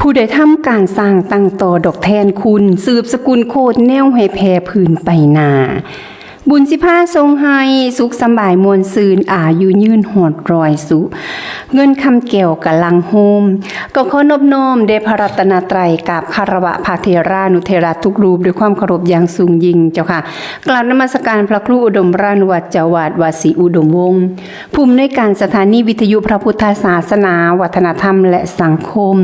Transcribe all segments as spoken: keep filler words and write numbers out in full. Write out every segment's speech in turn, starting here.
ผู้ใดทำการสร้างตั้งต่อดอกแทนคุณ สืบสกุลโคตรแนวให้แผ่พื้นไปหน้า บุญสิพาทรงให้สุขสำบายมวลซื่น อายุยืนหอดร้อยสุ เงินคำแก้วกะลังโฮม ก็ขอนอบน้อมแด่พระรัตนตรัย กราบคารวะพระเถรานุเถระทุกรูปด้วยความเคารพอย่างสูงยิ่งเจ้าค่ะ กราบนมัสการพระครูอุดมรานุวัฒน์เจ้าวาดวัดศรีอุดมวงศ์ ผู้อำนวยการสถานีวิทยุพระพุทธศาสนา วัฒนธรรมและสังคม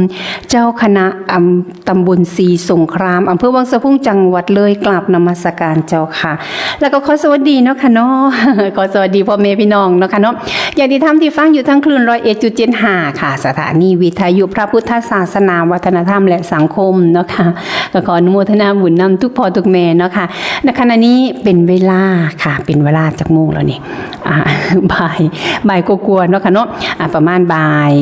เจ้าคณะอำ ตำบลศรีสงคราม อำเภอวังสะพุง จังหวัดเลย กราบนมัสการเจ้าค่ะ แล้วก็ขอสวัสดีเนาะค่ะเนาะ ขอสวัสดีพ่อแม่พี่น้องเนาะค่ะเนาะ ญาติธรรมที่ฟังอยู่ทางคลื่นร้อยเอ็ดจุดเจ็ดห้าค่ะ สถานีวิทยุพระพุทธศาสนา วัฒนธรรมและสังคมเนาะค่ะ ก็ขออนุโมทนาบุญนำทุกพ่อทุกแม่เนาะค่ะ ณ ขณะนี้เป็นเวลาค่ะ เป็นเวลาจักโมงแล้วนี่ อ่า บ่าย บ่ายกว่าๆเนาะค่ะเนาะ อ่า ประมาณบ่าย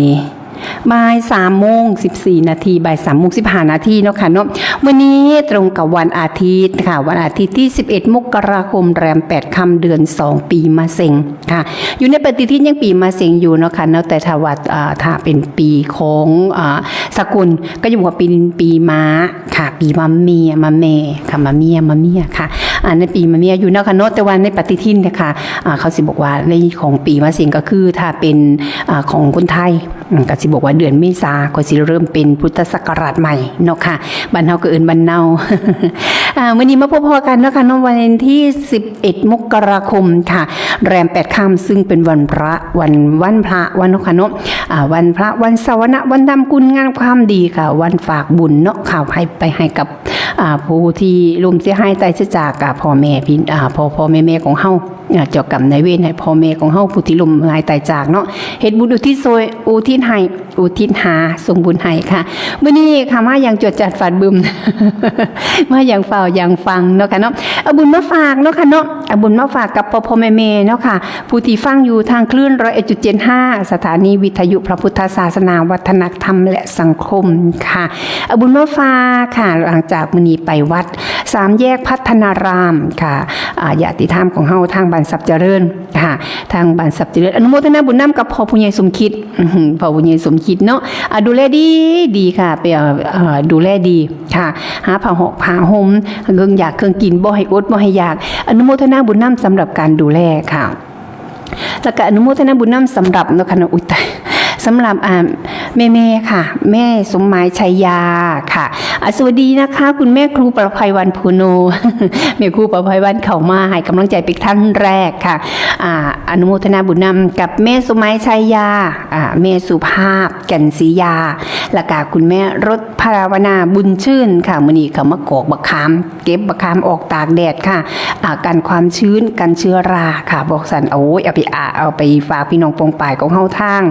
บ่ายสามโมงสิบสี่นาที บ่ายสามโมงสิบห้านาทีเนาะค่ะเนาะ มื้อนี้ตรงกับวันอาทิตย์ค่ะ วันอาทิตย์ที่สิบเอ็ดมกราคม แรมแปดค่ำ เดือนสอง ปีมะเสงค่ะ อยู่ในปฏิทินยังปีมะเสงอยู่เนาะค่ะเนาะ แต่ถ้าว่า อ่า ถ้าเป็นปีของ อ่า สกุล ก็จะบอกว่าเป็นปีม้าค่ะ ปีมะเมีย มะแม่ค่ะ มะเมีย มะเมียค่ะ อ่า ในปีมะเมียอยู่เนาะค่ะเนาะ แต่ว่าในปฏิทินเนี่ยค่ะ อ่า เขาสิบอกว่าในของปีมะเสงก็คือถ้าเป็น อ่า ของคนไทย อืม ก็สิบอกว่าเดือนเมษาก็สิเริ่มเป็นพุทธศักราชใหม่เนาะค่ะ บ้านเฮาก็เอิ้นบ้านเนา อ่า มื้อนี้มาพบพอกันเนาะค่ะเนาะ วันที่สิบเอ็ดมกราคมค่ะ แรมแปดค่ำ ซึ่งเป็นวันพระ วัน วันพระ วันเนาะค่ะเนาะ อ่า วันพระ วันสรณะ วันทำคุณงามความดีค่ะ วันฝากบุญเนาะค่ะ ให้ไปให้กับ อ่า ผู้ที่ล้มเสียหายตายเสียจาก อ่า พ่อแม่พี่ อ่า พ่อพ่อแม่แม่ของเฮา อ่า เจ้ากรรมนายเวรให้พ่อแม่ของเฮาผู้ที่ล้มหายตายจากเนาะ เฮ็ดบุญอุทิศส่วน อุทิศให้ อุทิศหา ส่งบุญให้ค่ะ มื้อนี้ค่ะ มาอย่างจวดจัดฟาดบึ้ม มาอย่างฟ้าวอย่างฟังเนาะค่ะเนาะ เอาบุญมาฝากเนาะค่ะเนาะ เอาบุญมาฝากกับพ่อพ่อแม่แม่เนาะค่ะ ผู้ที่ฟังอยู่ทางคลื่นร้อยเอ็ดจุดเจ็ดห้า สถานีวิทยุพระพุทธศาสนา วัฒนธรรมและสังคมค่ะ เอาบุญมาฝากค่ะ หลังจากมื้อนี้ไปวัดสามแยกพัฒนารามค่ะ อ่า ญาติธรรมของเฮาทางบ้านทรัพย์เจริญค่ะ ทางบ้านทรัพย์เจริญ อนุโมทนาบุญนำกับพ่อผู้ใหญ่สมคิด อื้อหือ พ่อผู้ใหญ่สมคิดเนาะ อ่า ดูแลดีดีค่ะ ไป เอ่อ เอ่อ ดูแลดีค่ะ หาผ้าหอกผ้าห่ม เครื่องอยากเครื่องกิน บ่ให้อดบ่ให้อยาก อนุโมทนาบุญนำสำหรับการดูแลค่ะ แล้วก็อนุโมทนาบุญนำสำหรับเนาะค่ะเนาะ อุ๊ย ตาย สำหรับ อ่า แม่ๆค่ะ แม่สมหมายชัยยาค่ะ อ่า สวัสดีนะคะ คุณแม่ครูประภัยวัน ภูโน แม่ครูประภัยวันเข้ามาให้กำลังใจเป็นท่านแรกค่ะ อ่า อนุโมทนาบุญนำกับแม่สมหมายชัยยา อ่า แม่สุภาพ แก่นศรียา แล้วก็คุณแม่รถภาวนาบุญชื่นค่ะ มื้อนี้เขามากอกบักขาม เก็บบักขามออกตากแดดค่ะ อ่า กันความชื้น กันเชื้อราค่ะ บอกสัน โอ้ย เอาไปอา เอาไปฝากพี่น้องปองปายของเฮาทาง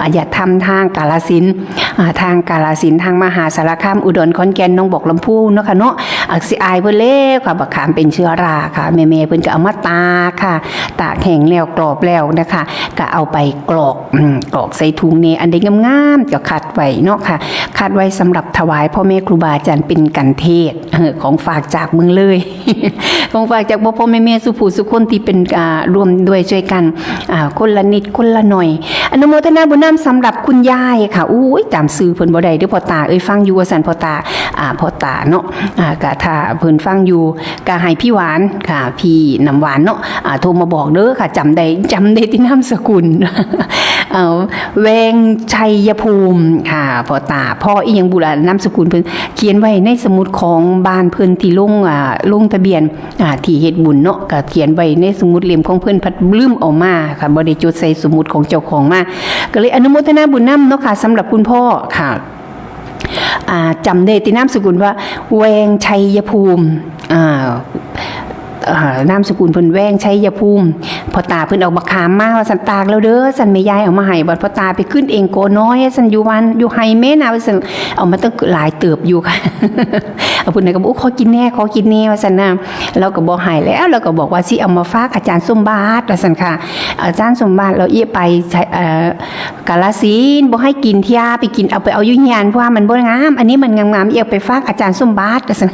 อ่า ญาติธรรมทางกาฬสินธุ์ อ่า ทางกาฬสินธุ์ ทางมหาสารคาม อุดร ขอนแก่น หนองบวก ลำพูนเนาะค่ะเนาะ อ่า สิอายเพิ่นแล้วค่ะ บักขามเป็นเชื้อราค่ะ แม่ๆเพิ่นก็เอามาตากค่ะ ตากแห้งแล้วกรอบแล้วนะคะ ก็เอาไปกรอก อืม กรอกใส่ถุงแหน่ อันใดงามๆก็คัดไว้เนาะค่ะ คัดไว้สำหรับถวายพ่อแม่ครูบาอาจารย์เป็นกันเทศ เออ ของฝากจากเมืองเลย ของฝากจากพ่อพ่อแม่แม่สู่ผู้สู่คนที่เป็น อ่า ร่วมด้วยช่วยกัน อ่า คนละนิดคนละหน่อย อนุโมทนาบุญนำสำหรับคุณยายค่ะ อู้ย จำชื่อเพิ่นบ่ได้เด้อพ่อตา เอ้ย ฟังอยู่ว่าซั่นพ่อตา อ่า พ่อตาเนาะ อ่า กะถ้าเพิ่นฟังอยู่ กะให้พี่หวานค่ะ พี่น้ำหวานเนาะ อ่า โทรมาบอกเด้อค่ะ จำได้ จำได้ที่นามสกุล เอ่อ แวงชัยภูมิค่ะ พ่อตา พ่ออีหยังบุล่ะ นามสกุลเพิ่น เขียนไว้ในสมุดของบ้านเพิ่นที่ลง อ่า ลงทะเบียน อ่า ที่เฮ็ดบุญเนาะ ก็เขียนไว้ในสมุดเล่มของเพิ่น พัดลืมเอามาค่ะ บ่ได้จดใส่สมุดของเจ้าของมา ก็เลยอนุโมทนาบุญนำเนาะค่ะ สำหรับคุณพ่อค่ะ อ่า จำได้ที่นามสกุลว่า แวงชัยภูมิ อ่า อ่า นามสกุลเพิ่นแวงชัยภูมิ พ่อตาเพิ่นเอาบักขามมาว่าซั่น ตากแล้วเด้อซั่น แม่ยายเอามาให้ บัดพ่อตาไปขึ้นเองโกน้อยซั่น อยู่บ้านอยู่ไฮ่แม่นาว่าซั่น เอามาตั้งหลายเติบอยู่ค่ะ ผู้นั้นก็บอก "โอ้ ขอกินแน่ ขอกินแน่" ว่าซั่นนะ เราก็บ่ให้แล้ว เราก็บอกว่า "สิเอามาฝากอาจารย์สมบัติ" ว่าซั่นค่ะ อาจารย์สมบัติ เราเอียไปใช้ เอ่อ กาฬสินธุ์ บ่ให้กินเที่ย ไปกิน เอาไปเอาอยู่เฮียน เพราะว่ามันบ่งาม อันนี้มันงามๆ เอียไปฝากอาจารย์สมบัติ ว่าซั่น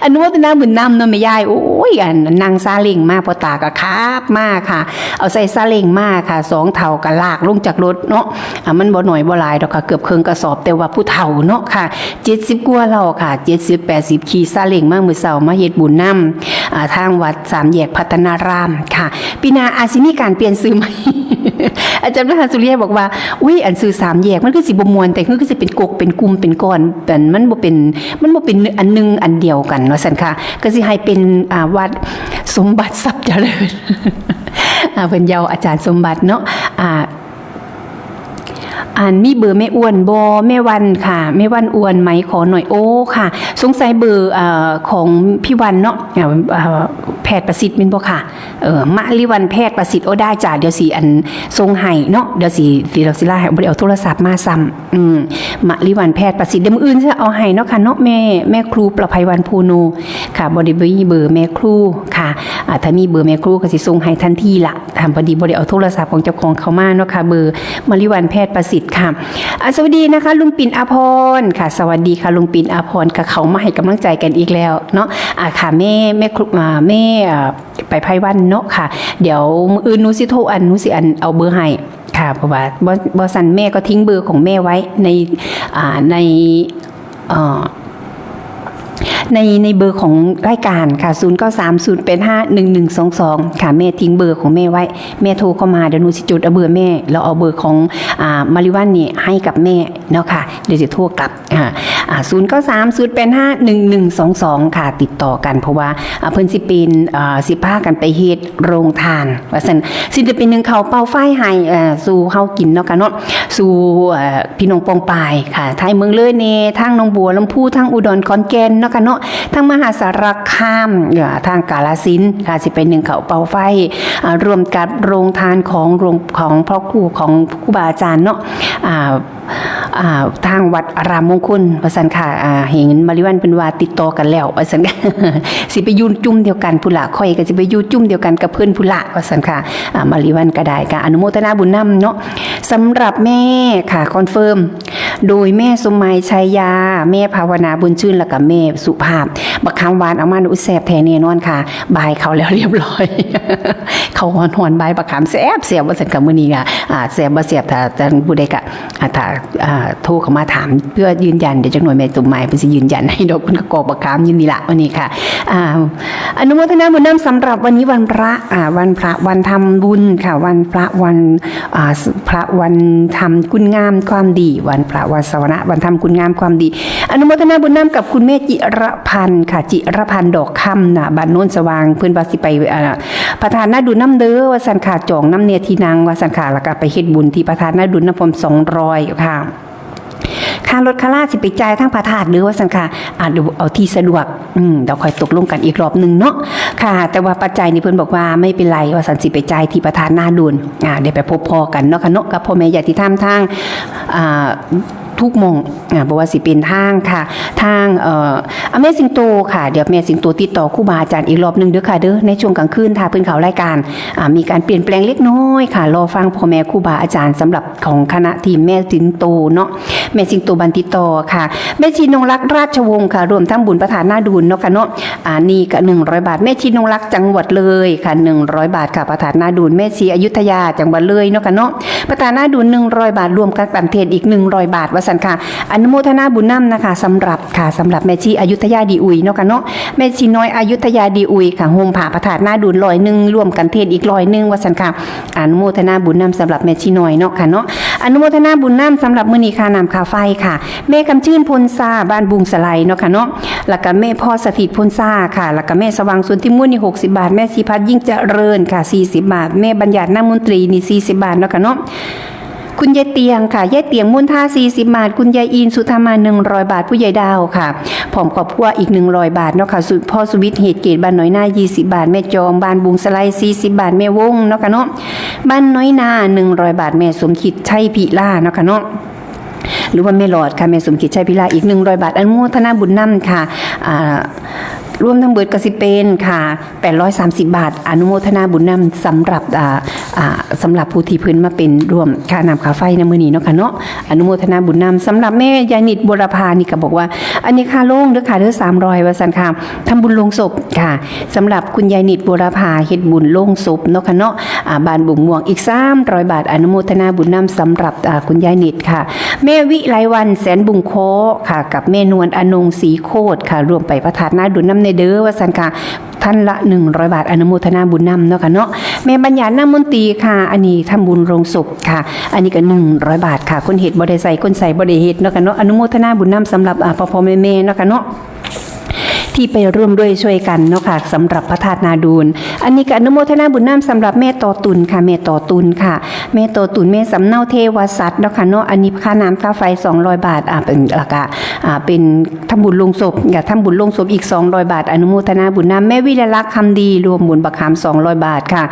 อนุโมทนาบุญนำเนาะแม่ยาย โอ้ย อันนั่งซาเล้งมา พ่อตาก็ขับมาค่ะ เอาใส่ซาเล้งมาค่ะ สองเฒ่าก็ลากลงจากรถเนาะ อ่ะ มันบ่น้อยบ่หลายดอกค่ะ เกือบครึ่งกระสอบ แต่ว่าผู้เฒ่าเนาะค่ะ เจ็ดสิบกว่าแล้วค่ะ เจ็ดสิบ แปดสิบ ขี่ซาเล้งมามื้อเช้า มาเฮ็ดบุญนำ อ่า ทางวัดสามแยกพัฒนารามค่ะ ปีหน้าอาจสิมีการเปลี่ยนชื่อใหม่ อาจารย์มหาสุริยะบอกว่า "อุ๊ย อันชื่อสามแยก มันคือสิบ่ม่วน แต่คือสิเป็นกก เป็นกลุ่ม เป็นก้อน แต่มันบ่เป็น มันบ่เป็นอันหนึ่งอันเดียวกัน" ว่าซั่นค่ะ ก็สิให้เป็น อ่า วัดสมบัติทรัพย์เจริญ อ่า เพิ่นเยาอาจารย์สมบัติเนาะ อ่า อันมีเบอร์แม่อ้วนบ่ แม่วันค่ะ แม่วันอ้วนไหม ขอหน่อย โอ้ค่ะ สงสัยเบอร์ เอ่อ ของพี่วันเนาะ เอ่อ เอ่อ แพทย์ประสิทธิ์แม่นบ่ค่ะ เออ มะลิวันแพทย์ประสิทธิ์ โอ้ ได้จ้ะ เดี๋ยวสิอันส่งให้เนาะ เดี๋ยวสิ สิ เดี๋ยวสิไล่ให้ บ่ได้เอาโทรศัพท์มาซ้ำ อืม มะลิวันแพทย์ประสิทธิ์ เดี๋ยวมื้ออื่นสิเอาให้เนาะค่ะเนาะ แม่ แม่ครูประภัยวัน ภูโน ค่ะ บ่ได้มีเบอร์แม่ครูค่ะ อ่า ถ้ามีเบอร์แม่ครูก็สิส่งให้ทันทีละ อ่า พอดีบ่ได้เอาโทรศัพท์ของเจ้าของเข้ามาเนาะค่ะ เบอร์มะลิวันแพทย์ประสิทธิ์ค่ะ อ่า สวัสดีนะคะ ลุงปิ่นอาภรณ์ค่ะ สวัสดีค่ะ ลุงปิ่นอาภรณ์ ก็เข้ามาให้กำลังใจกันอีกแล้วเนาะ อ่า ค่ะ แม่ แม่ครู อ่า แม่ อ่า ไปไพวันเนาะค่ะ เดี๋ยวมื้ออื่นหนูสิโทรอัน หนูสิอันเอาเบอร์ให้ค่ะ เพราะว่าบ่ บ่ซั้นแม่ก็ทิ้งเบอร์ของแม่ไว้ใน อ่า ใน เอ่อ ใน ในเบอร์ของรายการค่ะ ศูนย์เก้าสาม ศูนย์แปดห้า หนึ่งหนึ่งสองสอง ค่ะ แม่ทิ้งเบอร์ของแม่ไว้ แม่โทรเข้ามา เดี๋ยวหนูสิจดเอาเบอร์แม่ แล้วเอาเบอร์ของ อ่า มะลิวันนี่ให้กับแม่เนาะค่ะ เดี๋ยวสิโทรกลับ อ่า อ่า ศูนย์เก้าสาม ศูนย์แปดห้า หนึ่งหนึ่งสองสอง ค่ะ ติดต่อกัน เพราะว่า อ่า เพิ่นสิเป็น อ่า สิพากันไปเฮ็ดโรงทาน ว่าซั่น สิได้เป็นหนึ่งข้าวเป่าไฟให้ อ่า สู่เฮากินเนาะค่ะเนาะ สู่ เอ่อ พี่น้องปองปายค่ะ ทางเมืองเลยแน่ ทางหนองบัวลำพู ทางอุดร ขอนแก่นเนาะค่ะเนาะ ทางมหาสารคาม เอ่อ ทางกาฬสินธุ์ค่ะ สิไปหนึ่งข้าวเป่าไฟ อ่า ร่วมกับโรงทานของโรง ของพระครู ของครูบาอาจารย์เนาะ อ่า อ่า ทางวัดอารามมงคล ว่าซั่นค่ะ อ่า เห็นมะลิวันเพิ่นว่าติดต่อกันแล้ว ว่าซั่น สิไปอยู่จุ่มเดียวกันพุ้นละ ข้อยก็สิไปอยู่จุ่มเดียวกันกับเพิ่นพุ้นละ ว่าซั่นค่ะ อ่า มะลิวันก็ได้ค่ะ อนุโมทนาบุญนำเนาะ สำหรับแม่ค่ะ คอนเฟิร์ม โดยแม่สมหมายชัยยา แม่ภาวนาบุญชื่น แล้วก็แม่สุภาพ บักขามหวานเอามา อุ๊ย แซ่บแท้แน่นอนค่ะ บ่ายเขาแล้วเรียบร้อย เขาฮ้อนๆ บ่ายบักขามแซ่บๆ ว่าซั่นค่ะ มื้อนี้ค่ะ อ่า แซ่บบ่แซ่บ ถ้าท่านผู้ใดก็ อ่า ถ้า อ่า โทรเข้ามาถามเพื่อยืนยัน เดี๋ยวจักหน่อยแม่สมหมายเพิ่นสิยืนยันให้ดอก เพิ่นก็กรอกบักขามอยู่นี่ล่ะ วันนี้ค่ะ อ่า อนุโมทนาบุญนำสำหรับวันนี้วันพระ อ่า วันพระ วันทำบุญค่ะ วันพระ วัน อ่า พระวันทำคุณงามความดี วันพระวันสวนะ วันทำคุณงามความดี อนุโมทนาบุญนำกับคุณแม่จิรพันธ์ค่ะ จิรพันธ์ดอกคำนะ บ้านโนนสว่าง เพิ่นว่าสิไป อ่า พระธาตุนาดูนนำเด้อ ว่าซั่นค่ะ จองนำแน่ที่นั่ง ว่าซั่นค่ะ แล้วก็ไปเฮ็ดบุญที่พระธาตุนาดูนนำพร้อม สองร้อย ค่ะ ค่ารถค่าลาสิไปจ่ายทางพระธาตุเด้อ ว่าซั่นค่ะ อ่า เดี๋ยวเอาที่สะดวก อืม เดี๋ยวค่อยตกลงกันอีกรอบหนึ่งเนาะ ค่ะ แต่ว่าปัจจัยนี่เพิ่นบอกว่าไม่เป็นไร ว่าซั่น สิไปจ่ายที่พระธาตุนาดูน อ่า เดี๋ยวไปพบพ้อกันเนาะค่ะเนาะ กับพ่อแม่ญาติธรรมทาง อ่า ทุกหม่อง อ่า บ่ว่าสิเป็นทางค่ะ ทาง เอ่อ อ่ะ แม่สิงโตค่ะ เดี๋ยวแม่สิงโตติดต่อครูบาอาจารย์อีกรอบหนึ่งเด้อค่ะเด้อ ในช่วงกลางคืน ถ้าเพิ่นเข้ารายการ อ่า มีการเปลี่ยนแปลงเล็กน้อยค่ะ รอฟังพ่อแม่ครูบาอาจารย์สำหรับของคณะทีมแม่สิงโตเนาะ แม่สิงโตบันติดต่อค่ะ แม่ชีนงรักราชวงศ์ค่ะ ร่วมทำบุญพระธาตุนาดูนเนาะค่ะเนาะ อันนี้ก็หนึ่งร้อยบาท แม่ชีนงรักจังหวัดเลยค่ะ หนึ่งร้อยบาทค่ะ พระธาตุนาดูน แม่ชีอยุธยาจังหวัดเลยเนาะค่ะเนาะ พระธาตุนาดูน หนึ่งร้อยบาท รวมกับกันเทศอีกหนึ่งร้อยบาท ว่าซั่นค่ะ อนุโมทนาบุญนำนะคะ สำหรับค่ะ สำหรับแม่ชีอยุธยาดีอุยเนาะค่ะเนาะ แม่ชีน้อยอยุธยาดีอุยค่ะ โฮมผ้าพระธาตุนาดูนร้อยหนึ่ง รวมกันเทศอีกร้อยหนึ่ง ว่าซั่นค่ะ อนุโมทนาบุญนำสำหรับแม่ชีน้อยเนาะค่ะเนาะ อนุโมทนาบุญนำสำหรับมื้อนี้ค่าน้ำค่าไฟค่ะ แม่คำชื่นพลซา บ้านบุงสะไลเนาะค่ะเนาะ แล้วก็แม่พ่อสถิตพลซาค่ะ แล้วก็แม่สว่างสุนทิมูลนี่ หกสิบบาท แม่ชีพัฒน์ยิ่งเจริญค่ะ สี่สิบบาท แม่บัญญัตินามนตรีนี่ สี่สิบบาทเนาะค่ะเนาะ คุณยายเตียงค่ะ ยายเตียงมูลท่า สี่สิบบาท คุณยายอินสุธรรมา หนึ่งร้อยบาท ผู้ใหญ่ดาวค่ะ พร้อมครอบครัวอีก หนึ่งร้อยบาทเนาะค่ะ สุ พ่อสุวิทย์เหตุเกตบ้านน้อยนา ยี่สิบบาท แม่จอมบ้านบุงสะไล สี่สิบบาท แม่วงเนาะค่ะเนาะ บ้านน้อยนา หนึ่งร้อยบาท แม่สมคิดชัยพิลาเนาะค่ะเนาะ หรือว่าแม่หลอดค่ะ แม่สมคิดชัยพิลา อีกหนึ่งร้อยบาท อนุโมทนาบุญนำค่ะ อ่า รวมทั้งเบิดก็สิเป็นค่ะ แปดร้อยสามสิบบาท อนุโมทนาบุญนำสำหรับ อ่า อ่า สำหรับผู้ที่เพิ่นมาเป็นร่วมค่าน้ำค่าไฟในมื้อนี้เนาะค่ะเนาะ อนุโมทนาบุญนำ สำหรับแม่ยานิดบุรพานี่ก็บอกว่า อันนี้ค่าลงเด้อค่ะเด้อ สามร้อย ว่าซั่นค่ะ ทำบุญลงศพค่ะ สำหรับคุณยายนิดบุรพา เฮ็ดบุญลงศพเนาะค่ะเนาะ อ่า บ้านบุงม่วง อีกสามร้อยบาท อนุโมทนาบุญนำสำหรับ อ่า คุณยายนิดค่ะ แม่วิไลวัน แสนบุงเคาะค่ะ กับแม่นวลอนงศรีโคตรค่ะ รวมไปพระธาตุนาดูนนำแน่เด้อ ว่าซั่นค่ะ ท่านละหนึ่งร้อยบาท อนุโมทนาบุญนำเนาะค่ะเนาะ แม่บัญญัตินามมนตรีค่ะ อันนี้ทำบุญลงศพค่ะ อันนี้ก็หนึ่งร้อยบาทค่ะ คนเฮ็ดบ่ได้ใส่ คนใส่บ่ได้เฮ็ดเนาะค่ะเนาะ อนุโมทนาบุญนำสำหรับ อ่า พ่อๆแม่ๆเนาะค่ะเนาะ ที่ไปร่วมด้วยช่วยกันเนาะค่ะ สำหรับพระธาตุนาดูน อันนี้ก็อนุโมทนาบุญนำสำหรับแม่ต่อตุนค่ะ แม่ต่อตุนค่ะ แม่ต่อตุน แม่สำเนาเทวสัตว์เนาะค่ะเนาะ อันนี้ค่าน้ำค่าไฟสองร้อยบาท อ่า เป็น แล้วก็ อ่า เป็นทำบุญลงศพ ก็ทำบุญลงศพอีกสองร้อยบาท อนุโมทนาบุญนำ แม่วิไลลักษณ์คำดี รวมบุญบักขามสองร้อยบาทค่ะ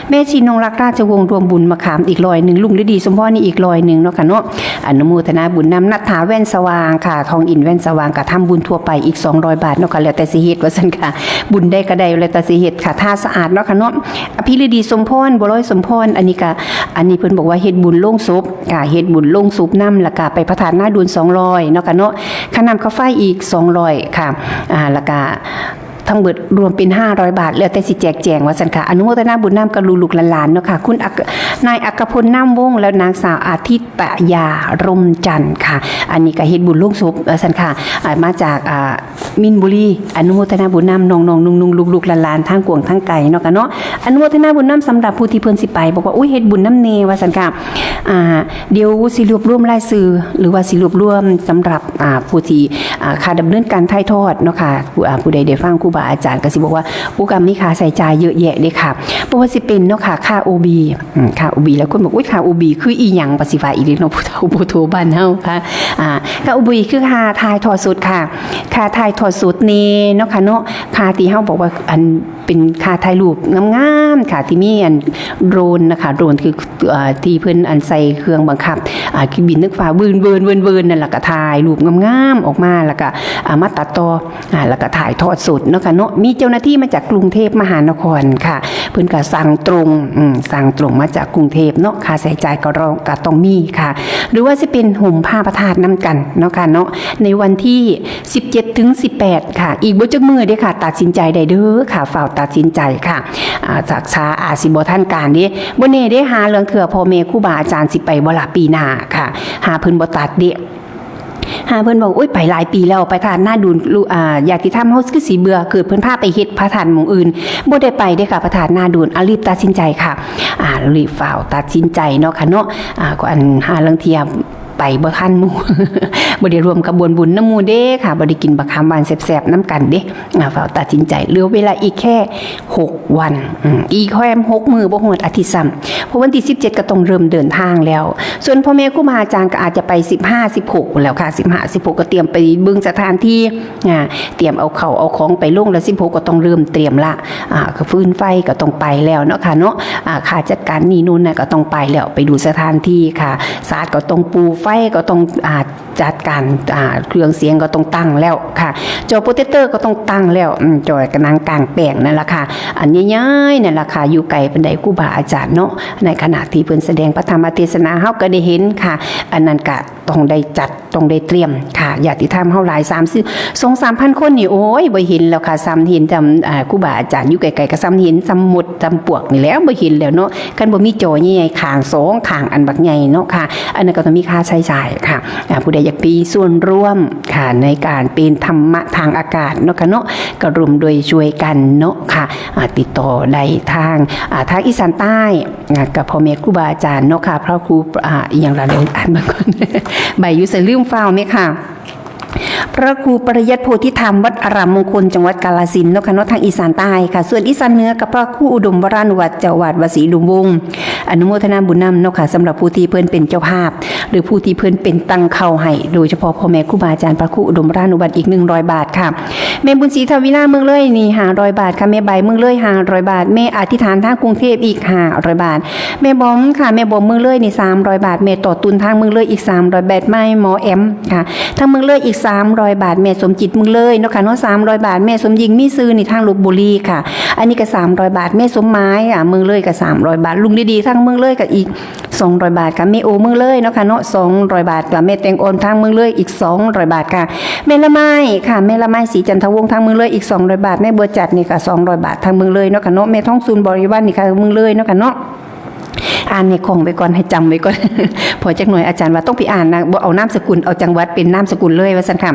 แม่ชีนงรักราชวงศ์ รวมบุญบักขามอีกร้อยหนึ่ง ลุงฤดีสมพรนี่อีกร้อยหนึ่งเนาะค่ะเนาะ อนุโมทนาบุญนำ นัทธาแว่นสว่างค่ะ ทองอินแว่นสว่าง ก็ทำบุญทั่วไปอีกสองร้อยบาทเนาะค่ะ แล้วแต่สิเฮ็ด ว่าซั่นค่ะ บุญใดก็ได้ แล้วแต่สิเฮ็ดค่ะ ท่าสะอาดเนาะค่ะเนาะ อภิฤดีสมพร บัวลอยสมพร อันนี้ก็ อันนี้เพิ่นบอกว่าเฮ็ดบุญลงศพค่ะ เฮ็ดบุญลงศพนำ แล้วก็ไปพระธาตุนาดูนสองร้อยเนาะค่ะเนาะ ค่าน้ำค่าไฟอีกสองร้อยค่ะ อ่า แล้วก็ทั้งเบิดรวมเป็นห้าร้อยบาท แล้วแต่สิแจกแจง ว่าซั่นค่ะ อนุโมทนาบุญนำกับลูกๆหลานๆเนาะค่ะ คุณอัก นายอักขพล นามวงศ์ แล้วนางสาวอาทิตยา ร่มจันทร์ค่ะ อันนี้ก็เฮ็ดบุญลงศพ ว่าซั่นค่ะ อ่า มาจาก อ่า มินบุรี อนุโมทนาบุญนำน้องๆนุ่งๆลูกๆหลานๆ ทางกวางทางไกลเนาะค่ะเนาะ อนุโมทนาบุญนำสำหรับผู้ที่เพิ่นสิไป บอกว่า อุ้ย เฮ็ดบุญนำแน่ ว่าซั่นค่ะ อ่า เดี๋ยวสิรวบรวมรายชื่อ หรือว่าสิรวบรวมสำหรับ อ่า ผู้ที่ อ่า ค่าดำเนินการถ่ายทอดเนาะค่ะ ผู้ อ่า ผู้ใดได้ฟังครูบาอาจารย์ก็สิบอกว่า โอ้ ก็มีค่าใช้จ่ายเยอะแยะเด้ค่ะ บ่ว่าสิเป็นเนาะค่ะ ค่า โอ บี อืม ค่า โอ บี แล้วคนบอก อุ้ย ค่า โอ บี คืออีหยัง ปะสิว่าอีกเด้เนาะ ผู้เฒ่าผู้โทบ้านเฮาค่ะ อ่า ค่า โอ บี คือค่าถ่ายทอดสดค่ะ ค่าถ่ายทอดสดแน่เนาะค่ะเนาะ ค่าที่เฮาบอกว่าอันเป็นค่าถ่ายรูปงามๆค่ะ ที่มีอันโดรนนะคะ โดรนคือ เอ่อ ที่เพิ่นอันใส่เครื่องบังคับ อ่า บินนกฟ้า เวินเวินเวินเวินนั่น แล้วก็ถ่ายรูปงามๆออกมา แล้วก็ อ่า มาตัดต่อ อ่า แล้วก็ถ่ายทอดสดเนาะค่ะเนาะ มีเจ้าหน้าที่มาจากกรุงเทพมหานครค่ะ เพิ่นก็สั่งตรง อืม สั่งตรงมาจากกรุงเทพเนาะ ค่าใช้จ่ายก็รอง ก็ต้องมีค่ะ หรือว่าสิเป็นห่มผ้าพระธาตุนำกันเนาะค่ะเนาะ ในวันที่สิบเจ็ดถึงสิบแปดค่ะ อีกบ่จักมื้อเด้อค่ะ ตัดสินใจได้เด้อค่ะ ฟ้าวตัดสินใจค่ะ อ่า ชักช้าอาจสิบ่ทันการเด้ บ่แน่เด้ หาลางเทื่อพ่อแม่ครูบาอาจารย์สิไปบ่ล่ะปีหน้าค่ะ หาเพิ่นบ่ตัดเด้ หาเพิ่นบอก โอ๊ย ไปหลายปีแล้ว พระธาตุนาดูน ลูก อ่า ญาติธรรมเฮาคือสิเบื่อ เกิดเพิ่นพาไปเฮ็ดพระธาตุหม่องอื่น บ่ได้ไปเด้อค่ะ พระธาตุนาดูน อ่ะ รีบตัดสินใจค่ะ อ่า รีบฟ้าวตัดสินใจเนาะค่ะเนาะ อ่า ก็อันหาลางเทื่อไปบ่ทันหมู่ บ่ได้ร่วมขบวนบุญนำหมู่เด้ค่ะ บ่ได้กินบักขามหวานแซ่บๆนำกันเด้ อ่า ฟ้าวตัดสินใจ เหลือเวลาอีกแค่หกวัน อืม อีกแค่หกมื้อ บ่ฮอดอาทิตย์ซ้ำ เพราะวันที่สิบเจ็ดก็ต้องเริ่มเดินทางแล้ว ส่วนพ่อแม่ครูบาอาจารย์ก็อาจจะไปสิบห้า สิบหกแล้วค่ะ สิบห้า สิบหกก็เตรียมไปเบิ่งสถานที่ อ่า เตรียมเอาเข้าเอาของไปลง แล้วสิบหกก็ต้องเริ่มเตรียมละ อ่า ก็ฟืนไฟก็ต้องไปแล้วเนาะค่ะเนาะ อ่า ค่าจัดการนี่นู่นน่ะก็ต้องไปแล้ว ไปดูสถานที่ค่ะ สาดก็ต้องปู ไฟก็ต้อง อ่า จัดการ อ่า เครื่องเสียงก็ต้องตั้งแล้วค่ะ จอโปรเจคเตอร์ก็ต้องตั้งแล้ว อืม จอกระหนังกลางแปลงนั่นล่ะค่ะ อันใหญ่ๆนั่นล่ะค่ะ อยู่ไกลปานใดครูบาอาจารย์เนาะ ในขณะที่เพิ่นแสดงพระธรรมเทศนา เฮาก็ได้เห็นค่ะ อันนั้นก็ต้องได้จัด ต้องได้เตรียมค่ะ ญาติธรรมเฮาหลาย สามสิบ สองสามพันคนนี่ โอ้ย บ่เห็นแล้วค่ะ ซ้ำเห็นจำ อ่า ครูบาอาจารย์อยู่ไกลๆก็ซ้ำเห็น ซ้ำมด ซ้ำปลวกนี่แหละ บ่เห็นแล้วเนาะ คันบ่มีจอใหญ่ๆข้างสองข้างอันบักใหญ่เนาะค่ะ อันนั้นก็ต้องมีค่าใช้จ่ายค่ะ อ่า ผู้ใดอยากมีส่วนร่วมค่ะ ในการเป็นธรรมะทางอากาศเนาะค่ะเนาะ ก็ร่วมด้วยช่วยกันเนาะค่ะ อ่า ติดต่อได้ทาง อ่า ทางอีสานใต้ อ่า กับพ่อแม่ครูบาอาจารย์เนาะค่ะ พระครู อ่า อีหยังล่ะ เดี๋ยวอ่านเบิ่งก่อน ใบอยู่ไส ลืมฟ้าวแม่ค่ะ พระครูปริยัติโพธิธรรม วัดอารามมงคล จังหวัดกาฬสินธุ์เนาะค่ะเนาะ ทางอีสานใต้ค่ะ ส่วนอีสานเหนือกับพระครูอุดมวรานุวัตร เจ้าอาวาสวัดศรีอุดมวงศ์ อนุโมทนาบุญนำเนาะค่ะ สำหรับผู้ที่เพิ่นเป็นเจ้าภาพ หรือผู้ที่เพิ่นเป็นตังเข้าให้ โดยเฉพาะพ่อแม่ครูบาอาจารย์พระครูอุดมรานุวัฒน์อีกหนึ่งร้อยบาทค่ะ แม่บุญศรีทวีลาเมืองเลยนี่ห้าร้อยบาทค่ะ แม่ใบเมืองเลยห้าร้อยบาท แม่อธิษฐานทางกรุงเทพอีกห้าร้อยบาท แม่บอมค่ะ แม่บอมเมืองเลยนี่สามร้อยบาท แม่ต่อตุนทางเมืองเลยอีกสามร้อยบาท แม่หมอแอมค่ะ ทางเมืองเลยอีกสามร้อยบาท แม่สมจิตเมืองเลยเนาะค่ะเนาะสามร้อยบาท แม่สมยิงมีซื่อนี่ทางลพบุรีค่ะ อันนี้ก็สามร้อยบาท แม่สมหมายอ่ะเมืองเลยก็สามร้อยบาท ลุงดีๆทางเมืองเลยก็อีก สองร้อยบาทค่ะ แม่โอเมืองเลยเนาะค่ะเนาะสองร้อยบาทค่ะ แม่แตงอ่อนทางเมืองเลยอีกสองร้อยบาทค่ะ แม่ละไม้ค่ะ แม่ละไม้ศรีจันทวงศ์ทางเมืองเลยอีกสองร้อยบาท แม่บัวจัดนี่ค่ะสองร้อยบาททางเมืองเลยเนาะค่ะเนาะ แม่ทองสุนบริวารนี่ค่ะเมืองเลยเนาะค่ะเนาะ อ่านให้คล่องไว้ก่อน ให้จำไว้ก่อน พอจักหน่อยอาจารย์ว่าต้องไปอ่านนะ บ่เอานามสกุล เอาจังหวัดเป็นนามสกุลเลยว่าซั่นค่ะ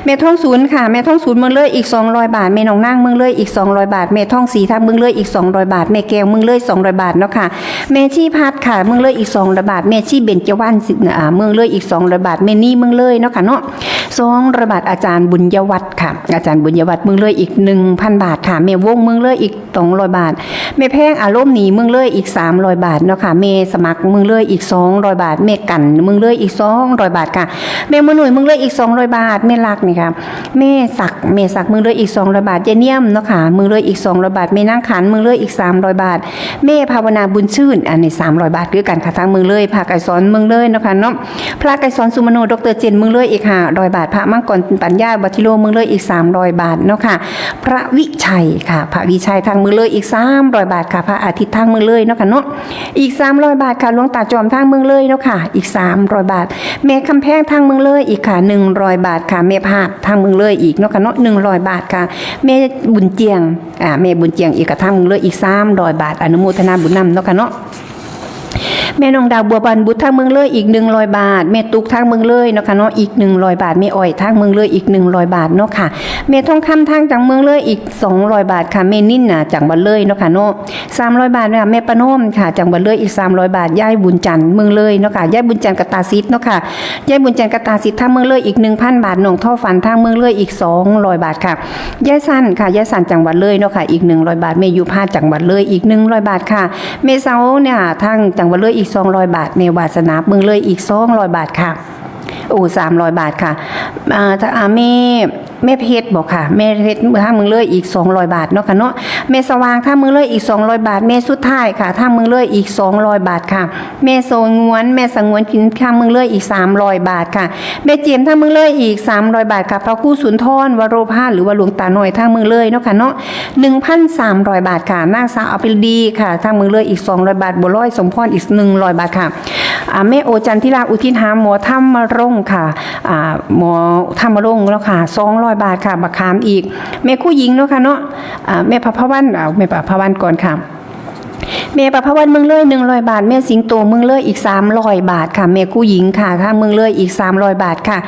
แม่ทองสุนค่ะ แม่ทองสุนเมืองเลยอีกสองร้อยบาท แม่น้องนางเมืองเลยอีกสองร้อยบาท แม่ทองศรีทางเมืองเลยอีกสองร้อยบาท แม่แก้วเมืองเลยสองร้อยบาทเนาะค่ะ แม่ชีพัดค่ะ เมืองเลยอีกสองร้อยบาท แม่ชีเบญจวรรณอ่าเมืองเลยอีกสองร้อยบาท แม่นี่เมืองเลยเนาะค่ะเนาะสองร้อยบาท อาจารย์บุญยวัฒน์ค่ะ อาจารย์บุญยวัฒน์เมืองเลยอีกหนึ่งพันบาทค่ะ แม่วงเมืองเลยอีกสองร้อยบาท แม่แพงอารมณ์หนีเมืองเลยอีกสามร้อยบาทเนาะค่ะ แม่สมัครเมืองเลยอีกสองร้อยบาท แม่กันเมืองเลยอีกสองร้อยบาทค่ะ แม่มะหนุ่ยเมืองเลยอีกสองร้อยบาท แม่รักนี่ค่ะ แม่สัก แม่สักเมืองเลยอีกสองร้อยบาท เจเนียมเนาะค่ะ เมืองเลยอีกสองร้อยบาท แม่นางขันเมืองเลยอีกสามร้อยบาท แม่ภาวนาบุญชื่น อันนี้สามร้อยบาทคือกันค่ะ ทางเมืองเลย พระไกรสอนเมืองเลยเนาะค่ะเนาะ พระไกรสอนสุมโน ดอกเตอร์เจนเมืองเลยอีกห้าร้อยบาท พระมังกรปัญญาวัชิโรเมืองเลยอีกสามร้อยบาทเนาะค่ะ พระวิชัยค่ะ พระวิชัยทางเมืองเลยอีกสามร้อยบาทค่ะ พระอาทิตย์ทางเมืองเลยเนาะค่ะเนาะ อีกสามร้อยบาทค่ะ หลวงตาจอมทางเมืองเลยเนาะค่ะ อีกสามร้อยบาท แม่คำแพงทางเมืองเลยอีกค่ะหนึ่งร้อยบาทค่ะ แม่พาดทางเมืองเลยอีกเนาะค่ะเนาะหนึ่งร้อยบาทค่ะ แม่บุญเจียง อ่า แม่บุญเจียงอีกค่ะทางเมืองเลยอีกสามร้อยบาท อนุโมทนาบุญนำเนาะค่ะเนาะ แม่น้องดาวบัวบานบุตรทางเมืองเลยอีกหนึ่งร้อยบาท แม่ตุ๊กทางเมืองเลยเนาะค่ะเนาะอีกหนึ่งร้อยบาท แม่อ้อยทางเมืองเลยอีกหนึ่งร้อยบาทเนาะค่ะ แม่ทองคำทางจังเมืองเลยอีกสองร้อยบาทค่ะ แม่นินน่ะจังหวัดเลยเนาะค่ะเนาะสามร้อยบาทค่ะ แม่ประนอมค่ะจังหวัดเลยอีกสามร้อยบาท ยายบุญจันทร์เมืองเลยเนาะค่ะ ยายบุญจันทร์กตาสิทธิ์เนาะค่ะ ยายบุญจันทร์กตาสิทธิ์ทางเมืองเลยอีกหนึ่งพันบาท น้องท่อฝันทางเมืองเลยอีกสองร้อยบาทค่ะ ยายสันค่ะ ยายสันจังหวัดเลยเนาะค่ะ อีกหนึ่งร้อยบาท แม่ยุพาจังหวัดเลยอีกหนึ่งร้อยบาทค่ะ แม่เสาเนี่ยทางจังหวัดเลยอีกสองร้อยบาท แม่วาสนาเมืองเลยอีกสองร้อยบาทค่ะ โอ้สามร้อยบาทค่ะ อ่าถ้าอ่าแม่แม่เพชรบอกค่ะ แม่เพชรทางเมืองเลยอีกสองร้อยบาทเนาะค่ะเนาะ แม่สว่างทางเมืองเลยอีกสองร้อยบาท แม่สุดท้ายค่ะทางเมืองเลยอีกสองร้อยบาทค่ะ แม่สงวน แม่สงวนกินทางเมืองเลยอีกสามร้อยบาทค่ะ แม่เจมทางเมืองเลยอีกสามร้อยบาทค่ะ พระครูสุนทรวโรภาสหรือว่าหลวงตาน้อยทางเมืองเลยเนาะค่ะเนาะหนึ่งพันสามร้อยบาทค่ะ นางสาวอภิรดีค่ะทางเมืองเลยอีกสองร้อยบาท บัวลอยสมพรอีกหนึ่งร้อยบาทค่ะ อ่าแม่โอจันทิราอุทิศหาหมอธรรมรงค์ค่ะ อ่าหมอธรรมรงค์แล้วค่ะสองร้อยบาทค่ะ บักขามอีก แม่ครูหญิงเนาะค่ะเนาะ อ่าแม่ประภาวัน เอาแม่ประภาวันก่อนค่ะ แม่ประภาวันเมืองเลยหนึ่งร้อยบาท แม่สิงโตเมืองเลยอีกสามร้อยบาทค่ะ แม่ครูหญิงค่ะทางเมืองเลยอีกสามร้อยบาทค่ะ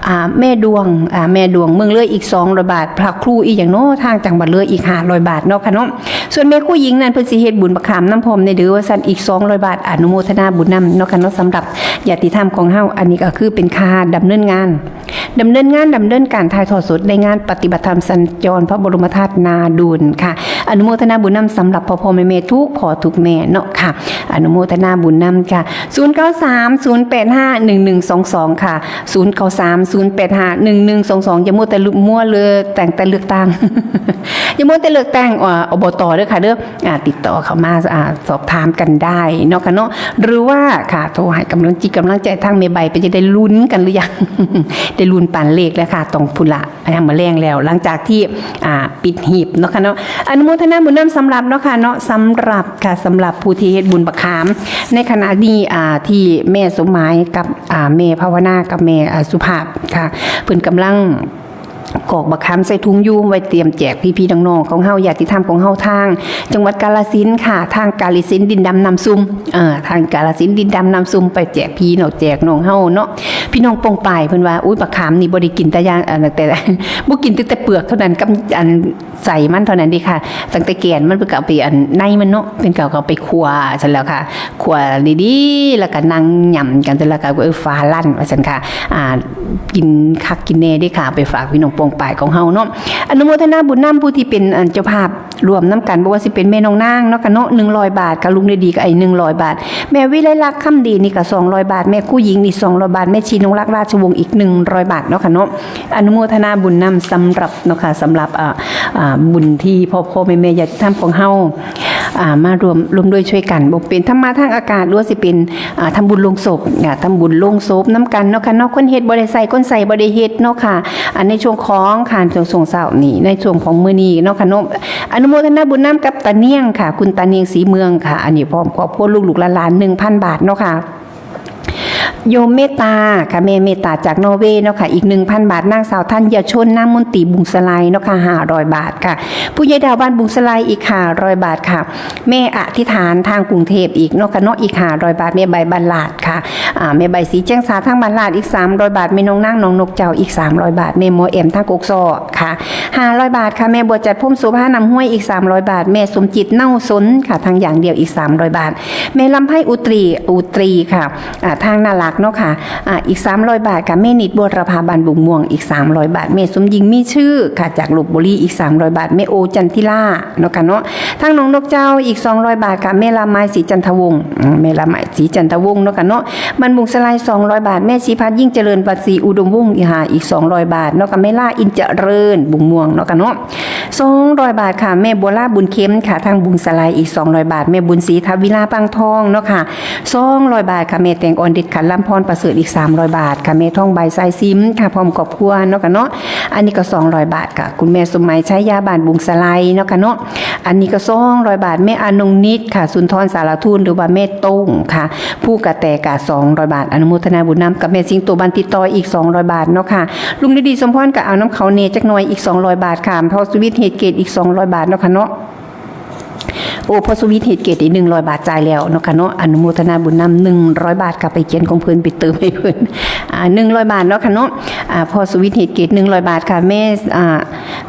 อ่าแม่ดวง อ่าแม่ดวงเมืองเลยอีกสองร้อยบาท พระครูอีกอย่างเนาะทางจังหวัดเลยอีกห้าร้อยบาทเนาะค่ะเนาะ ส่วนแม่ครูหญิงนั่นเพิ่นสิเฮ็ดบุญบักขามนำพร้อมในเด้อว่าซั่นอีกสองร้อยบาท อนุโมทนาบุญนำเนาะค่ะเนาะ สำหรับญาติธรรมของเฮา อันนี้ก็คือเป็นค่าดำเนินงาน ดำเนินงานดำเนินการถ่ายทอดสดในงานปฏิบัติธรรมสัญจรพระบรมธาตุนาดูนค่ะ อนุโมทนาบุญนำสำหรับพ่อพ่อแม่แม่ทุกพ่อทุกแม่เนาะค่ะ อนุโมทนาบุญนำค่ะ ศูนย์เก้าสาม ศูนย์แปดห้า หนึ่งหนึ่งสองสอง ค่ะ ศูนย์เก้าสาม ศูนย์แปดห้า หนึ่งหนึ่งสองสอง อย่ามัวแต่มัวเลือกแต่งแต่เลือกตั้ง อย่ามัวแต่เลือกตั้งอ่า อบต เด้อค่ะเด้อ อ่าติดต่อเข้ามาอ่าสอบถามกันได้เนาะค่ะเนาะ หรือว่าค่ะโทรให้กำลังจิตกำลังใจทางแม่ใบไปจะได้ลุ้นกันหรือยัง ได้ลุ้นปานเลขแล้วค่ะต้องพุนละอ่ามาแรงแล้ว หลังจากที่อ่าปิดหีบเนาะค่ะเนาะ อนุโมทนาบุญนำสำหรับเนาะค่ะเนาะ สำหรับค่ะ สำหรับผู้ที่เฮ็ดบุญบักขาม ในขณะนี้อ่าที่แม่สมหมายกับอ่าแม่ภาวนากับแม่อ่าสุภาพค่ะ เพิ่นกำลัง กอกบักขามใส่ถุงอยู่ไว้เตรียมแจกพี่ๆน้องๆของเฮา ญาติธรรมของเฮาทาง จังหวัดกาฬสินธุ์ค่ะ ทางกาฬสินธุ์ดินดำน้ำซุ่ม เอ่อ ทางกาฬสินธุ์ดินดำน้ำซุ่มไปแจกพี่น้องแจกน้องเฮาเนาะ พี่น้องปองปายเพิ่นว่า อุ้ย บักขามนี่บ่ได้กินแต่อย่าง อันนั้นแต่ บ่กินแต่เปลือกเท่านั้นกับอันใส่มันเท่านั้นเด้ค่ะ ตั้งแต่แก่นมันเพิ่นก็เอาไปอันในมันเนาะ เพิ่นก็เอาไปคั่วซั่นแล้วค่ะ คั่วดีๆ แล้วก็นั่งหย่ำกันซั่นแล้วก็ เออ ฟ้าลั่นว่าซั่นค่ะ อ่า กินคักกินแน่เด้ค่ะ ไปฝากพี่น้อง องปายของเฮาเนาะ อนุโมทนาบุญนำผู้ที่เป็นอันเจ้าภาพร่วมนำกัน บ่ว่าสิเป็นแม่น้องนางเนาะค่ะเนาะ หนึ่งร้อยบาทค่ะ ลุงฤดีก็ไอ้หนึ่งร้อยบาท แม่วิไลลักษณ์คำดีนี่ก็สองร้อยบาท แม่ครูหญิงนี่สองร้อยบาท แม่ชีนงรักราชวงศ์อีกหนึ่งร้อยบาทเนาะค่ะเนาะ อนุโมทนาบุญนำสำหรับเนาะค่ะ สำหรับอ่าอ่าบุญที่พ่อพ่อแม่แม่ญาติธรรมของเฮา อ่ามาร่วมร่วมด้วยช่วยกัน บ่เป็นทำมาทางอากาศ หรือว่าสิเป็นอ่าทำบุญลงศพ อ่าทำบุญลงศพนำกันเนาะค่ะเนาะ คนเฮ็ดบ่ได้ใส่ คนใส่บ่ได้เฮ็ดเนาะค่ะ อันในช่วงของค่ะ ช่วงช่วงเช้านี้ ในช่วงของมื้อนี้เนาะค่ะเนาะ อนุโมทนาบุญนำกับตาเนียงค่ะ คุณตาเนียงศรีเมืองค่ะ อันนี้พร้อมครอบครัวลูกๆหลานๆ หนึ่งพันบาทเนาะค่ะ โยมเมตตาค่ะ แม่เมตตาจากนอร์เวย์เนาะค่ะ อีกหนึ่งพันบาท นางสาวธัญชน นามมนตรี บุงสะไลเนาะค่ะ ห้าร้อยบาทค่ะ ผู้ใหญ่ดาวบ้านบุงสะไลอีกห้าร้อยบาทค่ะ แม่อธิษฐานทางกรุงเทพฯอีกเนาะค่ะเนาะ อีกห้าร้อยบาท แม่ใบบ้านลาดค่ะ อ่า แม่ใบสีแจ้งสาทางบ้านลาดอีกสามร้อยบาท แม่น้องนางน้องนกเจ้าอีกสามร้อยบาท แม่หมอแอมทางกกซอค่ะ ห้าร้อยบาทค่ะ แม่บัวจัดพรมโสภานำห้วยอีกสามร้อยบาท แม่สมจิตเน่าสนค่ะ ทางอย่างเดียวอีกสามร้อยบาท แม่ลำไพอุตรี อุตรีค่ะ อ่า ทางนาหลักเนาะค่ะ อ่า อีกสามร้อยบาทค่ะ แม่นิดบัวรพาบ้านบุงม่วงอีกสามร้อยบาท แม่สมยิงมีชื่อค่ะ จากลพบุรีอีกสามร้อยบาท แม่โอจันทิลาเนาะค่ะเนาะ ทางน้องนกเจ้าอีกสองร้อยบาทค่ะ แม่ละไม้สีจันทวงศ์ อืม แม่ละไม้สีจันทวงศ์เนาะค่ะเนาะ บ้านบุงสะไลสองร้อยบาท แม่สีพัดยิ่งเจริญ ปัตสีอุดมวงศ์อีหาอีกสองร้อยบาทเนาะค่ะ แม่ล่าอินเจริญ บุงม่วงเนาะค่ะเนาะ สองร้อยบาทค่ะ แม่บัวลาบุญเข้มค่ะ ทางบุงสะไลอีกสองร้อยบาท แม่บุญศรีทวิลาปังทองเนาะค่ะ สองร้อยบาทค่ะ แม่แตงอ่อนเด็ดขันลำพรประเสริฐอีกสามร้อยบาทค่ะ แม่ทองใบสายซิมค่ะ พร้อมครอบครัวเนาะค่ะเนาะ อันนี้ก็สองร้อยบาทค่ะ คุณแม่สมหมายชัยยาบ้านบุงสะไลเนาะค่ะเนาะ อันนี้ก็สองร้อยบาท แม่อานงนิดค่ะ สุนทรสารทูล หรือว่าแม่โต้งค่ะ ผู้กระแตกะสองร้อยบาท อนุโมทนาบุญนำกับแม่สิงโตบ้านติดต่ออีกสองร้อยบาทเนาะค่ะ ลุงฤดีสมพรก็เอาน้ำเขาเนจักหน่อยอีกสองร้อยบาทค่ะ พ่อสุวิทย์เหตุเกตอีกสองร้อยบาทเนาะค่ะเนาะ โอ้ พ่อสุวิทย์เหตุเกตอีกหนึ่งร้อยบาทจ่ายแล้วเนาะค่ะเนาะ อนุโมทนาบุญนำหนึ่งร้อยบาทค่ะ ไปเขียนของเพิ่นไปเติมให้เพิ่น อ่า หนึ่งร้อยบาทเนาะค่ะเนาะ อ่า พ่อสุวิทย์เหตุเกตหนึ่งร้อยบาทค่ะ แม่ อ่า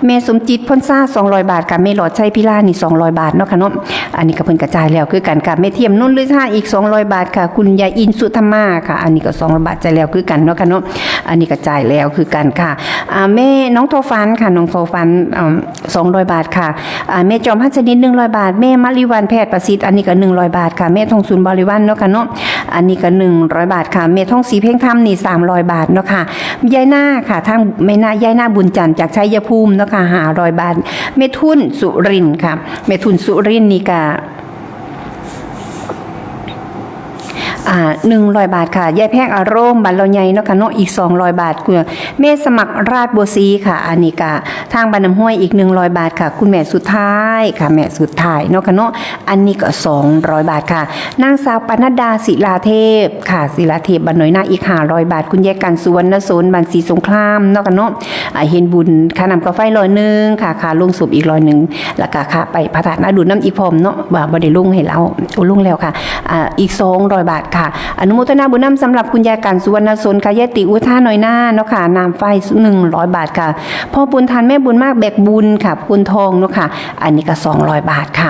แม่สมจิตพลซ่าสองร้อยบาทค่ะ แม่หลอดชัยพิลานี่สองร้อยบาทเนาะค่ะเนาะ อันนี้ก็เพิ่นก็จ่ายแล้วคือกันค่ะ แม่เทียมนนท์ฤทัยอีกสองร้อยบาทค่ะ คุณยายอินสุธรรมาค่ะ อันนี้ก็สองร้อยบาทจ่ายแล้วคือกันเนาะค่ะเนาะ อันนี้ก็จ่ายแล้วคือกันค่ะ อ่า แม่น้องทอฝันค่ะ น้องทอฝัน อ่า สองร้อยบาทค่ะ อ่า แม่จอมพันชนิดหนึ่งร้อยบาท แม่มะลิวันแพทย์ประสิทธิ์ อันนี้ก็หนึ่งร้อยบาทค่ะ แม่ทองสุนบริวันเนาะค่ะเนาะ อันนี้ก็หนึ่งร้อยบาทค่ะ แม่ทองศรีเพ็งธรรมนี่สามร้อยบาทเนาะค่ะ ยายนาค่ะ ทางแม่นายายนาบุญจันทร์จากชัยภูมิเนาะค่ะ ห้าร้อยบาท แม่ทุนสุรินทร์ค่ะ แม่ทุนสุรินทร์นี่ก็ อ่า หนึ่งร้อยบาทค่ะ ยายแพงอารมณ์ บ้านเราใหญ่เนาะค่ะเนาะ อีกสองร้อยบาท คุณแม่สมัครราชบัวศรีค่ะ อันนี้ก็ทางบ้านน้ำห้วยอีกหนึ่งร้อยบาทค่ะ คุณแม่สุดท้ายค่ะ แม่สุดท้ายเนาะค่ะเนาะ อันนี้ก็สองร้อยบาทค่ะ นางสาวปนัดดาศิลาเทพค่ะ ศิลาเทพ บ้านน้อยนาอีกห้าร้อยบาท คุณยายกันสุวรรณสน บ้านศรีสงครามเนาะค่ะเนาะ อ่า เฮ็ดบุญค่าน้ำค่าไฟร้อยหนึ่งค่ะ ค่าลงศพอีกร้อยหนึ่ง แล้วก็ค่าไปพระธาตุนาดูนน้ำอีกพร้อมเนาะ ว่าบ่ได้ลงให้แล้ว โอ้ ลงแล้วค่ะ อ่า อีกสองร้อยบาทค่ะ อนุโมทนาบุญนำสำหรับคุณยายกันสุวรรณสนค่ะ ยายติอุทาน้อยนาเนาะค่ะ น้ำไฟหนึ่งร้อยบาทค่ะ พ่อบุญทันแม่บุญมากแบกบุญค่ะ พูนทองเนาะค่ะ อันนี้ก็สองร้อยบาทค่ะ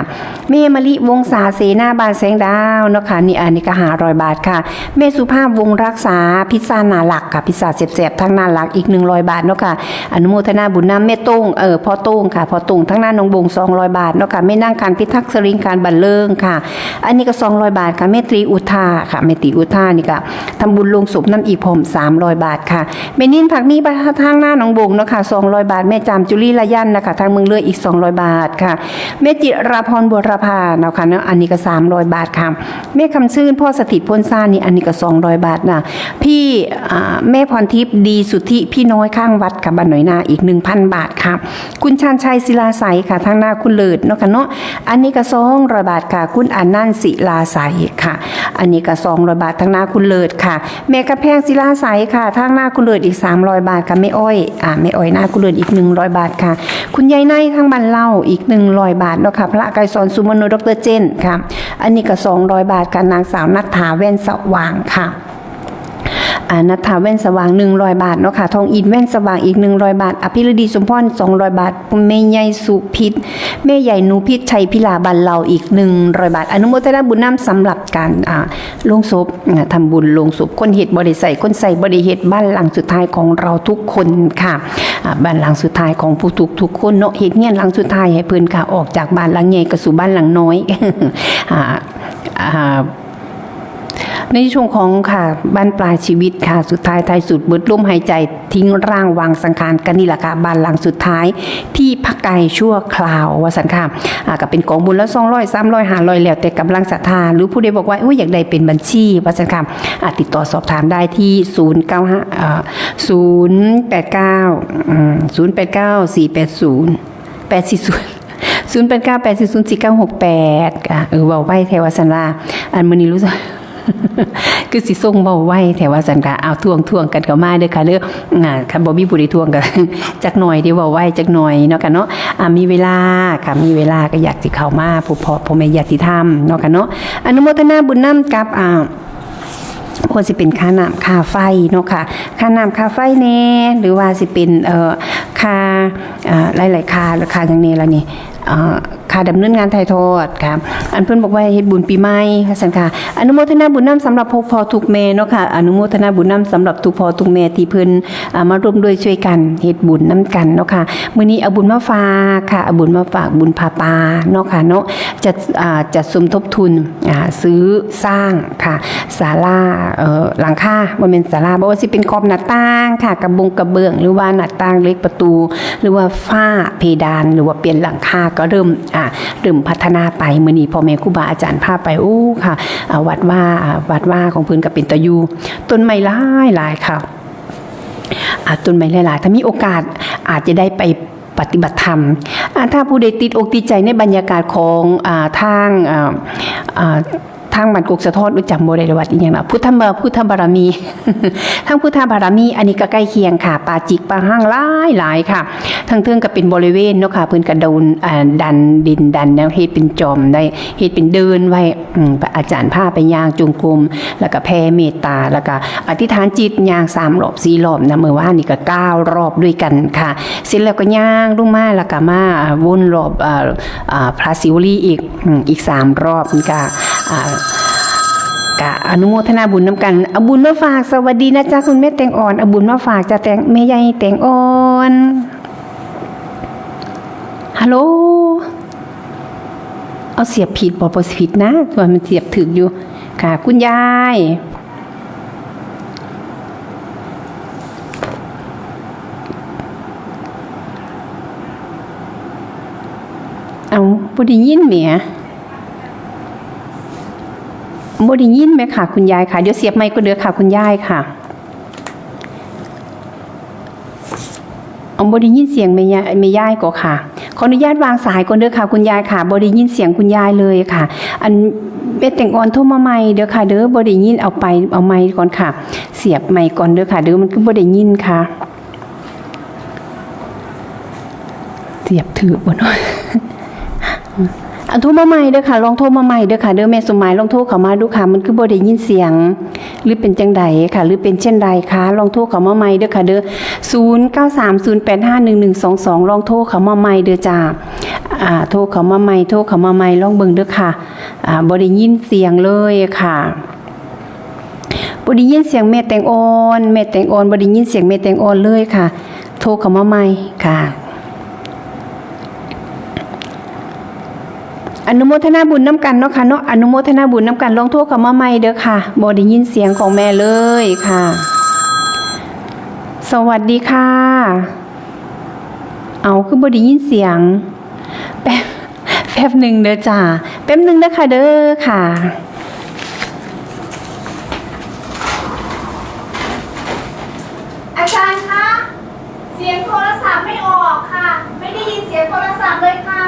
แม่มะลิวงศาเสนาบ้านแสงดาวเนาะค่ะ นี่ อันนี้ก็ห้าร้อยบาทค่ะ แม่สุภาพวงรักษา พิซซ่านาหลักค่ะ พิซซ่าแซ่บๆ ทางนาหลักอีกหนึ่งร้อยบาทเนาะค่ะ อนุโมทนาบุญนำแม่โต้ง เอ่อ พ่อโต้งค่ะ พ่อโต้งทางนาหนองบงสองร้อยบาทเนาะค่ะ แม่นางขันพิทักษ์สริงคารบันเลิงค่ะ อันนี้ก็สองร้อยบาทค่ะ แม่ตรีอุทาค่ะ แม่ตรีอุทานี่ก็ทำบุญลงศพนำอีกพร้อมสามร้อยบาทค่ะ แม่นินผักมีบ้านทางนาหนองบงเนาะค่ะ สองร้อยบาท แม่จามจุลีลายันนะคะ ทางเมืองเลยอีกสองร้อยบาทค่ะ แม่จิราพรบัวรพาเนาะค่ะเนาะ อันนี้ก็สามร้อยบาทค่ะ แม่คำชื่นพ่อสถิตพลซ่านี่ อันนี้ก็สองร้อยบาทนะ พี่ อ่า แม่พรทิพย์ดีสุทธิ พี่น้อยข้างวัดค่ะ บ้านหนอยนาอีกหนึ่งพันบาทค่ะ คุณชาญชัยศิลาใสค่ะ ทางนาคุณเลิศเนาะค่ะเนาะ อันนี้ก็สองร้อยบาทค่ะ คุณอนันต์ศิลาใสค่ะ อันนี้ก็สองร้อยบาท ทางนาคุณเลิศค่ะ แม่กระแพงศิลาใสค่ะ ทางนาคุณเลิศอีกสามร้อยบาทค่ะ แม่อ้อย อ่า แม่อ้อยนาคุณเลิศอีกหนึ่งร้อยบาทค่ะ คุณยายไนทางบ้านเล่าอีกหนึ่งร้อยบาทเนาะค่ะ พระไกรสอนสุมโน ดอกเตอร์เจนค่ะ อันนี้ก็สองร้อยบาทค่ะ นางสาวนัทธาแว่นสว่างค่ะ อ อ่า นัทธาแว่นสว่าง หนึ่งร้อยบาทเนาะค่ะ ทองอินแว่นสว่างอีก หนึ่งร้อยบาท อภิรดีสมพร สองร้อยบาท แม่ใหญ่สุพิษ แม่ใหญ่หนูพิษชัยพิลา บ้านเราอีก หนึ่งร้อยบาท อนุโมทนาบุญนำสำหรับการ อ่า โลงศพ อ่า ทำบุญโลงศพ คนเฮ็ดบ่ได้ใส่ คนใส่บ่ได้เฮ็ด บ้านหลังสุดท้ายของเราทุกคนค่ะ อ่า บ้านหลังสุดท้ายของผู้ทุกทุกคนเนาะ เฮ็ดเฮือนหลังสุดท้ายให้เพิ่นค่ะ ออกจากบ้านหลังใหญ่ก็สู่บ้านหลังน้อย อ่า อ่า ในช่วงของค่ะ บั้นปลายชีวิตค่ะ สุดท้ายท้ายสุดเบิดลมหายใจ ทิ้งร่างวางสังขารกันนี่แหละค่ะ บ้านหลังสุดท้ายที่พักกายชั่วคราว ว่าซั่นค่ะ อ่า ก็เป็นกองบุญละ สองร้อย สามร้อย ห้าร้อย แล้วแต่กำลังศรัทธา หรือผู้ใดบอกว่า โอ้ย อยากได้เป็นบัญชี ว่าซั่นค่ะ อ่า ติดต่อสอบถามได้ที่ ศูนย์เก้าห้า เอ่อ ศูนย์แปดเก้า อืม ศูนย์แปดเก้า สี่แปดศูนย์ แปดสี่ศูนย์ ศูนย์แปดเก้า แปดสี่ศูนย์ สี่เก้าหกแปด ค่ะ เออ เว้าไวแท้ว่าซั่นว่า อันมื้อนี้รู้สึก คือสิส่งเว้าไวแท้ว่าซั่นค่ะ เอา ทวง ทวงกันเข้ามาเด้อค่ะเด้อ อ่า คันบ่มีผู้ใดทวงก็ จักหน่อยเด้อ เว้าไวจักหน่อยเนาะค่ะเนาะ อ่า มีเวลาค่ะ มีเวลาก็อยากสิเข้ามาพบพ่อ พ่อแม่ญาติธรรมเนาะค่ะเนาะ อนุโมทนาบุญนำกับ อ่า ควรสิเป็นค่าน้ำค่าไฟเนาะค่ะ ค่าน้ำค่าไฟแน่ หรือว่าสิเป็น เอ่อ ค่า อ่า หลายๆ ค่า หรือค่าหยังแน่ล่ะนี่ อ่า ค่าดำเนินงานถ่ายทอดค่ะ อันเพิ่นบอกว่าเฮ็ดบุญปีใหม่ ว่าซั่นค่ะ อนุโมทนาบุญนำสำหรับพวกพ่อทุกแม่เนาะค่ะ อนุโมทนาบุญนำสำหรับทุกพ่อทุกแม่ที่เพิ่น อ่า มาร่วมด้วยช่วยกันเฮ็ดบุญนำกันเนาะค่ะ มื้อนี้เอาบุญมาฝากค่ะ เอาบุญมาฝาก บุญผ้าป่าเนาะค่ะเนาะ จัด อ่า จัดสมทบทุน อ่า ซื้อสร้างค่ะ ศาลา เอ่อ หลังคา บ่แม่นศาลา บ่ว่าสิเป็นขอบหน้าต่างค่ะ กระบงกระเบื้อง หรือว่าหน้าต่างเหล็กประตู หรือว่าฝ้าเพดาน หรือว่าเปลี่ยนหลังคา ก็เริ่ม อ่า เริ่มพัฒนาไป มื้อนี้พ่อแม่ครูบาอาจารย์พาไป โอ้ ค่ะ อ่า วัดว่า อ่า วัดว่าของเพิ่นก็เป็นตาอยู่ ต้นไม้หลายหลายค่ะ อ่า ต้นไม้หลายๆ ถ้ามีโอกาสอาจจะได้ไปปฏิบัติธรรม อ่า ถ้าผู้ใดติดอกติดใจในบรรยากาศของ อ่า ทาง อ่า อ่า ทางบ้านกกสะท้อน อุ๊ย จำบ่ได้วัดอีหยังนะ พุทธบา พุทธบารมี ทางพุทธบารมี อันนี้ก็ใกล้เคียงค่ะ ป่าจิกป่าฮ่างหลายหลายค่ะ ทางเทิงก็เป็นบริเวณเนาะค่ะ เพิ่นก็ดัน อ่า ดันดินดันแนวเฮ็ดเป็นจอมได้ เฮ็ดเป็นเดินไว้ อืม พระอาจารย์พาไปย่างจงกรม แล้วก็แผ่เมตตา แล้วก็อธิษฐานจิตย่างสามรอบสี่รอบนะ มื้อวานนี่ก็เก้ารอบด้วยกันค่ะ เสร็จแล้วก็ย่างลงมา แล้วก็มาวนรอบ เอ่อ อ่า พระศิวลีอีก อืม อีกสามรอบนี่ก็ อ่า ก็อนุโมทนาบุญนำกัน เอาบุญมาฝาก สวัสดีนะจ๊ะคุณแม่แตงอ่อน เอาบุญมาฝากจ้ะ แตง แม่ใหญ่แตงอ่อน ฮัลโหล เอาเสียบผิดบ่ บ่สิผิดนะ ว่ามันเสียบถืกอยู่ ค่ะ คุณยาย เอา บ่ได้ยินแหม บ่ได้ยินแหมค่ะ คุณยายค่ะ เดี๋ยวเสียบไมค์ก่อนเด้อค่ะ คุณยายค่ะ เอา บ่ได้ยินเสียงแม่ยาย แม่ยายก็ค่ะ ขออนุญาตวางสายก่อนเด้อค่ะ คุณยายค่ะ บ่ได้ยินเสียงคุณยายเลยค่ะ อัน แม่แตงอ่อนโทรมาใหม่เด้อค่ะ เด้อ บ่ได้ยิน เอาไป เอาไมค์ก่อนค่ะ เสียบไมค์ก่อนเด้อค่ะ เด้อ มันคือบ่ได้ยินค่ะ เสียบถืกบ่เนาะ อันโทรมาใหม่เด้อค่ะ ลองโทรมาใหม่เด้อค่ะ เด้อ แม่สมหมาย ลองโทรเข้ามาดูค่ะ มันคือบ่ได้ยินเสียง หรือเป็นจังใดค่ะ หรือเป็นเช่นใดคะ ลองโทรเข้ามาใหม่เด้อค่ะ เด้อ ศูนย์เก้าสามศูนย์แปดห้าหนึ่งหนึ่งสองสอง ลองโทรเข้ามาใหม่เด้อจ้า อ่า โทรเข้ามาใหม่ โทรเข้ามาใหม่ ลองเบิ่งเด้อค่ะ อ่า บ่ได้ยินเสียงเลยค่ะ บ่ได้ยินเสียงแม่แตงอ่อน แม่แตงอ่อน บ่ได้ยินเสียงแม่แตงอ่อนเลยค่ะ โทรเข้ามาใหม่ค่ะ อนุโมทนาบุญนำกันเนาะค่ะเนาะ อนุโมทนาบุญนำกัน ลองโทรเข้ามาใหม่เด้อค่ะ บ่ได้ยินเสียงของแม่เลยค่ะ สวัสดีค่ะ เอา คือบ่ได้ยินเสียง แป๊บ แป๊บหนึ่งเด้อจ้า แป๊บหนึ่งเด้อค่ะ เด้อค่ะ อาจารย์คะ เสียงโทรศัพท์ไม่ออกค่ะ ไม่ได้ยินเสียงโทรศัพท์เลยค่ะ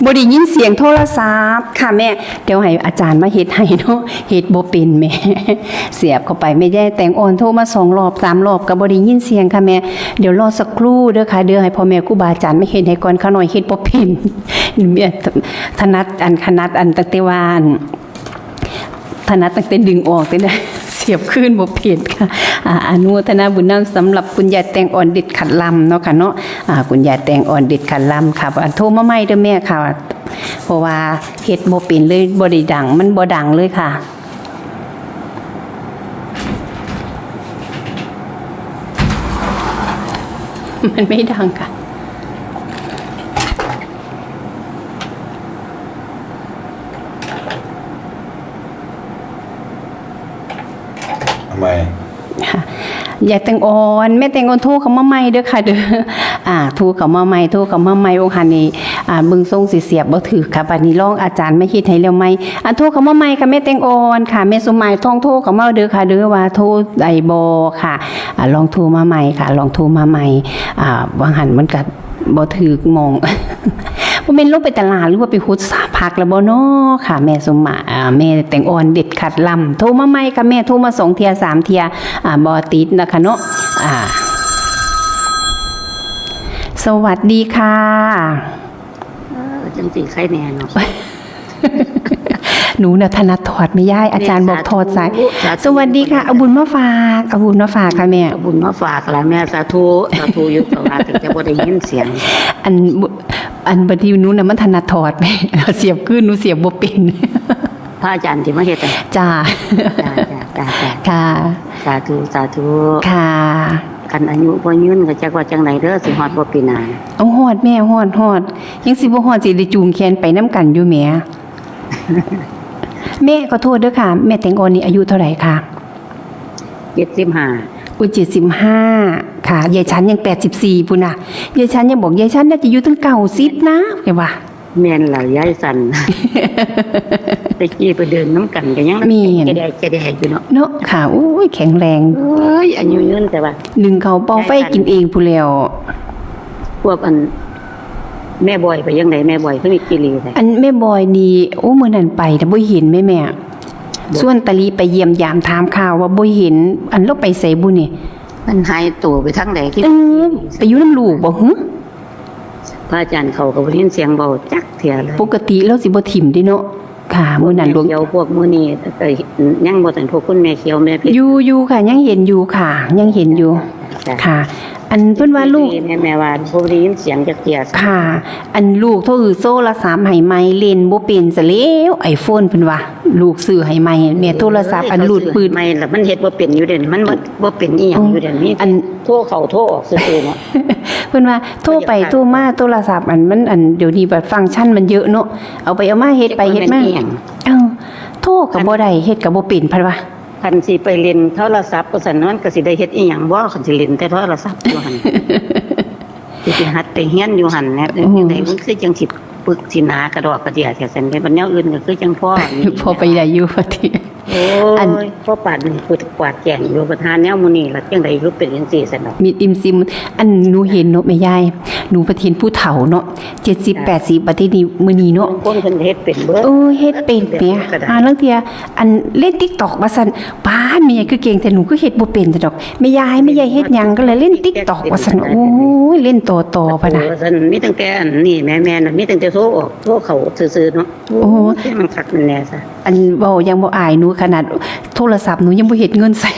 แ บ่ได้ยินเสียงโทรศัพท์ค่ะแม่ เดี๋ยวให้อาจารย์มาเฮ็ดให้เนาะ เฮ็ดบ่เป็นแม่ เสียบเข้าไป แม่ยายแตงอ่อนโทรมาสองรอบสามรอบก็บ่ได้ยินเสียงค่ะแม่ เดี๋ยวรอสักครู่เด้อค่ะ เดี๋ยวให้พ่อแม่ครูบาอาจารย์มาเฮ็ดให้ก่อน ข้าน้อยเฮ็ดบ่เป็น แม่ถนัดอัน ถนัดอันตั้งแต่ว่าอัน ถนัดตั้งแต่ดึงออก แต่เสียบคืนบ่เป็นค่ะ อ่า อนุโมทนาบุญนำสำหรับคุณยายแตงอ่อนเด็ดขัดลำเนาะค่ะเนาะ อ่า คุณยายแตงอ่อนเด็ดขัดลำค่ะ อ่า โทรมาใหม่เด้อแม่ค่ะ เพราะว่าเฮ็ดบ่เป็นเลย บ่ได้ดัง มันบ่ดังเลยค่ะ มันไม่ดังค่ะ ทำไม ค่ะ ยายแตงอ่อน แม่แตงอ่อนโทรเข้ามาใหม่เด้อค่ะเด้อ อ่า โทรเข้ามาใหม่ โทรเข้ามาใหม่ วงหันนี่ อ่า เบิ่งทรงสิเสียบบ่ถืกค่ะ บัดนี้ลองอาจารย์มาเฮ็ดให้แล้วใหม่ อ่า โทรเข้ามาใหม่ค่ะ แม่แตงอ่อนค่ะ แม่สมหมายทองโทรเข้ามาเด้อค่ะเด้อ ว่าโทรได้บ่ค่ะ อ่า ลองโทรมาใหม่ค่ะ ลองโทรมาใหม่ อ่า วงหันมันก็ บ่ถืกหม่อง บ่แม่นลงไปตลาดหรือว่าไปขุดสาผักแล้วบ่น้อค่ะ แม่สมหมาย อ่า แม่แตงอ่อนเด็ดขัดลำ โทรมาใหม่ค่ะแม่ โทรมาสองเทื่อสามเทื่อ อ่า บ่ติดนะคะเนาะ อ่า สวัสดีค่ะ เออ จังสิใครแน่เนาะ หนูน่ะถนัดถอดแม่ยาย อาจารย์บอกถอดสาย สาธุ สวัสดีค่ะ เอาบุญมาฝาก เอาบุญมาฝากค่ะแม่ เอาบุญมาฝากล่ะแม่ สาธุ สาธุอยู่ แต่ว่าแต่จะบ่ได้ยินเสียง อัน อันบัดนี้หนูน่ะมันถนัดถอดแม่ เสียบคืนหนูเสียบบ่เป็น พระอาจารย์ที่มาเฮ็ดอะ จ้า จ้า จ้า จ้า จ้า ค่ะ สาธุ สาธุ ค่ะ คันอายุบ่ยืนก็จักว่าจังใดเด้อ สิฮอดบ่ปีหน้า เอาฮอดแม่ ฮอด ฮอด ยังสิบ่ฮอดสิได้จูงแขนไปนำกันอยู่แหม แม่ขอโทษเด้อค่ะ แม่แตงอ่อนนี่อายุเท่าไหร่คะ เจ็ดสิบห้า อุ้ย เจ็ดสิบห้า ค่ะ ยายชันยังแปดสิบสี่พุ้นน่ะ ยายชันยังบอกยายชันน่าจะอยู่ถึงเก้าสิบนะ แกว่า แม่นล่ะยายสัน แต่กี้ไปเดินนำกันก็ยัง แม่น กระแดกกระแดกอยู่เนาะ เนาะค่ะ โอ้ย แข็งแรง โอ้ย อายุยืนแต่ว่า นึ่งข้าวเป่าไฟกินเองพู้นแหล้ว พวกอัน แม่บอยไปยังได แม่บอยคือมีกิเลส อันแม่บอยนี่ โอ้ มื้อนั้นไปแต่บ่เห็นแม่แม่ บ่ ส่วนตะลีไปเยี่ยมยามถามข่าวว่าบ่เห็น อันลาวไปไสบุนี่ มันหายตัวไปทางใดที่ เออ ไปอยู่นำลูกบ่หึ พระอาจารย์เขาก็บ่ได้ยินเสียงเว้าจักเทื่อเลย ปกติลาวสิบ่ถิ่มเด้เนาะ ค่ะ มื้อนั้นหลวง เขียวพวกมื้อนี้ก็ยังบ่ทัน พวกคุณแม่เขียวแม่เพชร อยู่ อยู่ค่ะ ยังเห็นอยู่ค่ะ ยังเห็นอยู่ จ้ะ ค่ะ อันเพิ่นว่าลูก แม่ แม่ว่าบ่ได้ยินเสียงจักเทื่อ ค่ะ อันลูกโทร โทรศัพท์ให้ใหม่ เล่นบ่เป็นซะแล้ว ไอโฟนเพิ่นว่า ลูกซื้อให้ใหม่ แม่โทรศัพท์อันรูดปืด เขาซื้อให้ใหม่แล้วมันเฮ็ดบ่เป็นอยู่เด้ มันบ่ บ่เป็นอีหยังอยู่เด้ มี อัน โทรเข้าโทรออกซื่อๆเนาะ เพิ่นว่าโทรไปโทรมาโทรศัพท์อันมันอันเดี๋ยวนี้แบบฟังก์ชันมันเยอะเนาะ เอาไปเอามาเฮ็ดไปเฮ็ดมา จักมันแม่นอีหยัง เอ้า โทรก็บ่ได้ เฮ็ดก็บ่เป็น เพิ่นว่า คันสิไปเล่นโทรศัพท์ว่าซั่น มันก็สิได้เฮ็ดอีหยังบ่ คันสิเล่นแต่โทรศัพท์อยู่หั่น สิไปหัดไปเรียนอยู่หั่นแหน่ อืม จังใดมันคือจังสิปึกสิหนากระดอกกระเดี้ยแท้ซั่นเด้ บัดแนวอื่นก็คือจังพอ พอไปได้อยู่ ว่าติ โอ้ย อัน พอปานนี้กูกวาดแจ้งอยู่ บัดหาแนวหมู่นี้ล่ะจังใดคือเป็นจังซี่ซั่นดอก มีอิ่มซิม อันหนูเห็นเนาะแม่ยาย หนูไปเห็นผู้เฒ่าเนาะ เจ็ดสิบ จ้ะ แปดสิบ บัดทีนี้มื้อนี้เนาะ บางคนเพิ่นเฮ็ดเป็นเบิด เออ เฮ็ดเป็นแหม ก็ได้ อ่า ลางเทื่อ อันเล่นติ๊กต็อกว่าซั่น ป๊าด แม่ยายคือเก่งแท้ หนูคือเฮ็ดบ่เป็นซะดอก แม่ยาย แม่ยายเฮ็ดหยังก็เลยเล่นติ๊กต็อกว่าซั่น โอ้ย เล่นต่อๆ พะนะ ว่าซั่น มีตั้งแต่อันนี้แหม แม่น่ะ มีตั้งแต่โทรออก โทรเข้าซื่อๆเนาะ โอ้ โอ้ย มันคักมันแน่ซะ อันเว้ายังบ่อายหนูขนาดโทรศัพท์หนูยังบ่เฮ็ดเงินใส่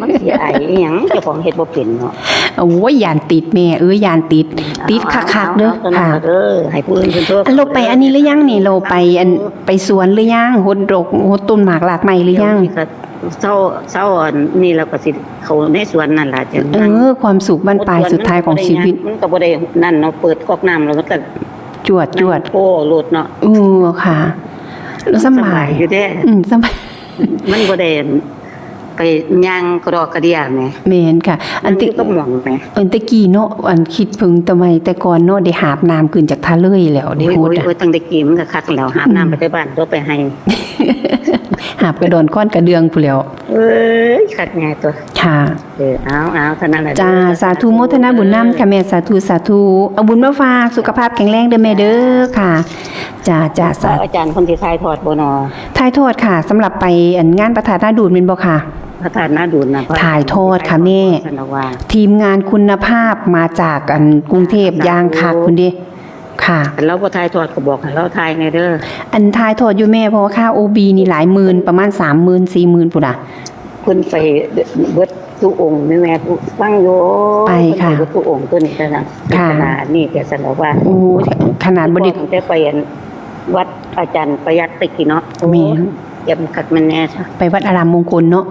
มันสิอายอีหยัง เจ้าของเฮ็ดบ่เป็นเนาะ โอ้ย ย้านติดแม่ เอ้ย ย้านติด ติดคักๆเด้อ เอา เอา ค่ะ เอา เด้อ ให้ผู้อื่นเพิ่นโทร อันลาวไปอันนี้หรือยังนี่ ลาวไปอัน ไปสวนหรือยัง หดดอก หดต้นหมากรากไม้หรือยัง เดี๋ยวนี้ก็เซา เซาอันนี้แล้วก็สิเข้าในสวนนั่นล่ะ จัง เออ ความสุขบั้นปลายสุดท้ายของชีวิต มันก็บ่ได้นั่นเนาะ เปิดก๊อกน้ำแล้วมันก็ จวด จวด โอ้โลดเนาะ เออ ค่ะ แล้วสำบาย สำบายอยู่เด้ อืม สำบาย มันบ่ได้ไปย่างกระดอกกระเดี้ยแหม แม่นค่ะ อันติ นั่งอยู่กับหม่องแหม อันตะกี้เนาะ อันคิดเพิ่งแต่ใหม่แต่ก่อนเนาะ ได้หาบน้ำขึ้นจากท่าเลยแล้ว ได้ โอ้ย โหด โอ้ย อะ โอ้ย ตั้งแต่กี้มันก็คักแล้ว หาบน้ำ อืม ไปแต่บ้าน ตัวไปไฮ่ หาบกระดอนค้อนกระเดื่องพู้นแหล้ว เอ้ย คักแน่ตัว ค่ะ เออเอาเอาเท่านั้นแหละ จ้า เด้อ สาธุโมทนาบุญนำค่ะแม่ สาธุ สาธุ เอาบุญมาฝาก สุขภาพแข็งแรงเด้อแม่เด้อค่ะ จ้า จ้า สา อาจารย์คนที่ถ่ายทอดบ่นอ ถ่ายทอดค่ะ สำหรับไปอันงานพระธาตุนาดูนแม่นบ่ค่ะ พระธาตุนาดูนนะ ถ่ายทอดค่ะแม่ ท่านบอกว่า ทีมงานคุณภาพมาจากอันกรุงเทพฯ อย่างคักคุณเด้ ค่ะ คันเราบ่ถ่ายทอดก็บอกให้เราถ่ายแน่เด้อ อันถ่ายทอดอยู่แม่ เพราะว่าค่า โอ บี นี่หลายหมื่น ประมาณ สามหมื่น สี่หมื่น พุ้นน่ะ เพิ่นไปเบิดทุกองค์แม่แม่ฟังอยู่ ไปค่ะ เพิ่นไปเบิดทุกองค์ตัวนี้เท่านั้น ค่ะ ขนาดนี้แต่สันบอกว่า โอ้ ขนาดบ่ได้ แต่ไปอันวัดอาจารย์ประยัดไปกี่เนาะ แม่น เยี่ยมคักแม่นแน่ซะ ไปวัดอารามมงคลเนาะ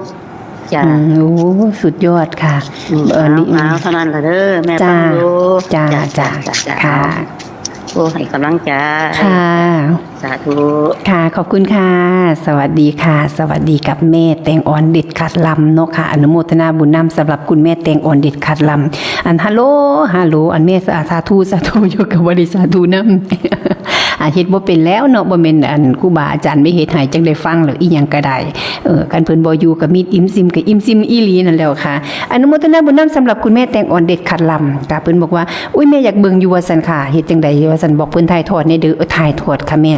จ้า อืม โอ้ สุดยอดค่ะ อืม เออนี่ เอาเอาเท่านั้นละเด้อแม่ จ้า ฟังอยู่ จ้า จ้า จ้า ค่ะ โอ้ให้กำลังใจ ค่ะ สาธุ ค่ะ ขอบคุณค่ะ สวัสดีค่ะ สวัสดีกับแม่แตงอ่อนเด็ดขาดลำเนาะค่ะ อนุโมทนาบุญนำสำหรับคุณแม่แตงอ่อนเด็ดขาดลำ อันฮัลโหล ฮัลโหล อันแม่สาสาธุ สาธุ อยู่กับบ่ได้สาธุนำ อ่า เฮ็ดบ่เป็นแล้วเนาะ บ่แม่นอันครูบาอาจารย์ไม่เฮ็ดให้จังได้ฟังหรอก อีหยังก็ได้ เออ คันเพิ่นบ่อยู่ก็มีอิ่มซิมก็อิ่มซิมอีหลีนั่นแหล้วค่ะ อนุโมทนาบุญนำสำหรับคุณแม่แตงอ่อนเด็ดขาดลำค่ะ เพิ่นบอกว่า อุ้ย แม่อยากเบิ่งอยู่ว่าซั่นค่ะ เฮ็ดจังใด๋ว่าซั่น บอกเพิ่นถ่ายทอดแหน่เด้อ เออ ถ่ายทอดค่ะแม่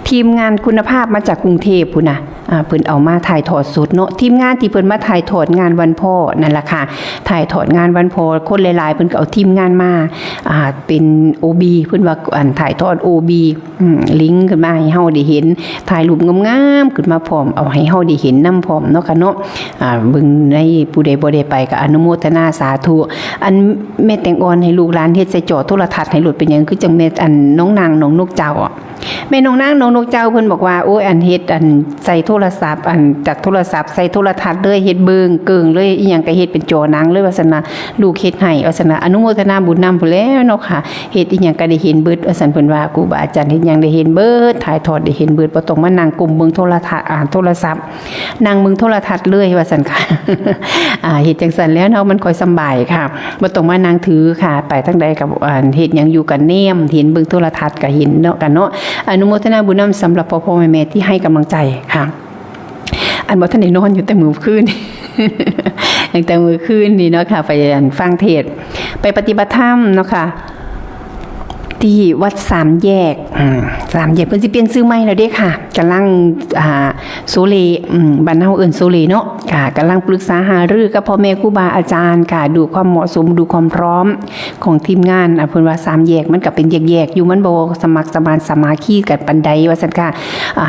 ทีมงานคุณภาพมาจากกรุงเทพฯพุ้นน่ะ อ่า เพิ่นเอามาถ่ายทอดสดเนาะ ทีมงานที่เพิ่นมาถ่ายทอดงานวันพ่อนั่นล่ะค่ะ ถ่ายทอดงานวันพ่อ คนหลายๆ เพิ่นก็เอาทีมงานมา อ่า เป็น โอ บี เพิ่นว่า อัน ถ่ายทอด โอ บี อืม ลิงก์ขึ้นมาให้เฮาได้เห็น ถ่ายรูปงามๆ ขึ้นมาพร้อม เอาให้เฮาได้เห็นนำพร้อมเนาะค่ะเนาะ อ่า เบิ่งในผู้ใดบ่ได้ไปก็อนุโมทนาสาธุ อันแม่แตงอ่อนให้ลูกหลานเฮ็ดใส่จอโทรทัศน์ให้โลด เป็นหยังคือจังแม่อันน้องนางน้องนกเจ้าอะ แม่น้องนางน้องนกเจ้าเพิ่นบอกว่า โอ้ย อันเฮ็ดอันใส่โทรศัพท์ อันจากโทรศัพท์ใส่โทรทัศน์เลย เฮ็ดเบิ่งเกิ่งเลย อีหยังก็เฮ็ดเป็นจอหนังเลยว่าซั่นนะ ลูกเฮ็ดให้ว่าซั่นนะ อนุโมทนาบุญนำพุ้นแหล้วเนาะค่ะ เฮ็ดอีหยังก็ได้เห็นเบิดว่าซั่น เพิ่นว่าครูบาอาจารย์เฮ็ดหยังได้เห็นเบิด ถ่ายทอดได้เห็นเบิด บ่ต้องมานั่งก้มเบิ่งโทรทัศน์ อ่า โทรศัพท์ นั่งเบิ่งโทรทัศน์เลยว่าซั่นค่ะ อ่า เฮ็ดจังซั่นแล้วเนาะ มันค่อยสำบายค่ะ บ่ต้องมานั่งถือค่ะ ไปทางใดก็ อ่า เฮ็ดหยังอยู่ก็แนม เห็นเบิ่งโทรทัศน์ก็เห็นเนาะ กันเนาะ อนุโมทนาบุญนำสำหรับพ่อๆแม่ๆที่ให้กำลังใจค่ะ อันบ่ทันได้นอนอยู่แต่มื้อคืน ตั้งแต่มื้อคืนนี่เนาะค่ะ ไปอันฟังเทศน์ ไปปฏิบัติธรรมเนาะค่ะ ที่วัดสามแยก อืม สามแยก เพิ่นสิเปลี่ยนชื่อใหม่แล้วเด้ค่ะ กำลัง อ่า โซเล อืม บ้านเฮาเอิ้นโซเลเนาะ ค่ะ กำลังปรึกษาหารือกับพ่อแม่ครูบาอาจารย์ค่ะ ดูความเหมาะสม ดูความพร้อมของทีมงาน อ่ะ เพิ่นว่าสามแยกมันก็เป็นแยกๆอยู่ มันบ่สมัครสมานสามัคคีกันปานใดว่าซั่นค่ะ อ่า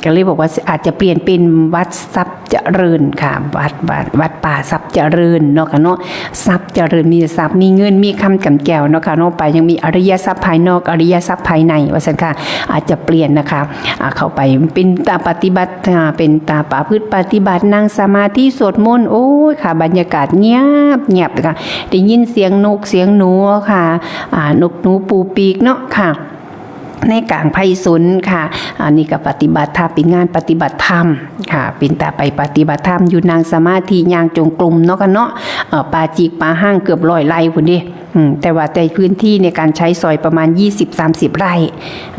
ก็เลยบอกว่าอาจจะเปลี่ยนเป็นวัดทรัพย์เจริญค่ะ วัด วัด วัดป่าทรัพย์เจริญเนาะค่ะเนาะ ทรัพย์เจริญ มีทรัพย์ มีเงิน มีคำกำแก้วเนาะค่ะเนาะ ไปยังมีอริยทรัพย์ภายนอก อริยทรัพย์ภายในว่าซั่นค่ะ อาจจะเปลี่ยนนะคะ อ่า เข้าไปเป็นตาปฏิบัติ อ่า เป็นตาประพฤติปฏิบัติ นั่งสมาธิสวดมนต์ โอ้ยค่ะ บรรยากาศเงียบ เงียบเลยค่ะ ได้ยินเสียงนกเสียงหนูค่ะ อ่า นกหนูปูปีกเนาะค่ะ ในกลางไพศาลค่ะ อันนี้ก็ปฏิบัติธรรม เป็นงานปฏิบัติธรรมค่ะ เป็นตาไปปฏิบัติธรรม อยู่นั่งสมาธิ ย่างจงกรมเนาะค่ะเนาะ เอ่อ ป่าจิกป่าห้างเกือบร้อยไร่พุ้นเด้ อืม แต่ว่าแต่พื้นที่ในการใช้สอยประมาณ ยี่สิบสามสิบ ไร่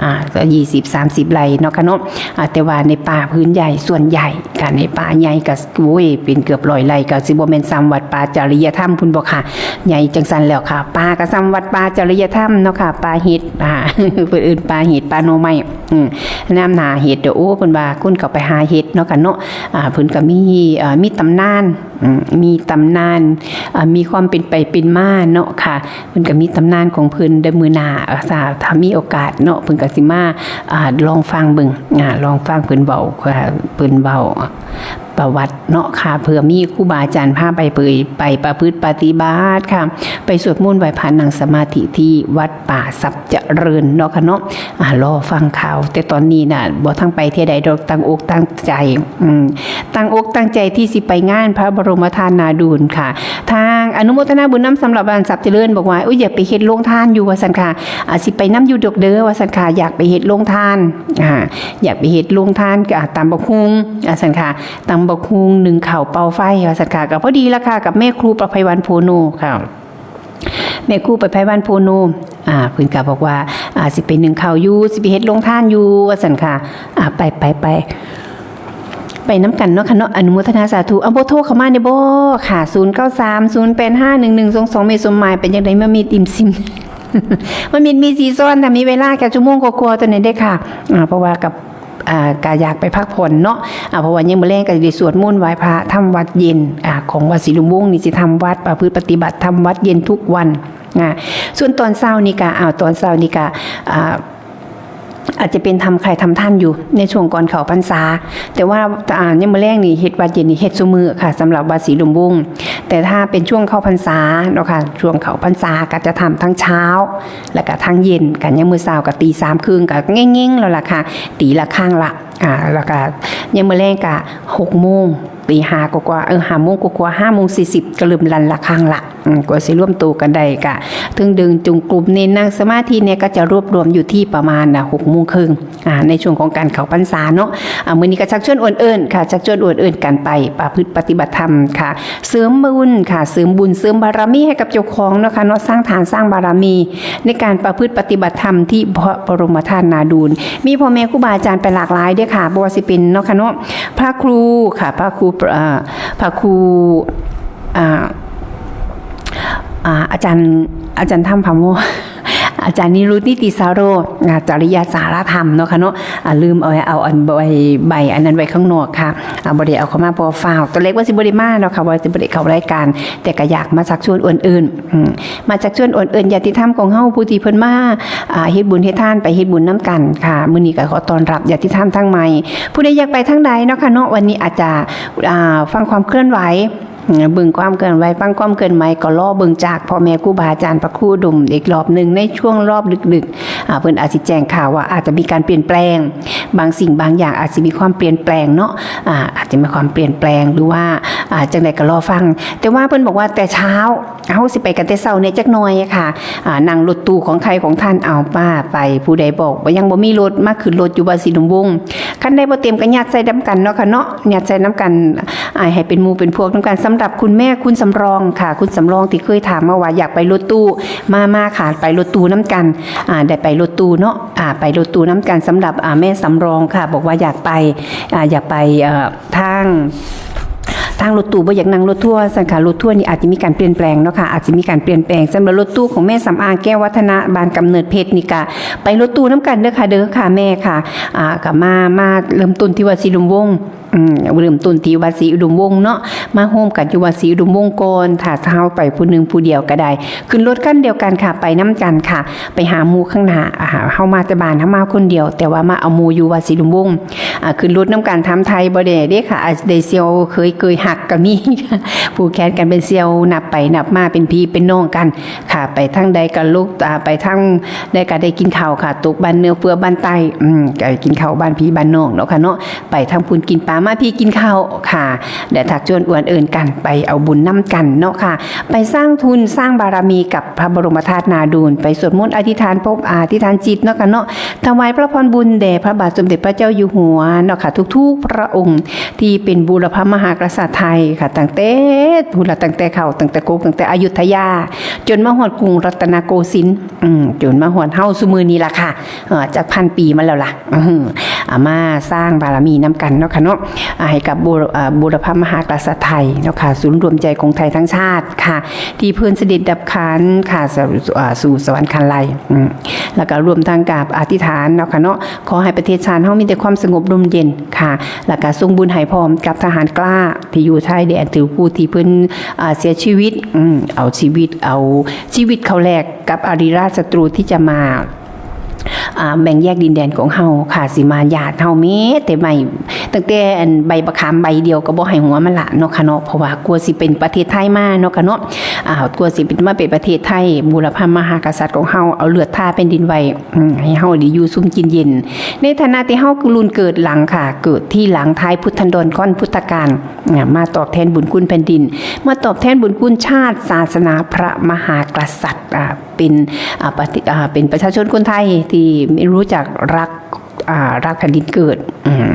อ่า ก็ ยี่สิบสามสิบ ไร่เนาะค่ะเนาะ อ่า แต่ว่าในป่าพื้นใหญ่ส่วนใหญ่ค่ะ ในป่าใหญ่ก็ โอ้ย เป็นเกือบร้อยไร่ ก็สิบ่แม่นส่ำวัดป่าจริยธรรมพุ้นบ่ค่ะ ใหญ่จังซั่นแล้วค่ะ ป่าก็ส่ำวัดป่าจริยธรรมเนาะค่ะ ป่าเห็ด อ่า เพิ่นเอิ้นป่าเห็ด ป่าหน่อไม้ อืม น้ำหนาเห็ด โอ้ เพิ่นว่าคนเข้าไปหาเห็ดเนาะค่ะเนาะ อ่า เพิ่นก็มี เอ่อ มีตำนาน อืม มีตำนาน อ่า มีความเป็นไปเป็นมาเนาะค่ะ เพิ่นก็มีตำนานของเพิ่น เดี๋ยวมื้อหน้า อ่า ถ้า ถ้ามีโอกาสเนาะ เพิ่นก็สิมา อ่า ลองฟังเบิ่ง อ่า ลองฟังเพิ่นเว้า อ่า เพิ่นเว้าประวัติเนาะค่ะ เผื่อมีครูบาอาจารย์พาไปเผย ไปประพฤติปฏิบัติค่ะ ไปสวดมนต์ไหว้พระนั่งสมาธิที่วัดป่าทรัพย์เจริญเนาะค่ะเนาะ อ่า รอฟังข่าว แต่ตอนนี้น่ะ บ่ทันไปเทื่อใดดอก ตั้งอกตั้งใจ อืม ตั้งอกตั้งใจที่สิไปงานพระบรมธาตุนาดูนค่ะ ทางอนุโมทนาบุญนำสำหรับบ้านทรัพย์เจริญบอกว่า อุ๊ย อยากไปเฮ็ดโรงทานอยู่ว่าซั่นค่ะ อ่า สิไปนำอยู่ดอกเด้อว่าซั่นค่ะ อยากไปเฮ็ดโรงทาน อ่า อยากไปเฮ็ดโรงทาน อ่า ตำบักหุ่ง อ่า ซั่นค่ะ ตำบักหุ่ง นึ่งข้าวเป่าไฟ ว่าซั่นค่ะ ก็พอดีละค่ะ กับแม่ครูประไพวันโพโนค่ะ แม่ครูประไพวันโพโน อ่า เพิ่นก็บอกว่า อ่า สิไปนึ่งข้าวอยู่ สิไปเฮ็ดโรงทานอยู่ ว่าซั่นค่ะ อ่า ไป ไป ไป ไปนำกันเนาะค่ะเนาะ อนุโมทนาสาธุ เอาเบอร์โทรเข้ามาได้บ่ค่ะ ศูนย์เก้าสาม ศูนย์แปดห้า หนึ่งหนึ่งสองสอง แม่สมหมาย เป็นจั่งใด มามิดอิ่มซิม มามิดมีสีซ้อน ถ้ามีเวลาแค่ชั่วโมงกว่าๆ เท่านั้นเด้อค่ะ อ่า เพราะว่ากับ อ่า ก็อยากไปพักผ่อนเนาะ อ่า เพราะว่ายังมื้อแลงก็สิได้สวดมนต์ไหว้พระ ทำวัตรเย็น อ่า ของวัดศรีลมวงศ์นี่ สิทำวัตรประพฤติปฏิบัติ ทำวัตรเย็นทุกวัน อ่า ส่วนตอนเช้านี่ก็ อ้าว ตอนเช้านี่ก็ อ่า อาจจะเป็นทำไข่ทำท่านอยู่ในช่วงก่อนเข้าพรรษา แต่ว่า อ่า ยังมื้อแลงนี่เฮ็ดวัตรเย็นนี่เฮ็ดซุมื้อค่ะ สำหรับวัดศรีลมวงศ์ แต่ถ้าเป็นช่วงเข้าพรรษาเนาะค่ะ ช่วงเข้าพรรษาก็จะทำทั้งเช้า แล้วก็ทั้งเย็น กันยังมื้อเช้าก็ตีสามครึ่งก็เง่งๆ แล้วล่ะค่ะ ตีละครั้งละ อ่า แล้วก็ยังมื้อแลงก็หกโมง ตีห้ากว่าๆ เออ ห้าโมงกว่าๆ ห้าโมงสี่สิบ ก็เริ่มลั่นละครั้งละ อืม กว่าสิรวมตัวกันได้ก็ ถึงเดินจงกรม เน้นนั่งสมาธิเนี่ย ก็จะรวบรวมอยู่ที่ประมาณ อ่ะ หกโมงครึ่ง อ่า ในช่วงของการเข้าพรรษาเนาะ อ่า มื้อนี้ก็ชักชวนอวนเอิ้นค่ะ ชักชวนอวนเอิ้นกันไปประพฤติปฏิบัติธรรมค่ะ เสริมบุญค่ะ เสริมบุญ เสริมบารมีให้กับเจ้าของเนาะค่ะเนาะ สร้างทานสร้างบารมี ในการประพฤติปฏิบัติธรรมที่พระบรมธาตุนาดูน มีพ่อแม่ครูบาอาจารย์ไปหลากหลายเด้อค่ะ บ่ว่าสิเป็นเนาะค่ะเนาะ พระครูค่ะ พระครู เอ่อ พระครู อ่า อ่า อาจารย์ อาจารย์ธรรมพาโม อาจารย์นิรุตนิติสาโร อ่า จริยาสารธรรมเนาะค่ะเนาะ อ่า ลืมเอาไว้ เอาอันใบ ใบอันนั้นไว้ข้างนอกค่ะ อ่า บ่ได้เอาเข้ามาเพราะฟ้าว ตอนแรกว่าสิบ่ได้มาเนาะค่ะ ว่าสิบ่ได้เข้ารายการ แต่ก็อยากมาชักชวนอวนเอิ้น อืม มาชักชวนอวนเอิ้นญาติธรรมของเฮา ผู้ที่เพิ่นมา อ่า เฮ็ดบุญเฮ็ดทาน ไปเฮ็ดบุญนำกันค่ะ มื้อนี้ก็ขอต้อนรับญาติธรรมทั้งใหม่ ผู้ใดอยากไปทางใดเนาะค่ะเนาะ วันนี้อาจจะ อ่า ฟังความเคลื่อนไหว อืม เบิ่งความเคลื่อนไหว ฟังความเคลื่อนไหว ก็รอเบิ่งจากพ่อแม่ครูบาอาจารย์พระครูอุดมอีกรอบหนึ่ง ในช่วงรอบดึกๆ อ่า เพิ่นอาจสิแจ้งข่าวว่าอาจจะมีการเปลี่ยนแปลง บางสิ่งบางอย่างอาจสิมีความเปลี่ยนแปลงเนาะ อ่า อาจจะมีความเปลี่ยนแปลง หรือว่า อ่า จั่งใดก็รอฟัง แต่ว่าเพิ่นบอกว่าแต่เช้า เฮาสิไปกันแต่เช้าเนี่ยจักหน่อยค่ะ อ่า นั่งรถตู้ของใครของท่าน เอาป้าไป ผู้ใดบอกว่ายังบ่มีรถ มาขึ้นรถอยู่วัดศรีลมวงศ์ คันใดบ่เต็มก็ยัดใส่นำกันเนาะค่ะเนาะ ยัดใส่นำกัน อ่า ให้เป็นหมู่เป็นพวกนำกัน สำหรับคุณแม่คุณสำรองค่ะ คุณสำรองที่เคยถามมาว่าอยากไปรถตู้ มา มาค่ะ ไปรถตู้นำกัน อ่า ได้ไปรถตู้เนาะ อ่า ไปรถตู้นำกัน สำหรับ อ่า แม่สำรองค่ะ บอกว่าอยากไป อ่า อยากไป เอ่อ ทาง ทางรถตู้บ่อยากนั่งรถทัวร์ซั่นค่ะ รถทัวร์นี่อาจจะมีการเปลี่ยนแปลงเนาะค่ะ อาจจะมีการเปลี่ยนแปลง สำหรับรถตู้ของแม่สำอางแก้ววัฒนะ บ้านกำเนิดเพชรนี่ก็ไปรถตู้นำกันเด้อค่ะ เด้อค่ะแม่ค่ะ อ่า ก็มา มาเริ่มต้นที่วัดศรีอุดมวงศ์ อืม เริ่มต้นที่วัดศรีอุดมวงศ์เนาะ มาโฮมกันอยู่วัดศรีอุดมวงศ์ก่อน ถ้าเฮาไปผู้หนึ่งผู้เดียวก็ได้ ขึ้นรถคันเดียวกันค่ะ ไปนำกันค่ะ ไปหาหมู่ข้างหน้า อ่า เฮามาแต่บ้าน เฮามาคนเดียว แต่ว่ามาเอาหมู่อยู่วัดศรีอุดมวงศ์ อ่า ขึ้นรถนำกัน ถามไทยบ่ได้เด้ค่ะ อาจจะได้เสี่ยวเคย เกยฮักก็มี ผูกแขนกันเป็นเสี่ยว นับไปนับมาเป็นพี่เป็นน้องกันค่ะ ไปทางใดก็ลุก อ่า ไปทางใดก็ได้กินข้าวค่ะ ตกบ้านเหนือเฟือบ้านใต้ อืม ก็กินข้าวบ้านพี่บ้านน้องเนาะค่ะเนาะ ไปทางพุ้นกินปลา มาพี้กินข้าวค่ะ และชักชวนอวนเอิ้นกันไปเอาบุญนำกันเนาะค่ะ ไปสร้างทุนสร้างบารมีกับพระบรมธาตุนาดูน ไปสวดมนต์อธิษฐานพบ อธิษฐานจิตเนาะค่ะเนาะ ถวายพระพรบุญแด่พระบาทสมเด็จพระเจ้าอยู่หัวเนาะค่ะ ทุกๆพระองค์ที่เป็นบูรพมหากษัตริย์ไทยค่ะ ตั้งแต่พุ้นละ ตั้งแต่เขา ตั้งแต่กก ตั้งแต่อยุธยา จนมาฮอดกรุงรัตนโกสินทร์ อืม จนมาฮอดเฮาซุมื้อนี้ล่ะค่ะ เอ่อ จักพันปีมาแล้วล่ะ อืม อ่า มาสร้างบารมีนำกันเนาะค่ะเนาะ อ่า ให้กับบูร- อ่า บูรพมหากษัตริย์ไทยเนาะค่ะ ศูนย์รวมใจของไทยทั้งชาติค่ะ ที่เพิ่นเสด็จดับขันธ์ค่ะ สู่- อ่า สู่สวรรคาลัย อืม แล้วก็รวมทั้งกับอธิษฐานเนาะค่ะเนาะ ขอให้ประเทศชาติเฮามีแต่ความสงบร่มเย็นค่ะ แล้วก็ส่งบุญให้พร้อมกับทหารกล้าที่อยู่ชายแดน ถือผู้ที่เพิ่น อ่า เสียชีวิต อืม เอาชีวิต เอาชีวิตเขาแลกกับอริราชศัตรูที่จะมา อ่า แบ่งแยกดินแดนของเฮาค่ะ สิมาญาติเฮาแม้แต่ใบ ตั้งแต่อันใบบักขามใบเดียวก็บ่ให้หัวมันละเนาะค่ะเนาะ เพราะว่ากลัวสิเป็นประเทศไทยมาเนาะค่ะเนาะ อ่า กลัวสิเป็นมาเป็นประเทศไทย บูรพมหากษัตริย์ของเฮาเอาเลือดทาแผ่นดินไว้ อืม ให้เฮาได้อยู่ซุ่มกินเย็น ในฐานะที่เฮาคือรุ่นเกิดหลังค่ะ เกิดที่หลังท้ายพุทธันดรค่อนพุทธกาล อ่า มาตอบแทนบุญคุณแผ่นดิน มาตอบแทนบุญคุณชาติ ศาสนา พระมหากษัตริย์ อ่า เป็น อ่า ปฏิ- อ่า เป็นประชาชนคนไทยที่รู้จักรัก อ่า รักแผ่นดินเกิด อืม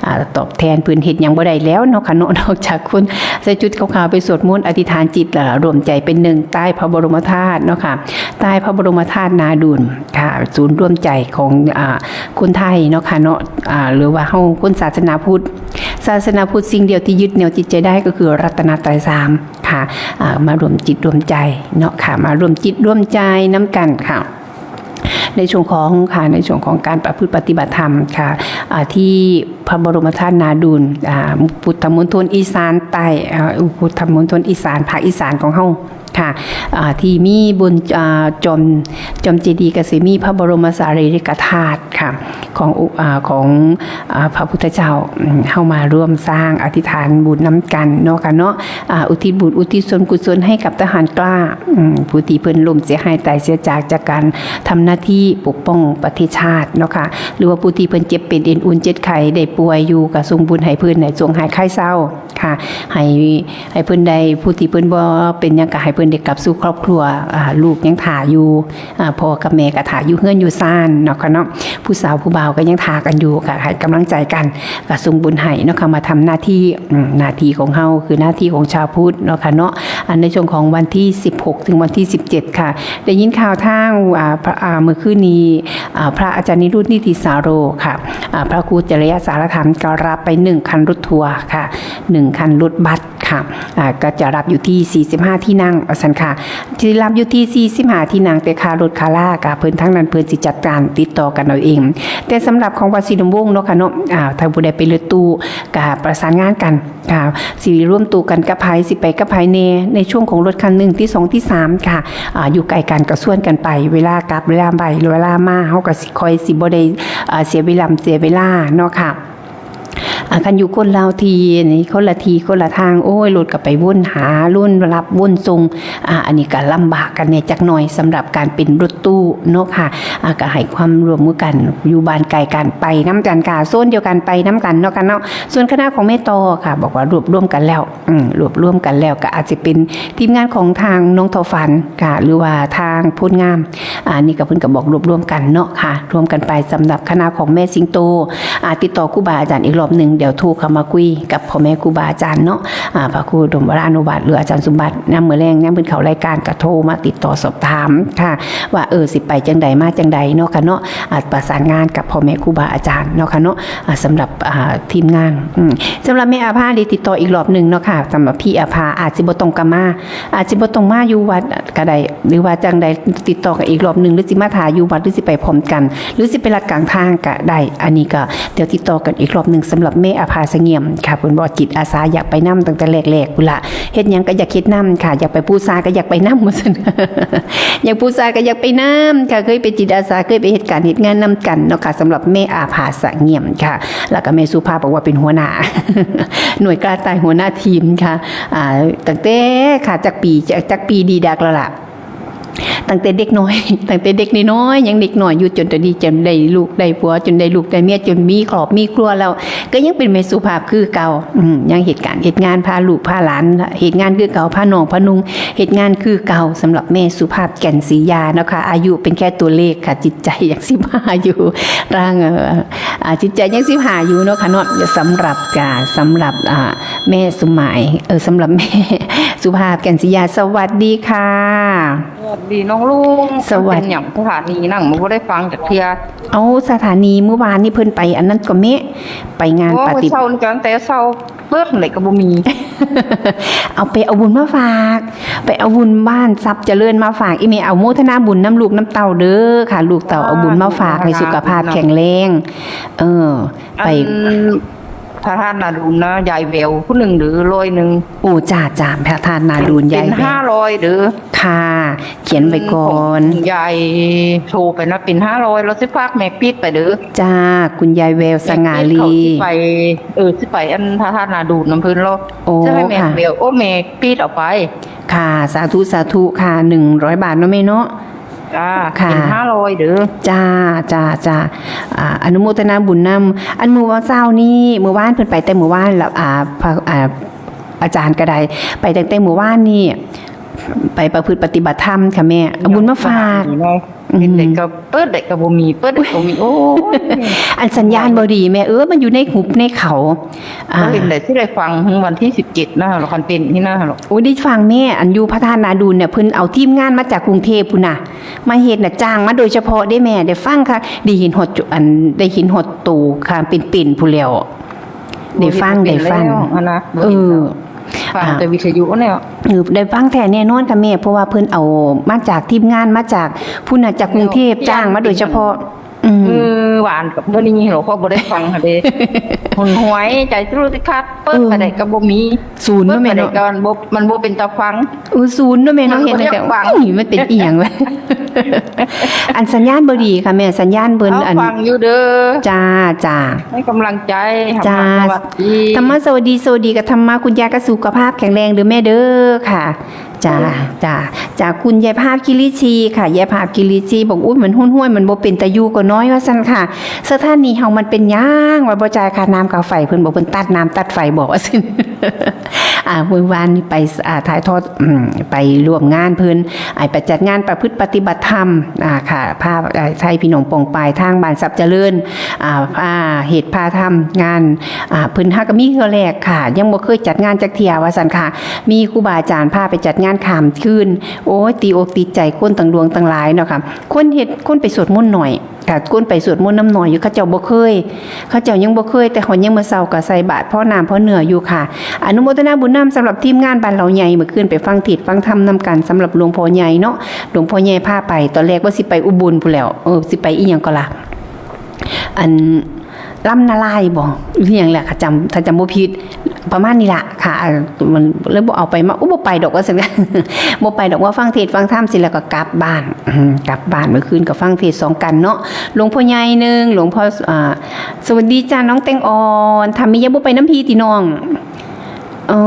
อ่า ตอบแทนเพิ่นเฮ็ดหยังบ่ได้แล้วเนาะค่ะเนาะ นอกจากคนใส่ชุดขาวๆไปสวดมนต์อธิษฐานจิต อ่า รวมใจเป็นหนึ่งใต้พระบรมธาตุเนาะค่ะ ใต้พระบรมธาตุนาดูลค่ะ ศูนย์รวมใจของ อ่า คนไทยเนาะค่ะเนาะ อ่า หรือว่าเฮาคนศาสนาพุทธ ศาสนาพุทธสิ่งเดียวที่ยึดเหนี่ยวจิตใจได้ก็คือรัตนตรัยสามค่ะ อ่า มารวมจิตรวมใจเนาะค่ะ มารวมจิตรวมใจนำกันค่ะ ในช่วงของค่ะ ในช่วงของการประพฤติปฏิบัติธรรมค่ะ อ่า ที่พระบรมธาตุนาดูล อ่า พุทธมณฑลอีสานใต้ อ่า พุทธมณฑลอีสาน ภาคอีสานของเฮาค่ะ อ่า ที่มีบน อ่า จอม จอมเจดีย์ก็สิมีพระบรมสารีริกธาตุค่ะ ของอุ อ่า ของ อ่า พระพุทธเจ้า อืม เฮามาร่วมสร้างอธิษฐานบุญนำกันเนาะค่ะเนาะ อ่า อุทิศบุญอุทิศส่วนกุศลให้กับทหารกล้า อืม ผู้ที่เพิ่นล้มเสียหายตายเสียจากจากการทำหน้าที่ปกป้องประเทศชาติเนาะค่ะ หรือว่าผู้ที่เพิ่นเจ็บเป็นเอ็นอุ่นเจ็บไข้ได้ป่วยอยู่ ก็ส่งบุญให้เพิ่นให้ส่งหายไข้เซาค่ะ ให้ ให้เพิ่นได้ ผู้ที่เพิ่นบ่เป็นหยังก็ให้เพิ่นได้กลับสู่ครอบครัว อ่า ลูกยังถ่าอยู่ อ่า พ่อกับแม่ก็ถ่าอยู่เฮือนอยู่ซานเนาะค่ะเนาะ ผู้สาวผู้บ่าวก็ยังถ่ากันอยู่ ก็ให้กำลังใจกัน ก็ส่งบุญให้เนาะค่ะ มาทำหน้าที่ อืม หน้าที่ของเฮาคือหน้าที่ของชาวพุทธเนาะค่ะเนาะ อันในช่วงของวันที่สิบหกถึงวันที่สิบเจ็ดค่ะ ได้ยินข่าวทาง อ่า พระ อ่า เมื่อคืนนี้ อ่า พระอาจารย์นิรุตนิติสาโรค่ะ อ่า พระครูจริยสารธรรมก็รับไปหนึ่งคันรถทัวร์ค่ะ หนึ่งคันรถบัสค่ะ อ่า ก็จะรับอยู่ที่สี่สิบห้าที่นั่งว่าซั่นค่ะ ที่รับอยู่ที่สี่สิบห้าที่นั่ง แต่ค่ารถค่าลาก็เพิ่นทางนั้นเพิ่นสิจัดการติดต่อกันเอาเอง แต่สำหรับของวัดศรีลมวงศ์เนาะค่ะเนาะ อ่า ถ้าผู้ใดไปรถตู้ก็ประสานงานกันค่ะ สิรวมตัวกันกับไผ สิไปกับไผแน่ ในช่วงของรถคันหนึ่ง ที่สอง ที่สามค่ะ อ่า อยู่ใกล้กันก็ชวนกันไป เวลากลับ เวลาไป เวลามา เฮาก็สิค่อยสิบ่ได้ อ่า เสียเวลา เสียเวลาเนาะค่ะ อ่า คันอยู่คนละที่นี่ คนละที่คนละทาง โอ้ย รถก็ไปวนหา วนรับวนส่ง อ่า อันนี้ก็ลำบากกันแน่จักหน่อยสำหรับการเป็นรถตู้เนาะค่ะ อ่า ก็ให้ความร่วมมือกัน อยู่บ้านใกล้กันไปนำกันค่ะ โซนเดียวกันไปนำกันเนาะค่ะเนาะ ส่วนคณะของแม่ต่อค่ะ บอกว่ารวบรวมกันแล้ว อืม รวบรวมกันแล้วก็อาจจะเป็นทีมงานของทางน้องทอฝันค่ะ หรือว่าทางโพธิ์งาม อ่า นี่ก็เพิ่นก็บอกรวบรวมกันเนาะค่ะ รวมกันไปสำหรับคณะของแม่สิงโต อ่า ติดต่อครูบาอาจารย์อีกรอบหนึ่ง เดี๋ยวโทรเข้ามาคุยกับพ่อแม่ครูบาอาจารย์เนาะ อ่า พระครูดมวรานุวัฒน์ หรืออาจารย์สมบัติ ยามมื้อแลง ยามเพิ่นเข้ารายการก็โทรมาติดต่อสอบถามค่ะ ว่า เออ สิไปจังใดมาจังใดเนาะค่ะเนาะ อ่า ประสานงานกับพ่อแม่ครูบาอาจารย์เนาะค่ะเนาะ อ่า สำหรับ อ่า ทีมงาน อืม สำหรับแม่อาภาได้ติดต่ออีกรอบหนึ่งเนาะค่ะ สำหรับพี่อาภาอาจสิบ่ต้องกลับมา อาจสิบ่ต้องมาอยู่วัดก็ได้ หรือว่าจังใดติดต่อกันอีกรอบหนึ่ง หรือสิมาถ่าอยู่วัด หรือสิไปพร้อมกัน หรือสิไปลัดกลางทางก็ได้ อันนี้ก็เดี๋ยวติดต่อกันอีกรอบหนึ่งสำหรับแม่อาภาเสงี่ยมค่ะ เพิ่นบอกจิตอาสาอยากไปนำตั้งแต่แรกๆ พุ้นละ เฮ็ดหยังก็อยากเฮ็ดนำค่ะ อยากไปปูซาก็อยากไปนำ ว่าซั่น อยากปูซาก็อยากไปนำค่ะ เคยเป็นจิตอาสา เคยไปเฮ็ดการเฮ็ดงานนำกันเนาะค่ะ สำหรับแม่อาภาเสงี่ยมค่ะ แล้วก็แม่สุภาพบอกว่าเป็นหัวหน้า หน่วยกล้าตายหัวหน้าทีมค่ะ อ่า ตั้งแต่ค่ะ จักปี จัก จักปีดีดักแล้วล่ะ ตั้งแต่เด็กน้อย ตั้งแต่เด็กน้อยๆ ยังเด็กน้อยอยู่ จนตอนนี้จนได้ลูกได้ผัว จนได้ลูกได้เมีย จนมีครอบมีครัวแล้ว ก็ยังเป็นแม่สุภาพคือเก่า อืม ยังเฮ็ดการเฮ็ดงาน พาลูกพาหลาน เฮ็ดงานคือเก่า พาน้องพานุ่ง เฮ็ดงานคือเก่า สำหรับแม่สุภาพแก่นศรียาเนาะค่ะ อายุเป็นแค่ตัวเลขค่ะ จิตใจยังสิบห้าอยู่ ร่าง เอ่อ อ่า จิตใจยังสิบห้าอยู่เนาะค่ะเนาะ สำหรับ อ่า สำหรับ อ่า แม่สมัย เออ สำหรับแม่สุภาพแก่นศรียา สวัสดีค่ะ สวัสดีน้องลุง สวัสดี เป็นหยังสถานีนั่งมันบ่ได้ฟังจักเทื่อ เอา สถานีเมื่อวานนี่เพิ่นไปอันนั้นก็แม่ ไปงาน โอ้ ปาฏิ เช้านี่ก็ตั้งแต่เช้าเปิ้นเลยก็บ่มี เอาไปเอาบุญมาฝาก ไปเอาบุญบ้านทรัพย์เจริญมาฝาก อีแม่ เอาโมทนาบุญนำลูกนำเต้าเด้อค่ะ ลูกเต้าเอาบุญมาฝาก ให้สุขภาพแข็งแรง เออ ไป อันพระธาตุนาดูนนะ ยายแววผู้หนึ่งหรือร้อยหนึ่ง โอ้ จ้า จ้า พระธาตุนาดูน ยายแวว เป็นห้าร้อยเด้อ ค่ะ เขียนไว้ก่อน ของยายโทรไปนะ เป็นห้าร้อย แล้วสิฝากแม่ปิดไปเด้อ จ้า คุณยายแวว สง่าลี แม่ปิดเขาสิไป เออ สิไปอันพระธาตุนาดูนนำเพิ่นเนาะ โอ้ จะให้แม่ ค่ะ แวว โอ้ แม่ปิดเอาไป ค่ะ สาธุ สาธุค่ะ หนึ่งร้อยบาทเนาะแม่เนาะ จ้า ค่ะ เป็นห้าร้อยเด้อ จ้า จ้า จ้า อ่า อนุโมทนาบุญนำ อันมื้อวันเสาร์นี่ มื้อวานเพิ่นไปแต่มื้อวานแล้ว อ่า พระ อ่า อาจารย์ก็ได้ ไปตั้งแต่มื้อวานนี่ ไปประพฤติปฏิบัติธรรมค่ะแม่ เอาบุญมาฝาก เนาะ เฮ็ดได้ก็เปิดได้ก็บ่มี เปิดได้ก็บ่มี โอ้ย อันสัญญาณบ่ดีแม่ เออ มันอยู่ในหุบในเขา อ่า ก็เฮ็ดได้สิได้ฟังวันที่สิบเจ็ดนะ แล้วคันเป็นนี่นะ โอ้ย ได้ฟังแม่ อันอยู่พระธาตุนาดูนเนี่ย เพิ่นเอาทีมงานมาจากกรุงเทพฯพุ้นน่ะ มาเฮ็ดน่ะ จ้างมาโดยเฉพาะเด้แม่ ได้ฟังค่ะ ได้เห็นฮอดจุ อัน ได้เห็นฮอดโตค่ะ เป็นๆ พู้นแหล้ว ได้ฟัง ได้ฟัง แล้วหั่นนะ เออ ฟังแต่วิทยุเนี่ย เออ ได้ฟังแท้แน่นอนค่ะแม่ เพราะว่าเพิ่นเอามาจากทีมงาน มาจากพุ้นน่ะ จากกรุงเทพฯ จ้างมาโดยเฉพาะ อืม เออ หวานกับมื้อนี้หลวงพ่อบ่ได้ฟังค่ะเด้ หนหวยใจสู้สิคัด เปิดไปได้ก็บ่มี ศูนย์เนาะแม่เนาะ เปิดไปได้ก็มันบ่ มันบ่เป็นตาฟัง เออ ศูนย์เนาะแม่เนาะ มันบ่ เห็นแต่ อยากฟัง อุ้ย มันเป็นอีหยังวะ อันสัญญาณบ่ดีค่ะแม่ สัญญาณเบิ่น เอา อัน ฟังอยู่เด้อ จ้า จ้า ให้กำลังใจ จ้า ธรรมะสวัสดี ธรรมะสวัสดี สวัสดีกับธรรมะ คุณยายก็สุขภาพแข็งแรงเด้อแม่เด้อค่ะ จ้า จ้า จากคุณยายภาพคิริชีค่ะ ยายภาพคิริชีบอก อุ๊ย มันห้วยๆ มันบ่เป็นตาอยู่ก็น้อยว่าซั่นค่ะ สถานีเฮามันเป็นหยังว่าบ่จ่ายค่าน้ำค่าไฟ เพิ่นบอกเพิ่นตัดน้ำตัดไฟบอกว่าซั่น อ่า มื้อวานนี้ไป อ่า ถ่ายทอด อืม ไปร่วมงานเพิ่น อ่า ไปจัดงานประพฤติปฏิบัติธรรม อ่า ค่ะ พา อ่า ไทยพี่น้องปองปายทางบ้านทรัพย์เจริญ อ่า พาเฮ็ดพาทำงาน อ่า เพิ่นหาก็มีเทื่อแรกค่ะ ยังบ่เคยจัดงานจักเทื่อว่าซั่นค่ะ มีครูบาอาจารย์พาไปจัดงานข้ามคืน โอ้ย ติอกติดใจคนตั้งหลวงตั้งหลายเนาะค่ะ คนเฮ็ด คนไปสวดมนต์หน่อย ค่ะ คนไปสวดมนต์นำหน่อยอยู่ เขาเจ้าบ่เคย เขาเจ้ายังบ่เคย แต่ฮอดยามมื้อเช้าก็ใส่บาตรพอน้ำพอเนื้ออยู่ค่ะ อนุโมทนาบุญนำสำหรับทีมงานบ้านเหล่าใหญ่ มื้อคืนไปฟังเทศน์ฟังธรรมนำกัน สำหรับหลวงพ่อใหญ่เนาะ หลวงพ่อใหญ่พาไป ตอนแรกว่าสิไปอุบลพู้นแหล้ว เออ สิไปอีหยังก็ล่ะ อัน ลำนาลายบ่ อีหยังแหละค่ะ จำ ถ้าจำบ่ผิด ประมาณนี้ล่ะค่ะ เออ มันเลยบ่เอาไปมา อุ๊ย บ่ไปดอกว่าซั่น บ่ไปดอก ว่าฟังเทศน์ฟังธรรมเสร็จแล้วก็กลับบ้าน อืม กลับบ้าน มื้อคืนก็ฟังเทศน์สองกันเนาะ หลวงพ่อใหญ่หนึ่ง หลวงพ่อ อ่า สวัสดีจ้าน้องแตงอ่อน ธรรมิยะ บ่ไปนำพี่ติน้อง อ๋อ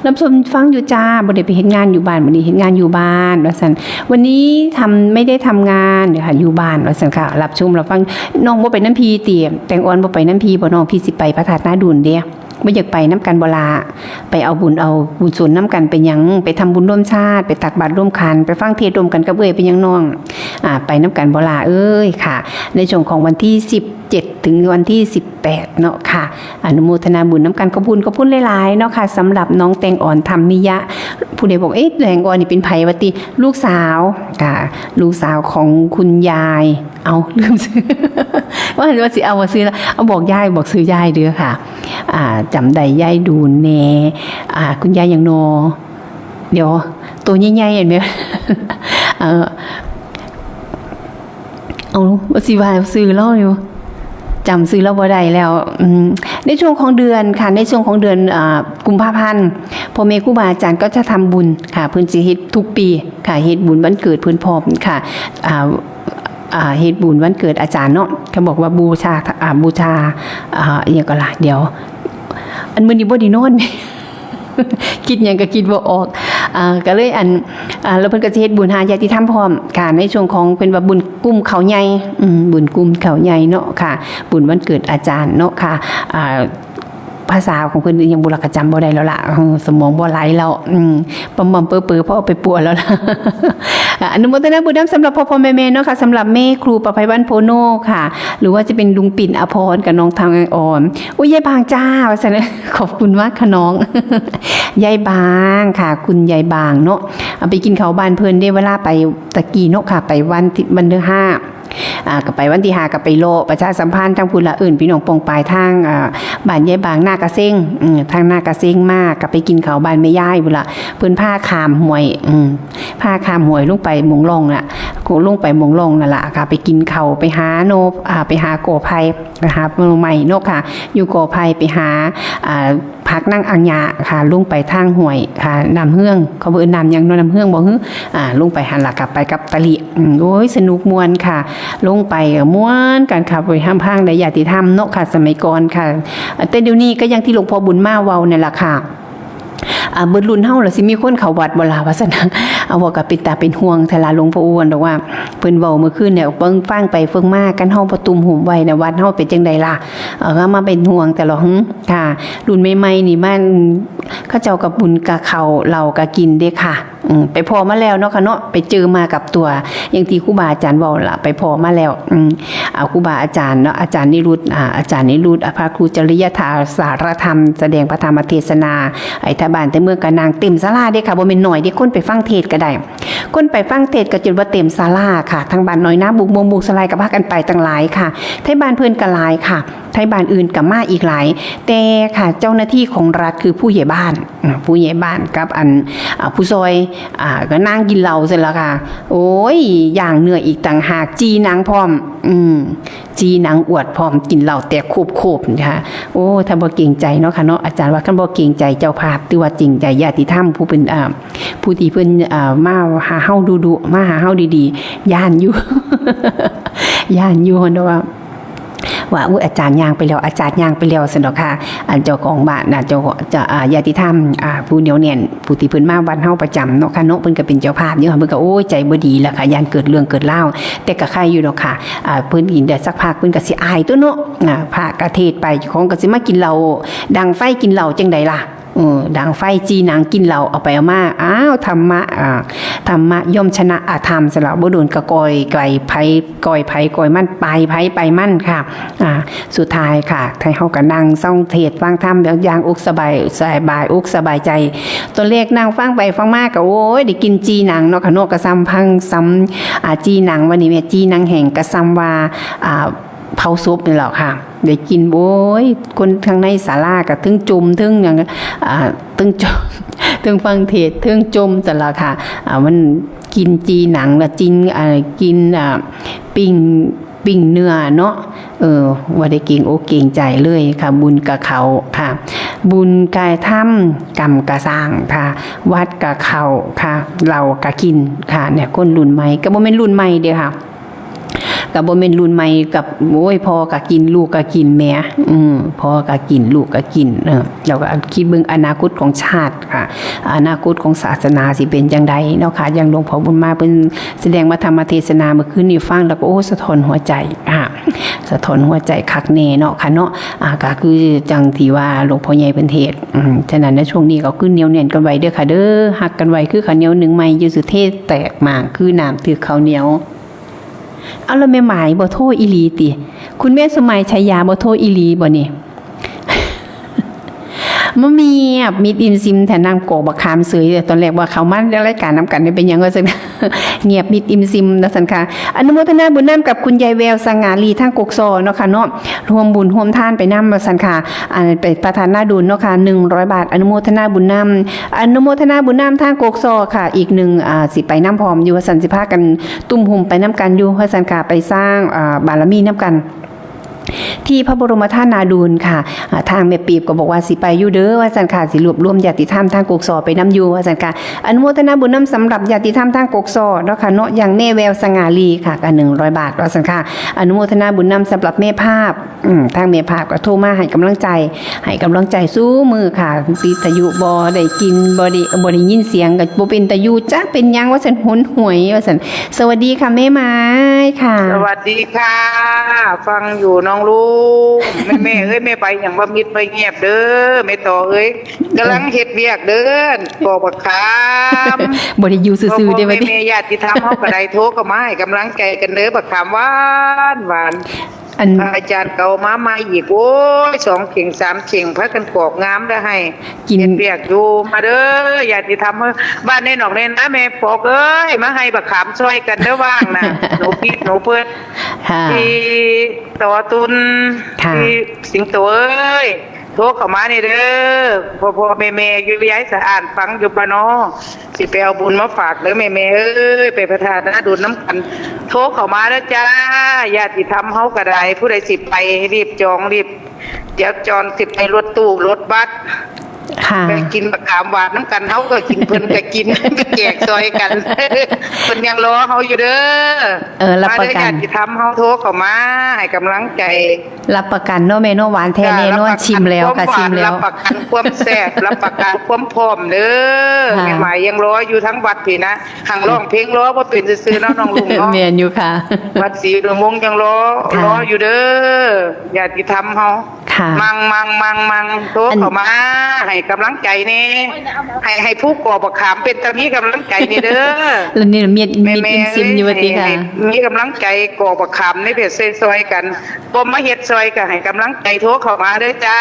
รับชมฟังอยู่จ้า บ่ได้ไปเฮ็ดงานอยู่บ้าน มื้อนี้เฮ็ดงานอยู่บ้าน ว่าซั่น วันนี้ทำ ไม่ได้ทำงาน เดี๋ยวค่ะ อยู่บ้าน ว่าซั่นค่ะ รับชมรับฟัง น้องบ่ไปนำพี่ติ แตงอ่อนบ่ไปนำพี่บ่น้อง พี่สิไปพระธาตุนาดูนเด้ บ่อยากไปนำกันบ่ล่ะ ไปเอาบุญเอากุศลนำกัน เป็นหยัง ไปทำบุญร่วมชาติ ไปตักบาตรร่วมขัน ไปฟังเทศน์ร่วมกันกับเอื้อย เป็นหยังน้อง อ่า ไปนำกันบ่ล่ะเอ้ยค่ะ ในช่วงของวันที่สิบเจ็ดถึงวันที่สิบแปดเนาะค่ะ อนุโมทนาบุญนำกัน ขอบคุณ ขอบคุณหลายๆเนาะค่ะ สำหรับน้องแตงอ่อน ธรรมิยะ ผู้ใดบอก เอ๊ะ แตงอ่อนนี่เป็นไผวะติ ลูกสาว ค่ะ ลูกสาวของคุณยาย เอา ลืมชื่อ ว่า ว่าสิเอาว่าชื่อแล้ว เอาบอกยาย บอกชื่อยายเด้อค่ะ อ่า จำได้ยายดูนแน่ อ่า คุณยายหยังนอ เดี๋ยว ตัวใหญ่ๆ เห็นไหม เออ เอา ว่าสิว่าชื่อเล่าอยู่ จำชื่อเล่าบ่ได้แล้ว อืม ในช่วงของเดือนค่ะ ในช่วงของเดือน อ่า กุมภาพันธ์ พ่อแม่ครูบาอาจารย์ก็จะทำบุญค่ะ เพิ่นสิเฮ็ดทุกปีค่ะ เฮ็ดบุญวันเกิดเพิ่นพร้อมค่ะ อ่า อ่า เฮ็ดบุญวันเกิดอาจารย์เนาะ เขาบอกว่าบูชา อ่า บูชา อ่า อิหยังก็ล่ะ เดี๋ยว อันมื้อนี้บ่ได้นอน คิดหยังก็คิดบ่ออก อ่า ก็เลยอัน อ่า แล้วเพิ่นก็สิเฮ็ดบุญหาญาติธรรมพร้อมค่ะ ในช่วงของเพิ่นว่าบุญกุมข้าวใหญ่ อืม บุญกุมข้าวใหญ่เนาะค่ะ บุญวันเกิดอาจารย์เนาะค่ะ อ่า ภาษาของเพิ่นยังบ่ละ ก็จำบ่ได้แล้วล่ะ เออ สมองบ่ไหลแล้ว อืม ปั๊มๆเป๋อๆ เพราะเอาไปปัวแล้วล่ะ อ่า อนุโมทนาบุญนำสำหรับพ่อๆแม่ๆเนาะค่ะ สำหรับแม่ครูประไพวันโพโนค่ะ หรือว่าจะเป็นลุงปิ่นอภรณ์กับน้องทองอ่อน อุ๊ย ยายบางจ้า ว่าซั่น ขอบคุณมากค่ะน้อง ยายบางค่ะ คุณยายบางเนาะ เอาไปกินข้าวบ้านเพิ่นเด้ เวลาไปตะกี้เนาะค่ะ ไปวันที่ วันที่ห้า อ่า ก็ไปวันที่ห้าก็ไปเลาะประชาสัมพันธ์ทางพุ้นละ เอิ้นพี่น้องปองปายทาง อ่า บ้านยายบางนากระเซ็ง อืม ทางนากระเซ็งมา ก็ไปกินข้าวบ้านแม่ยายพุ้นละ เพิ่นพาข้ามห้วย อืม พาข้ามห้วยลงไปหม่องร่องน่ะ ลงไปหม่องร่องนั่นล่ะค่ะ ไปกินข้าว ไปหาหน่อ อ่า ไปหาก่อไผ่ ไปหาหน่อไม้เนาะค่ะ อยู่ก่อไผ่ ไปหา อ่า ผักนางอังยาค่ะ ลงไปทางห้วยค่ะ น้ำเฮือง เขาเอิ้นน้ำหยังเนาะ น้ำเฮืองบ่ฮึ อ่า ลงไปหั่นล่ะ กลับไปกับตะลิ อืม โอ้ย สนุกม่วนค่ะ ลงไปก็ม่วนกันค่ะ ไปฮ่ำพังได้ญาติธรรมเนาะค่ะ สมัยก่อนค่ะ แต่เดี๋ยวนี้ก็อย่างที่หลวงพ่อบุญมาเว้านั่นล่ะค่ะ อ่า เบิดรุ่นเฮาล่ะสิมีคนเข้าวัดบ่ล่ะ ว่าซั่น เอา ว่าก็เป็นตาเป็นห่วงแท้ล่ะ หลวงพ่ออ้วนบอกว่า เพิ่นเว้ามื้อคืนเนี่ย เบิ่งฟังไปเบิ่งมา คันเฮาบ่ตุ้มหุมไว้นะ วัดเฮาเป็นจังใดล่ะ เออ มาเป็นห่วงแต่ละ หึ ค่ะ รุ่นใหม่ๆนี่มัน เขาเจ้าก็บุญก็เข้า เหล้าก็กินเด้ค่ะ อืม ไปพ้อมาแล้วเนาะค่ะเนาะ ไปเจอมากับตัว อย่างที่ครูบาอาจารย์เว้าล่ะ ไปพ้อมาแล้ว อืม เอา ครูบาอาจารย์เนาะ อาจารย์นิรุต อ่า อาจารย์นิรุต อ่า พระครูจริยธรรม สารธรรม แสดงพระธรรมเทศนา ไอ้ไทบ้านไทเมืองก็นั่งเต็มศาลาเด้ค่ะ บ่แม่นน้อยเด้ คนไปฟังเทศน์ก็ได้ คนไปฟังเทศน์ก็จนว่าเต็มศาลาค่ะ ทางบ้านน้อยนาบุกม่วงบุกสะไลก็พากันไปตั้งหลายค่ะ ไทบ้านเพิ่นก็หลายค่ะ ไทบ้านอื่นก็มาอีกหลาย แต่ค่ะ เจ้าหน้าที่ของรัฐคือผู้ใหญ่บ้าน อ่า ผู้ใหญ่บ้านกับอัน อ่า ผู้ซอย อ่า ก็นั่งกินเหล้าซั่นล่ะค่ะ โอ้ย ย่างเนื้ออีกต่างหาก จีหนังพร้อม อืม จีหนังอวดพร้อม กินเหล้าแตกโคบๆ นะคะ โอ้ ถ้าบ่เกรงใจเนาะค่ะเนาะ อาจารย์ว่าคันบ่เกรงใจเจ้าภาพ ถือว่าเกรงใจญาติธรรมผู้เพิ่น อ่า ผู้ที่เพิ่น อ่า มาหาเฮาดุๆ มาหาเฮาดีๆ ย้านอยู่ ย้านอยู่เนาะว่า ว่า อุ๊ย อาจารย์ย่างไปแล้ว อาจารย์ย่างไปแล้ว ซั่นดอกค่ะ อันเจ้าของบ้านน่ะ เจ้า เจ้า อ่า ญาติธรรม อ่า ผู้เหนียวแน่น ผู้ที่เพิ่นมาวัดเฮาประจำเนาะค่ะเนาะ เพิ่นก็เป็นเจ้าภาพอยู่ค่ะ เพิ่นก็ โอ้ย ใจบ่ดีแล้วค่ะ ย้านเกิดเรื่องเกิดราว แต่ก็ไคอยู่ดอกค่ะ อ่า เพิ่นกินได้สักพัก เพิ่นก็สิอายตั๊วเนาะ อ่า พระก็เทศน์ไป เจ้าของก็สิมากินเหล้า ดังไฟกินเหล้าจังใดล่ะ เออ ดังไฟจีหนังกินเหล้า เอาไปเอามา อ้าว ธรรมะ อ่า ธรรมะย่อมชนะอธรรม สละบ่โดนก็ก่อยไก่ไผ ก่อยไผก่อยมัน ไปไผไปมันค่ะ อ่า สุดท้ายค่ะ ไทเฮาก็นั่งฟังเทศน์ฟังธรรมแล้วอย่างอกสบาย สบายอกสบายใจ ตอนแรกนั่งฟังไปฟังมาก็ โอ้ย ได้กินจีหนังเนาะค่ะเนาะ ก็ซ้ำพังซ้ำ อ่า จีหนัง วันนี้แม่จีหนังแห้ง ก็ซ้ำว่า อ่า เผาศพนี่แหละค่ะ ได้กิน โอ้ย คนข้างในศาลาก็เทิงจมเทิงหยัง อ่า เทิงจม เทิงฟังเทศน์ เทิงจมซั่นล่ะค่ะ อ่า มันกินจีหนังละ จิง อ่า กิน อ่า ปิ้ง ปิ้งเนื้อเนาะ เออ บ่ได้เกรงอกเกรงใจเลยค่ะ บุญก็เข้าค่ะ บุญก็ทำ กรรมก็สร้างค่ะ วัดก็เข้าค่ะ เหล้าก็กินค่ะ เนี่ย คนรุ่นใหม่ ก็บ่แม่นรุ่นใหม่เด้อค่ะ ก็บ่แม่นรุ่นใหม่กับ โอ้ย พ่อก็กิน ลูกก็กินแหม อืม พ่อก็กิน ลูกก็กิน เออ แล้วก็คิดเบิ่งอนาคตของชาติค่ะ อนาคตของศาสนาสิเป็นจังใดเนาะค่ะ อย่างหลวงพ่อบุญมาเพิ่นแสดงพระธรรมเทศนาเมื่อคืนนี้ฟังแล้วก็ โอ้ สะท้อนหัวใจค่ะ สะท้อนหัวใจคักแน่เนาะค่ะเนาะ อ่า ก็คือจังที่ว่าหลวงพ่อใหญ่เพิ่นเทศน์ อืม ฉะนั้นในช่วงนี้ก็คือเหนียวแน่นกันไว้เด้อค่ะเด้อ ฮักกันไว้คือข้าวเหนียวนึ่งใหม่ อย่าสุเทแตกหมากคือน้ำถืกข้าวเหนียว เอาแล้วแม่หมายบ่โทรอีหลีติ คุณแม่สมัยชายาบ่โทรอีหลีบ่นี่ มาเมียบมิดอิมซิมแถวน้ำโกบักขามเสย ตอนแรกว่าเขามาในรายการนำกันเนี่ยเป็นหยังว่าซั่น เงียบมิดอิมซิมนะซั่นค่ะ อนุโมทนาบุญนำกับคุณยายแววสง่าลีทางกกซอเนาะค่ะเนาะ ร่วมบุญร่วมทานไปนำว่าซั่นค่ะ อันไปประทานหน้าดุลเนาะค่ะ หนึ่งร้อยบาท อนุโมทนาบุญนำ อนุโมทนาบุญนำทางกกซอค่ะ อีกหนึ่ง อ่า สิไปนำพร้อมอยู่ว่าซั่น สิพากันตุ้มหุมไปนำกันอยู่ว่าซั่นค่ะ ไปสร้าง อ่า บารมีนำกัน ที่พระบรมธาตุนาดูนค่ะ อ่า ทางแม่ปีบก็บอกว่าสิไปอยู่เด้อว่าซั่นค่ะ สิรวบรวมญาติธรรมทางกกซอไปนำอยู่ว่าซั่นค่ะ อนุโมทนาบุญนำสำหรับญาติธรรมทางกกซอเนาะค่ะเนาะ อย่างแม่แววสง่าลีค่ะ ก็หนึ่งร้อยบาทว่าซั่นค่ะ อนุโมทนาบุญนำสำหรับแม่ภาพ อืม ทางแม่ภาพก็โทรมาให้กำลังใจ ให้กำลังใจสู้มือค่ะ วิทยุบ่ได้กิน บ่ได้ บ่ได้ยินเสียง ก็บ่เป็นตาอยู่ จักเป็นหยังว่าซั่น หนหวยว่าซั่น สวัสดีค่ะแม่ไม้ค่ะ สวัสดีค่ะ ฟังอยู่น้องลุง แม่ แม่เอ้ย แม่ไปหยังว่ามิดไปเงียบเด้อ แม่ต่อเอ้ย กำลังเฮ็ดเวียกเด้อ ปอกบักขาม บ่ได้อยู่ซื่อๆ พ่อๆ เด้อ บัดนี้ แม่ๆ ญาติธรรมเฮาก็ได้โทรเข้ามาให้กำลังใจกันเด้อ บักขามหวานหวาน อัน พระอาจารย์ก็เอามาใหม่อีก โอ้ย สองเข่งสามเข่ง พากันปอกงามเด้อ ให้ กิน เฮ็ดเวียกอยู่ มาเด้อ ญาติธรรมเอ้ย บ้านในหนองในนาแม่ปอกเอ้ย มาให้บักขามช่วยกันเด้อ ว่างนะ หนูพีดหนูเพิ่น ค่ะ พี่ต่อตุน ค่ะ พี่สิงโตเอ้ย โทรเข้ามานี่เด้อ พ่อๆ แม่ๆ อยู่ ยายสะอาดฟังอยู่ปะเนาะ สิไปเอาบุญมาฝากเด้อแม่ๆ เอ้ย ไปประทานหน้าดุลนำกัน โทรเข้ามาแล้วจ้า ญาติธรรมเฮาก็ได้ ผู้ใดสิไปรีบจองรีบ เดี๋ยวจองสิไปรถตู้รถบัส ค่ะ ไปกินบักขามหวานนำกัน เฮาก็กิน เพิ่นก็กิน ก็แจกซอยกัน เพิ่นยังรอเฮาอยู่เด้อ เออ รับประกัน มาเด้อ ญาติธรรมเฮา โทรเข้ามาให้กำลังใจ รับประกันเนาะแม่เนาะ หวานแท้ จ้า แน่นอน รับประกัน ชิมแล้วค่ะ ความหวาน ชิมแล้ว รับประกันความแซ่บ รับประกันความพร้อมเด้อ ค่ะ แม่หมายยังรออยู่ทั้งวัดพี้นะ หังร้องเพลงรอบ่เป็นซื่อๆเนาะ น้องลุงเนาะ แม่นอยู่ค่ะ วัดศรีอุดมวงศ์ยังรอ ค่ะ รออยู่เด้อ ญาติธรรมเฮา ค่ะ มัง มัง มัง มัง โทร อัน เข้ามา ให้กำลังใจแน่ ให้ ให้ผู้กอกบักขามเป็นตามีกำลังใจแน่เด้อ แล้วนี่เมียด แม่ เมียด แม่ อิมซิมอยู่ว่าติค่ะ ให้ ให้มีกำลังใจกอกบักขามในเพจซอยๆกัน บ่มาเฮ็ดซอยก็ให้กำลังใจโทรเข้ามาเด้อจ้า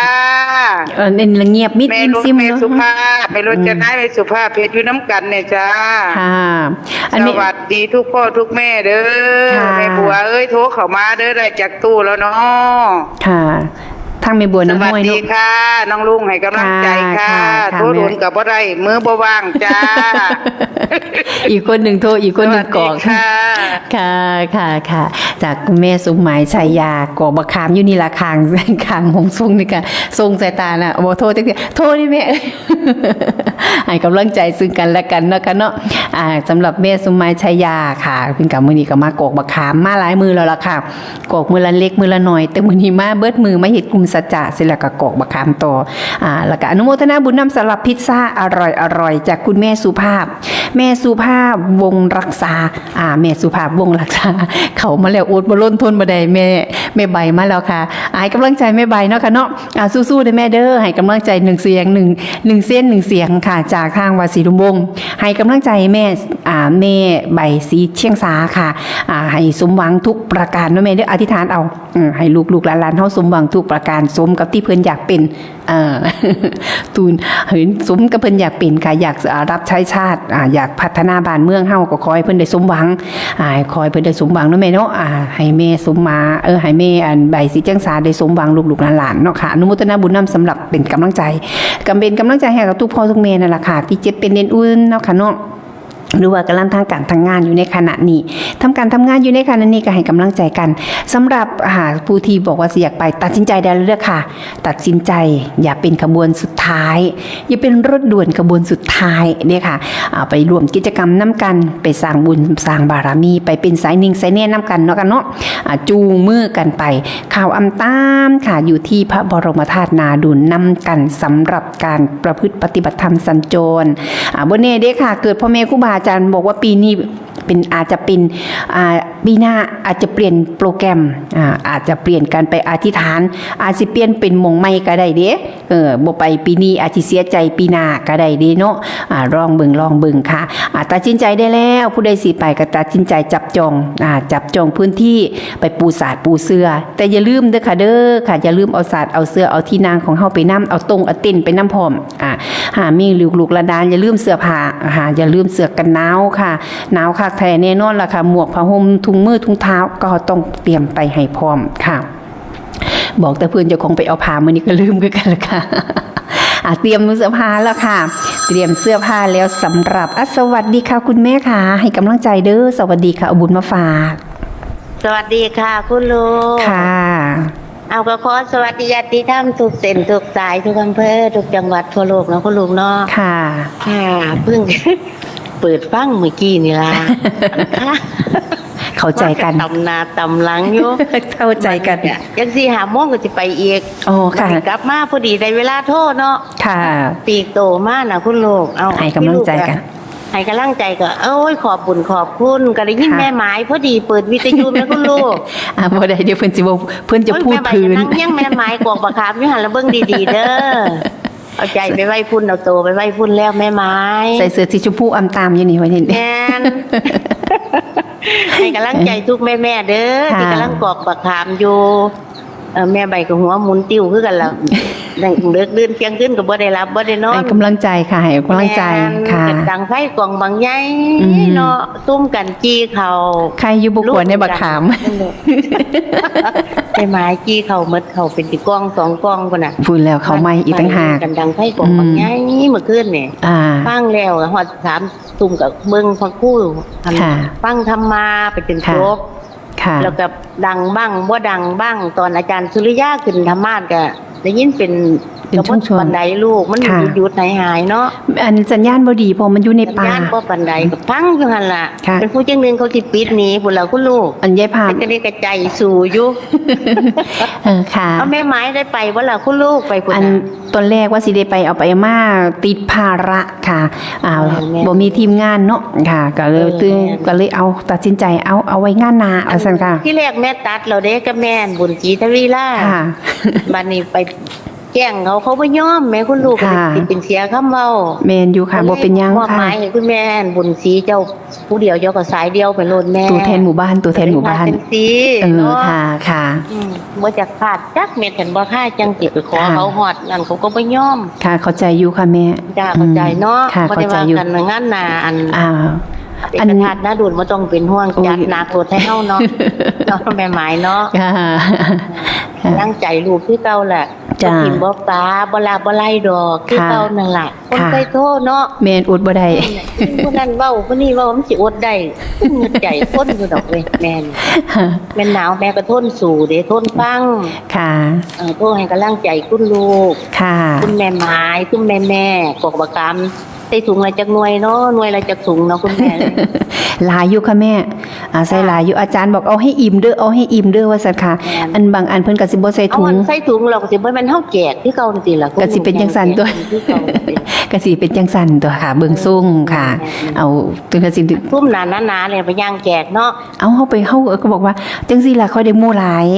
เออ นี่ละเงียบมิด แม่ อิมซิม แม่ เนาะ สุภาพ แม่รจนา อืม แม่สุภาพ เพจอยู่นำกันเนี่ยจ้า ค่ะ อันนี้ สวัสดีทุกพ่อทุกแม่เด้อ ค่ะ แม่บัวเอ้ย โทรเข้ามาเด้อ ได้จักตู้แล้วเนาะ ค่ะ ทางแม่บัวน้ำห้วยเนาะ สวัสดีค่ะ น้องลุงให้กำลังใจค่ะ ค่ะ ค่ะ โทรโดน แม่ ก็บ่ได้ มือบ่ว่างจ้า อีกคนหนึ่งโทร อีกคนหนึ่งกอก สวัสดีค่ะ ค่ะ ค่ะ ค่ะ จากคุณแม่สมหมายชัยยา กอกบักขามอยู่นี่ละ ข้าง ข้างห้องส่งนี่ค่ะ ส่งสายตาน่ะ บ่โทรจักเทื่อ โทรนี่แม่ ให้กำลังใจซึ่งกันและกันเนาะค่ะเนาะ อ่า สำหรับแม่สมหมายชัยยาค่ะ เพิ่นก็มื้อนี้ก็มากอกบักขาม มาหลายมื้อแล้วล่ะค่ะ กอกมื้อละเล็กมื้อละน้อย แต่มื้อนี้มาเบิดมื้อ มาเฮ็ดกลุ่มสัจจะเสร็จแล้วก็กอกบักขามต่อ อ่า แล้วก็อนุโมทนาบุญนำสำหรับพิซซ่าอร่อยๆ จากคุณแม่สุภาพ แม่สุภาพวงศ์รักษา อ่า แม่สุภาพวงศ์รักษา เข้ามาแล้วอดบ่ล้นทนบ่ได้ แม่ แม่ใบมาแล้วค่ะ ให้กำลังใจแม่ใบเนาะค่ะเนาะ อ่า สู้ๆเด้อแม่เด้อ ให้กำลังใจหนึ่งเสียง หนึ่ง หนึ่งเส้นหนึ่งเสียงค่ะ จากทางวัดศรีอุดมวงศ์ ให้กำลังใจแม่ อ่า แม่ใบสีเชียงสาค่ะ อ่า ให้สมหวังทุกประการเนาะแม่เด้อ อธิษฐานเอา อืม ให้ลูกๆหลานๆเฮาสมหวังทุกประการ สมกับที่เพิ่นอยากเป็น เอ่อ ทูล ให้สมกับเพิ่นอยากเป็นค่ะ อยาก อ่า รับใช้ชาติ อ่า อยากพัฒนาบ้านเมืองเฮา ก็ขอให้เพิ่นได้สมหวัง อ่า ขอให้เพิ่นได้สมหวังเนาะแม่เนาะ อ่า ให้แม่สมมา เออ ให้แม่อันใบสีเชียงสาได้สมหวังลูกๆหลานๆเนาะค่ะ อนุโมทนาบุญนำสำหรับเป็นกำลังใจ ก็เป็นกำลังใจให้กับทุกพ่อทุกแม่นั่นล่ะค่ะ ที่เจ็บเป็นเอ็นอุ่นเนาะค่ะเนาะ หรือว่ากำลังทำการทำงานอยู่ในขณะนี้ ทำการทำงานอยู่ในขณะนี้ก็ให้กำลังใจกัน สำหรับ อ่า ผู้ที่บอกว่าสิอยากไป ตัดสินใจได้แล้วเด้อค่ะ ตัดสินใจอย่าเป็นขบวนสุดท้าย อย่าเป็นรถด่วนขบวนสุดท้ายเด้อค่ะ อ่า ไปร่วมกิจกรรมนำกัน ไปสร้างบุญสร้างบารมี ไปเป็นสายนิ่งสายแน่นนำกันเนาะค่ะเนาะ อ่า จูงมือกันไป ข่าวอำตามค่ะ อยู่ที่พระบรมธาตุนาดูนนำกัน สำหรับการประพฤติปฏิบัติธรรมสัญจร อ่า บ่แน่เด้อค่ะ เกิดพ่อแม่ครูบาอาจารย์บอกว่าปีนี้เป็น อาจจะเป็น อ่า ปีหน้าอาจจะเปลี่ยนโปรแกรม อ่า อาจจะเปลี่ยนการไปอธิษฐาน อาจสิเปลี่ยนเป็นหม่องใหม่ก็ได้เด้ เออ บ่ไปปีนี้อาจสิเสียใจปีหน้าก็ได้เด้เนาะ อ่า ลองเบิ่ง ลองเบิ่งค่ะ อ่า ตัดสินใจได้แล้ว ผู้ใดสิไปก็ตัดสินใจจับจอง อ่า จับจองพื้นที่ไปปูสาดปูเสื่อ แต่อย่าลืมเด้อค่ะเด้อค่ะ อย่าลืมเอาสาดเอาเสื่อเอาที่นางของเฮาไปนำ เอาตงเอาเต็นท์ไปนำพร้อม อ่า หามีลูกๆหลานๆอย่าลืมเสื้อผ้า อ่า อย่าลืมเสื้อกันหนาวค่ะ หนาวคักแท้แน่นอนล่ะค่ะ หมวกผ้าห่มถุงมือถุงเท้าก็ต้องเตรียมไปให้พร้อมค่ะ บอกแต่เพื่อนเจ้าของไปเอาผ้ามื้อนี้ก็ลืมคือกันล่ะค่ะ อ่ะ เตรียมเสื้อผ้าแล้วค่ะ เตรียมเสื้อผ้าแล้วสำหรับ อ่ะ สวัสดีค่ะคุณแม่ค่ะ ให้กำลังใจเด้อ สวัสดีค่ะ เอาบุญมาฝาก สวัสดีค่ะคุณลุง ค่ะ เอาก็ขอสวัสดีญาติธรรมทุกเส้นทุกสายทุกอำเภอทุกจังหวัดทั่วโลกเนาะคุณลุงเนาะ ค่ะ ค่ะ เพิ่ง เปิดฟังเมื่อกี้นี่ล่ะ ค่ะ เข้าใจกัน ว่าจะตำหน้าตำหลังอยู่ เข้าใจกัน จังสี่ห้าโมงก็สิไปอีก อ๋อ ค่ะ บัดนี้กลับมาพอดีได้เวลาโทรเนาะ ค่ะ ปีกโตมาน่ะคุณลูก เอา ให้กำลังใจกัน ให้กำลังใจก็ โอ้ย ขอบบุญขอบคุณ ก็ได้ยิน ค่ะ แม่หมายพอดีเปิดวิทยุแม่คุณลูก อ่ะ บ่ได้เดี๋ยวเพิ่นสิบ่ เพิ่นจะ โอ้ย พูด แม่หมาย พื้น ก็นั่งเฮียงแม่หมายกอกบักขามอยู่หั่นละเบิ่งดีๆเด้อ เอาใจไปไว้พุ่น เอาโตไปไว้พุ่นแล้วแม่หมาย ใส่เสื้อสีชมพูอำตามอยู่นี่วันนี้ แม่น ให้กำลังใจทุกแม่ๆเด้อ ค่ะ ที่กำลังกอกบักขามอยู่ เอ่อ แม่ใบก็หัวหมุนติ้วคือกันล่ะ เลิกดื่นเที่ยงคืนก็บ่ได้หลับบ่ได้นอน ให้กำลังใจค่ะ ให้กำลังใจ แม่น ค่ะ ดังไฟกองบักใหญ่ อืม เนาะ ซุ่มกันจี่เขา ใครอยู่บ่กลัวในบักขาม ไปหมายจี่เขาหมด เขาเป็นสิกองสองกองพุ่นน่ะ พูดแล้วเขาไหม้อีกต่างหาก กันดังไฟกองบักใหญ่ อืม เมื่อคืนนี่ อ่า ฟังแล้วฮอดสามทุ่มก็เบิ่งพระครู อัน ค่ะ ฟังธรรมาไปจน ค่ะ จบ ค่ะ แล้วก็ดังบ้างบ่ดังบ้าง ตอนอาจารย์สุริยาขึ้นธรรมาสน์ก็ได้ยินเป็น เป็น ก็บ่ ช่วงๆ ปานใดลูก มัน ค่ะ หยุดๆหายๆเนาะ อันสัญญาณบ่ดี เพราะมันอยู่ใน สัญ ป่า ญาณบ่ปานใดก็พังอยู่หั่นล่ะ ค่ะ เป็นผู้จังหนึ่งเขาสิปิดหนีพุ่นล่ะคุณลูก อันยายภาพ แต่จะได้กระใจสู่อยู่ เออค่ะ เอาแม่ไม้ได้ไปบ่ล่ะคุณลูกไปพุ่น อัน น่ะ ตอนแรกว่าสิได้ไป เอาไปมาติดภาระค่ะ อ่า เออแม่น บ่มีทีมงานเนาะค่ะ ก็เลย เออ ตึง แม่น ก็เลยเอาตัดสินใจเอาเอาไว้งานหน้าว่าซั่นค่ะ ที่แรกแม่ตัดเราเด้กับแม่บุญศรีทวีลา ค่ะ บัดนี้ไปแจ้งเขาเขาบ่ยอมแม่คุณลูก ค่ะ สิเป็นเสียคำเว้า แม่นอยู่ค่ะ บ่เป็นหยัง มอบ ค่ะ หมายให้คุณแม่บุญศรีเจ้าผู้เดียวเจ้าก็สายเดียวไปโลดแม่ ตัวแทนหมู่บ้าน ตัวแทนหมู่บ้าน จังซี่ เออ เนาะ ค่ะค่ะ อืมบ่อยากพลาดจักเม็ด คันบ่พลาดจังสิไปขอ ค่ะ เขาฮอดนั่นเขาก็บ่ยอม ค่ะ เข้าใจอยู่ค่ะแม่ จ้าเข้าใจเนาะ อืมค่ะ บ่ได้ เข้าใจ ว่า อยู่ กันงานหน้าอัน อ่า เป็น อัน กระทาดหน้าดุนบ่ต้องเป็นห่วง โอ้ย จัดหนักโลดให้เฮาเนาะ เนาะแม่ไม้เนาะ ค่ะ ตั้งใจลูกคือเก่าแหละ จ้า บ่ถิ่มบ่ปาบ่ลาบ่ไล่ดอกคือ ค่ะ เก่านั่นล่ะคน ค่ะ เคยโทษเนาะ แม่นอดบ่ได้ ผู้นั้นเว้าผู้นี้เว้ามันสิอดได้มันเงือดใจคนอยู่ดอกเว้ยแม่นแม่นหนาวแม่ก็ทนสู้เด้ทนฟัง ค่ะ เออโทษให้กำลังใจคุณลูก ค่ะ คุณแม่ไม้คุณแม่แม่กอกบักกำใส่ถุงละจักหน่วยเนาะหน่วยละจักถุงเนาะคุณแม่ หลายอยู่ค่ะแม่ อ่า ใส่ ค่ะ หลายอยู่ อาจารย์บอกเอาให้อิ่มเด้อ เอาให้อิ่มเด้อว่าซั่นค่ะ แม่น อันบางอันเพิ่นก็สิบ่ใส่ เอา ถุง อันใส่ถุงเราก็สิบ่แม่นเฮาแจกคือเก่าจังซี่ล่ะ ก็สิเป็นจังซั่นตัว คือเก่าจังซี่ ก็สิเป็นจังซั่นตัวค่ะ เบิ่งทรงค่ะ แม่น เอาตัวก็สิ ซุ่มหนาๆๆเนี่ยไปย่างแจกเนาะ เอาเฮาไปเฮาก็บอกว่าจังซี่ล่ะค่อยได้หมู่หลาย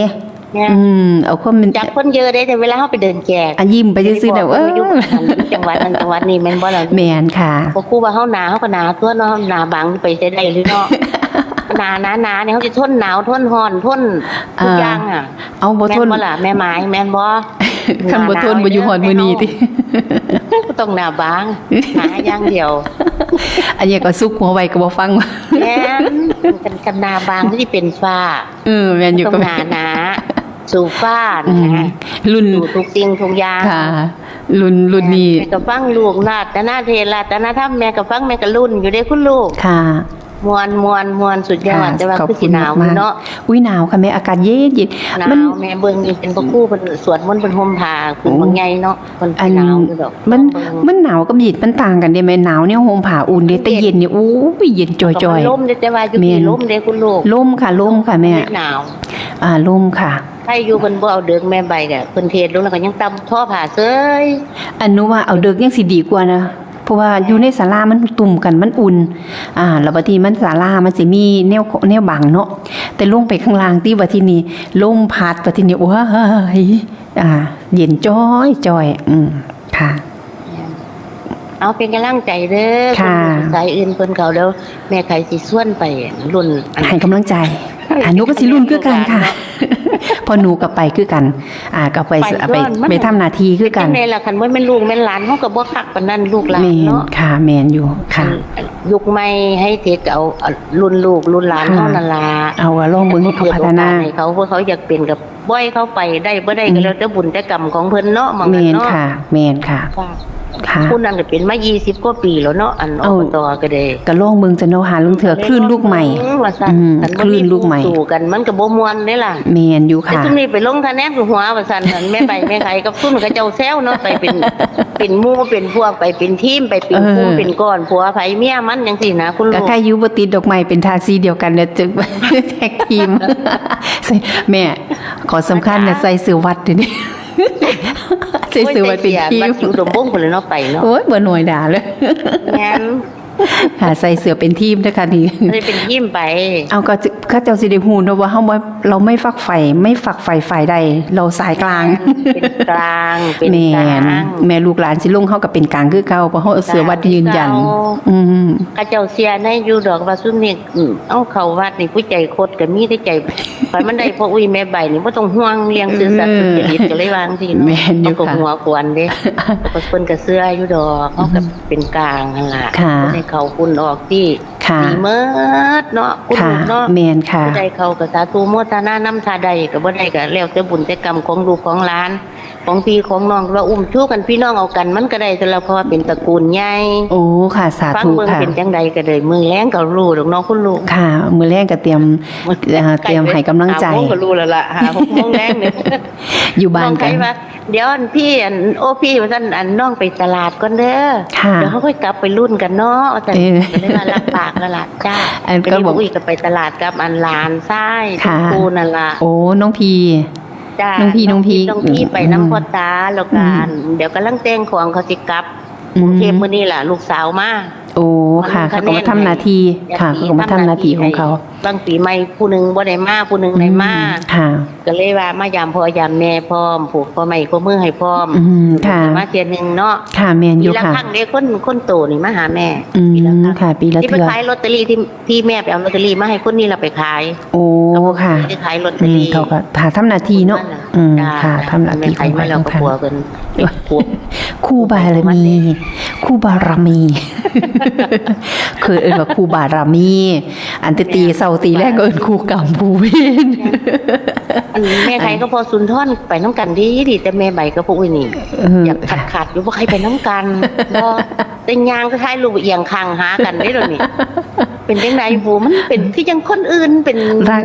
แม่น อืม เอาความเป็น จักคนเยอะได้แต่เวลาเฮาไปเดินแจก อันยิ้มไปซื่อๆเด้อ เออ จังหวัดนั้นจังหวัดนี้แม่นบ่ล่ะ แม่นค่ะ บ่คู่ว่าเฮาหนาเฮาก็หนาตัวเนาะหนาบางไปใช้ได้หรือเนาะ หนาหนาหนาเนี่ยเฮาสิทนหนาวทนร้อนทนทุกอย่างอ่ะ เอาบ่ทน แม่นบ่ล่ะแม่ไม้แม่นบ่ คันบ่ทนบ่อยู่ฮอดมื้อนี้ติ ก็ต้องหนาบางหนาอย่างเดียว อันนี้ก็ซุกหัวไว้ก็บ่ฟัง แม่นกันกันหนาบางที่เป็นฟ้า เออ แม่นอยู่ ต้อ ก็ งห แม่ นาน หนาสู่ฟ้า อืม นะ รุ่น สู่ทุกสิ่งทุกอย่าง ค่ะ รุ่นรุ่นนี้ แม่ก็ฟังลูกนาฏนาเทศน์นาธรรมแม่ก็รุ่นอยู่เด้คุณลูก ค่ะ มวนมวนมวนสุดยอด ค่ะ แต่ว่า ขอบ คือ คุ สิ ณ หนาว มากๆ เนาะ อุ้ยหนาวค่ะแม่ อากาศเย็นเย็น หนาว มัน แม่เบิ่งนี่เป็นพระครูเพิ่นสวดมนต์เพิ่นห่มผ้า โอ้ เพิ่นบางใหญ่เนาะเพิ่น อัน หนาวอยู่ดอก มัน เบิ่ง มันหนาวกับเย็นมันต่างกันเด้แม่ หนาวเนี่ยห่มผ้าอุ่นเด้ แต่เย็นเนี่ยโอ้ยเย็นจ่อยๆ ลมเด้แต่ว่าอยู่ แม่ ที่ น ลมเด้คุณลูก ลมค่ะลมค่ะแม่ หนาว อ่าลมค่ะ ใครอยู่เพิ่นบ่เอาเดิกแม่ใบก็เพิ่นเทศลงแล้วก็ยังตำท่อผ้าเซ้ย อันหนูว่าเอาเดิกยังสิดีกว่านะ เพราะว่าอยู่ในศาลามันตุ่มกันมันอุ่น อ่า แล้วบัดนี้มันศาลามันสิมีแนวแนวบังเนาะ แต่ลงไปข้างล่างที่บัดทีนี้ลมพัดบัดทีนี้โอ้ย อ่า เย็นจ้อยจ้อย อืม ค่ะ เอาเป็นกำลังใจเด้อ ค่ะ คนสายอื่นเพิ่นเขาแล้วแม่ไขสิชวนไปรุ่นอัน ให้กำลังใจ อ่าหนูก็สิรุ่นคือกันค่ะ เพราะหนูก็ไปคือกัน อ่า ก็ไป ไป ไป ก่อนมัน ไปทำหน้าที่คือกัน จังได๋ล่ะคันบ่แม่นลูกแม่นหลานเฮาก็บ่คักปานนั้นลูกหลาน แม่น เนาะ ค่ะ แม่นอยู่ค่ะ ยุคใหม่ไฮเทคเอาเอารุ่นลูกรุ่นหลาน ค่ะ เฮานั่นล่ะ เอาว่าลองเบิ่งให้เขาพัฒนา เปิดโอกาสให้เขาเพื่อเขาอยากเป็นกับบ่อยเขาไปได้บ่ได้ อื ก็ ม แล้วแต่บุญแต่กรรมของเพิ่นเนาะบาง แม่ อัน น เนาะ ค่ะ แม่นค่ะ ค่ะ ค่ะ ผู้นั้นก็เป็นมายี่สิบกว่าปีแล้วเนาะอัน เอา อบตก็ได้ ก็ลองเบิ่งจะเนาะหาลางเทื่อคลื่นลูกใหม่ อืมว่าซั่น อืม คันบ่ คลื่นลูกใหม่ สู่กันมันก็บ่ม่วนเด้ล่ะ แม่นอยู่ แต่ ค่ะ ซุมนี้ไปลงคะแนนคือหัวว่าซั่นนั่นแม่ใบแม่ไขกับซุมเขาเจ้าแซวเนาะไปเป็นเป็นหมู่เป็นพวกไปเป็นทีมไปเป็นคู่ เออ เป็นก้อนผัวไผเมียมันจังซี่นะคุณลู ก็ ก ใครอยู่บ่ติดดอกไม้เป็นทาสีเดียวกันเนี่ยจึง แท็กทีม แม่ ขอสำคัญนะใส่เสื้อวัดเดี๋ยวนี้ ใส่เสื้อวัดเป็นทีม วัดอยู่ดมบงพุ่นเลยเนาะไปเนาะ โอ้ยบ่หน่อยด่าเลย แม่น ค่ะ ใส่เสื้อเป็นทีมนะคะนี่ เลยเป็นทีมไป เอาก็จะเขาเจ้าสิได้ฮู้เนาะว่าเฮาบ่เราไม่ฝักใฝ่ไม่ฝักใฝ่ฝ่ายใด เราสายกลาง เป็นกลางเป็น แม่ กลาง นแม่ลูกหลานสิลงเฮาก็เป็นกลางคือเก่าเพราะเฮาเอาเสื้อวัดยืนยัน กลางคือเก่า อืม เขาเจ้าเสียในอยู่ดอกว่าซุมนี้อืมเอาเข้าวัดนี่ผู้ใจคดก็มีแต่ใจไปมันได้พ่ออุ้ยแม่ใบนี่บ่ต้องห่วงเรื่องซื่อสัตย์สุจริตก็เลยว่าจังซี่เนาะ แม่นอยู่ เขาก็ ค่ะ หัวขวัญเด้ เพิ่นก็เชื่ออยู่ดอกเขาก็เป็นกลางนั่นล่ะ ค่ะ บ่ได้เข้าคุณออกที่ ค่ะ ดีเมิดเนาะคุณ ค่ะ ลูกเนาะ แม่นค่ะ ผู้ใดเข้าก็สาธุโมทนานำ ถ้าได้ก็บ่ได้ก็แล้วแต่บุญแต่กรรมของลูกของหลาน ของพี่ของน้อง ว่าอุ้มชูกันพี่น้องเอากันมันก็ได้แต่ละ เพราะว่าเป็นตระกูลใหญ่ โอ้ค่ะ สาธุ ฟังเบิ่งค่ะ เป็นจังใดก็ได้ มื้อแลงก็รู้ดอกเนาะคุณลูก ค่ะ มื้อแลงก็เตรียม มื้อ อ่า เตรียมให้กำลังใจ ห้าโมงก็รู้แล้วล่ะ ห้าหกโมงแลงเนี่ย อยู่บ้านกัน น้องไผว่า เดี๋ยวอันพี่อัน โอ้พี่ว่าซั่น อันน้องไปตลาดก่อนเด้อ ค่ะ เดี๋ยวเฮาค่อยกลับไปลุ้นกันเนาะ ว่าซั่น เออ ก็เลยว่ารับปากแล้วล่ะ จ้า อันก็บอก ไปนี่อุ้ยก็ไปตลาดกับอันหลานชาย ค่ะ คู่นั่นล่ะ โอ้ น้องพี จ้า น้องพี น้องพี น้องพี น้องพี อืม ไปนำพ่อตา แล้วก็ อืม เดี๋ยวกำลังแต่งของเขาสิกลับ อืม กรุงเทพฯมื้อนี้ล่ะ ลูกสาวมา โอ้ ค่ะ เขาก็มาทำหน้าที่ อยาก ค่ะ เขาก็มาทำหน้าที่ของเขา บางปีใหม่ผู้หนึ่งบ่ได้มา ผู้หนึ่งได้มา อืม ค่ะ ก็เลยว่ามายามพ่อยามแม่พร้อม ผูกข้อไม้ข้อมือให้พร้อม อืม ค่ะ มาเทื่อหนึ่งเนาะ ค่ะ แม่นอยู่ ปีละ ค่ะ ครั้งเด้ คน คนโตนี่มาหาแม่ อืม ปีละครั้ง ค่ะ ปีละ ที่ไป เทื่อ ขายลอตเตอรี่ที่ ที่แม่ไปเอาลอตเตอรี่มาให้คนนี้เราไปขาย โอ้ เขาก็ ค่ะ ไม่ได้ขายลอตเตอรี่ อืม เขาก็หาทำหน้าที่เนาะ นั่นน่ะ อืม จ้า ค่ะ จ้า ทำหน้าที่ แม่ขายมาแล้ว ของใครของมัน ก็ผัวเพิ่น ผัว คู่บารมี คู่บารมี เคยเอิ้นว่าคู่บารมี อันแต่ตี แม่ เช้าตีแลงก็เอิ้นคู่กรรมคู่เวร อันแม่ขายก็พอสุนทรไปนำกันดีดี แต่แม่ใบก็พวกอุ้ยนี่ เออ อยากขัดขัดอยู่ บ่ใครไปนำกัน บ่ แต่ย่างคล้ายๆลูกเอียงข้างหากันเด้เดี๋ยวนี้ เป็นจังใดบู มันเป็นคือจังคนอื่น เป็น รัก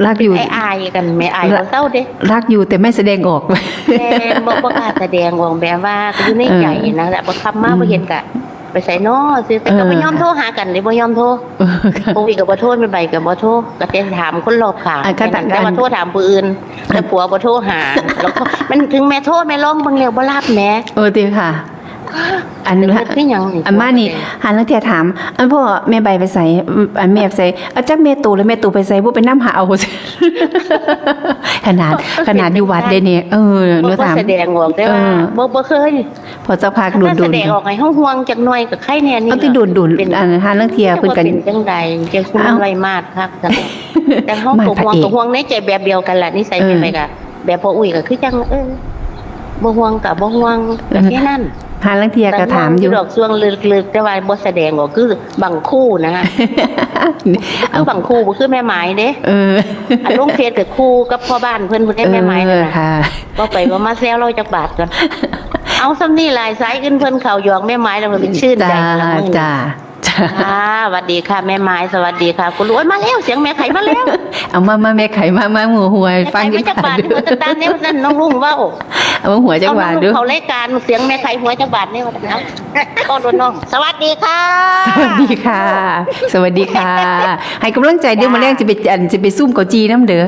รักอยู่ เป็นอายๆกัน แม่อายบ่เศร้าเด้ รักอยู่แต่ไม่แสดงออก แม่บ่ บ่กล้าแสดงออก แบบว่าอยู่ในใจนะ เออ แต่บ่คำมา อืม บ่เห็นกะ ไปไสน้อซื่อ แต่ก็ เออ บ่ยอมโทรหากันเลย บ่ยอมโทร เออ ค่ะ พวกนี้ก็บ่โทร แม่ใบก็บ่โทร ก็แต่ถามคนรอบข้าง อ่ะ ก็ แค่นั้น แต่ว่าโทรถามผู้อื่น แต่ผัวบ่โทรหา แล้วก็มันถึงแม่โทร แม่ลองเบิ่งแล้วบ่รับแหม เออ ติค่ะ อัน เดี๋ยวมันคือหยังนี่ อันมานี่ หาลางเทื่อถาม อันพ่อแม่ใบไปไส อันแม่ไปไส เอาจักแม่โตแล้วแม่โตไปไส บ่ไปนำหาเอา ขนาด ขนาดอยู่วัดเด้เนี่ย เออ บ่ หนูถาม บ่แสดงออก แต่ว่า เออ บ่ บ่เคย พอสักพักโดนๆ ถ้าแสดงออกให้เฮาห่วงจักหน่อยก็ไคแน่นี่ เอาที่โดนๆ เป็น อันหาลางเทื่อเพิ่นก็ เป็นจังใด จังซุ่ม เอ้า ไร้มาดคัก แต่เฮาก็ห่วง มาดพระเอก ก็ห่วงในใจแบบเดียวกันล่ะ นิสัย เออ เป็นไปกะ แบบพ่ออุ้ยก็คือจัง เออ บ่ห่วงก็บ่ห่วง เออ แค่นั้น หาลางเทื่อก็ถามอยู่ แต่ห่วงอยู่ดอกช่วงลึกๆ แต่ว่าบ่แสดงออก คือบังคู่นะ เอา บังคู่ บ่คือแม่หมายเด้ เออ อันลงเฟซก็คู่กับพ่อบ้านเพิ่น ผู้ใด เออ แม่หมายนั่นน่ะ ค่ะ บ่ไปบ่มาแซวเราจักบาทก่อน เอาส่ำนี้หลาย สายอื่นเพิ่นเข้าหยอกแม่หมายแล้วมันชื่นใจ จ้า ละมื้อ จ้า จ้า อ่า สวัสดีค่ะแม่หมาย สวัสดีค่ะคุณลุง โอ๊ย มาแล้ว เสียงแม่ไขมาแล้ว เอามา มาแม่ไขมา มาหัวหวย แม่ไข ฟัง มาจักบาท อยู่ นี่ มาจักบาทนี่ นั่นน้องลุงเว้า เอามาหัวจักบาท เอาน้องลุง ดู เข้ารายการ เสียงแม่ไขหัวจักบาทนี่ ว่าซั่น เอา ก็โดนน้อง สวัสดีค่ะ สวัสดีค่ะ สวัสดีค่ะ ให้กำลังใจเด้อ จ้า มื้อแลงสิไป อัน สิไปซุ่มเกาจีนำเด้อ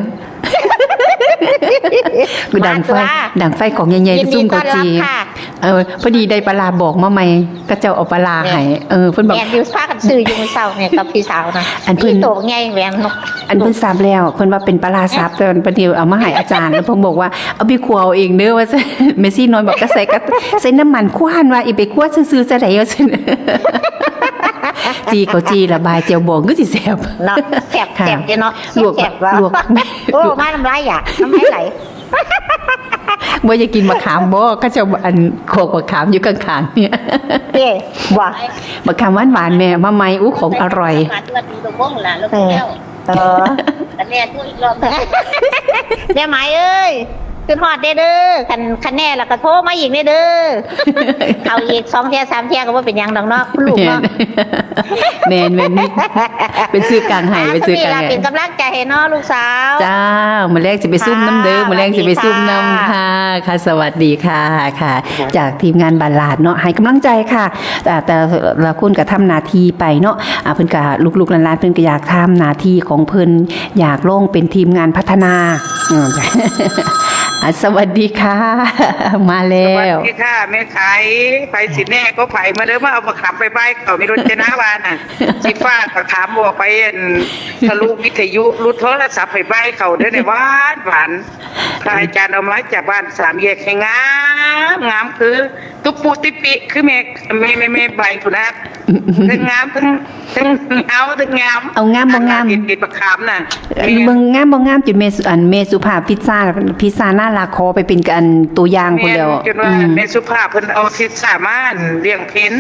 ดังไฟ มาตัว ดังไฟกองใหญ่ๆ ยินดี ไปซุ่มเกาจีน ต้อนรับค่ะ เออ พอดีได้ปลาร้าบอกมาใหม่ เขาเจ้าเอาปลาร้าให้ เออ เพิ่นบอก แม่นอยู่ พากันซื้ออยู่มื้อเช้าเนี่ยกับพี่สาวนะ อันเพิ่น นี่โตใหญ่แหวนนก อันเพิ่นสับแล้ว เพิ่นว่าเป็นปลาร้าสับ แต่เพิ่นเอามาให้อาจารย์ แล้วเพิ่นบอกว่า เอาไปคั่วเอาเองเด้อ ว่าซั่น แม่ชีน้อยบอก ก็ใส่ ก็ใส่น้ำมันคั่วหั่นว่า อีไปคั่วซื่อๆ จะได้ ว่าซั่น จีเขาจีละบายแจ่วบองก็สิแซ่บ เนาะ แซ่บ ค่ะ แซ่บเด้เนาะ ลวก แซ่บว่ะ ลวก โอ้ มาน้ำลายอยาก น้ำลายไหล บ่อยากกินมะขามบ่ เขาเจ้าอันโขกมะขามอยู่ข้างๆ เนี่ย เด้ ว่ะ มะขามหวานๆ แม่ มาใหม่ อู้ ของอร่อย เออ แม่หมายเอ้ย ขึ้นฮอดเด้อเด้อ คัน คันแน่แล้วก็โทรมาอีกเด้อเด้อ เข้าอีกสองเทื่อสามเทื่อก็บ่เป็นหยังดอกเนาะ คุณลูกเนาะ แม่น แม่น แม่น เป็นสื่อกลางให้ เป็นสื่อกลางให้ เป็นกำลังใจให้เนาะลูกสาว จ้า มื้อแลงสิไปซุ่มนำเด้อ ค่ะ มื้อแลงสิไปซุ่มนำ สวัสดีค่ะ ค่ะ ค่ะ สวัสดีค่ะ ค่ะ ค่ะ จากทีมงานบาลาดเนาะ ให้กำลังใจค่ะ อ่า แต่ละคนก็ทำหน้าที่ไปเนาะ อ่า เพิ่นก็ลูกๆหลานๆ เพิ่นก็อยากทำหน้าที่ของเพิ่น อยากลองเป็นทีมงานพัฒนา อืม อ่ะ สวัสดีค่ะ มาแล้ว สวัสดีค่ะ แม่ไข ไผสิแน่ก็ไผ มาเด้อ มาเอาบักขามไปบ้ายเขา มีรถเจนาวาน่ะ สิฟ้าบักขามบอกไป อัน ทะลุวิทยุ หลุดโทรศัพท์ไปบ้ายเขาเด้อเนี่ย หวานหวาน พระอาจารย์เอามาจากบ้านสามแยก ให้งาม งามคือ ตุ๊ปปุติปิ คือแม่ แม่ แม่ แม่ใบพุ้นนะ ทั้งงาม ทั้ง ทั้งเอา ทั้งงาม เอางามบ่งาม เห็น เห็นบักขามน่ะ เบิ่งงามบ่งาม จนแม่สุ อันแม่สุภาพพิซซ่า พิซซ่าน่ารัก ขอไปเป็นอันตัวอย่างพุ้นแล้ว แม่น จนว่า อืม แม่สุภาพเพิ่นเอาพิซซ่ามาอันเลี้ยงเพล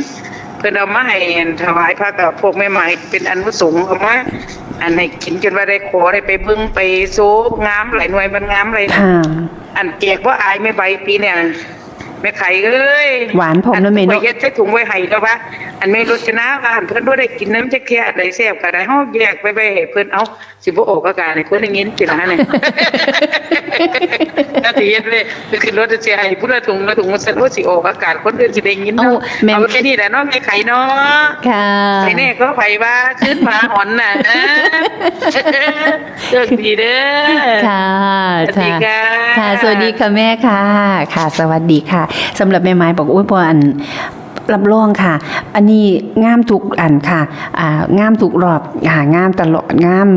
เพิ่นเอามาให้อันถวายพระกับพวกแม่หมายเป็นอานิสงส์ เอามาอันให้กิน จนว่าได้ขอได้ไปเบิ่งไปโซ งามหลายหน่วย มันงามหลาย ค่ะ อันแจกบ่อายแม่ใบปีเนี่ย แม่ไข่เอ้ย หวานพร้อมเนาะแม่เนาะ อันเพิ่นเฮ็ดใส่ถุงไว้ให้แล้วว่า อันแม่รจนาว่าอันเพิ่นบ่ได้กินน้ำจักเทื่อ อันใดแซ่บก็ได้ เฮาแยกไปไว้ให้เพิ่น เอา สิบ่ออกอากาศให้คนได้ยินสิล่ะหั่นน่ะ ถ้าสิเฮ็ดเลย ไปขึ้นรถเสียให้ผู้ละถุงละถุง ว่าซั่น โอ้ สิออกอากาศ คนอื่นสิได้ยินเนาะ โอ้ แม่น เอาแค่นี้แหละเนาะ แม่ไข่เนาะ ค่ะ ไผแน่ก็ไผว่า คืนหมาหอนน่ะ โชคดีเด้อ ค่ะ สวัสดีค่ะ ค่ะ สวัสดีค่ะแม่ค่ะ ค่ะ สวัสดีค่ะ สำหรับแม่ไม้บอก โอ้ย พออัน รับรองค่ะ อันนี้งามทุกอันค่ะ อ่า งามทุกรอบ อ่า งามตลอด งาม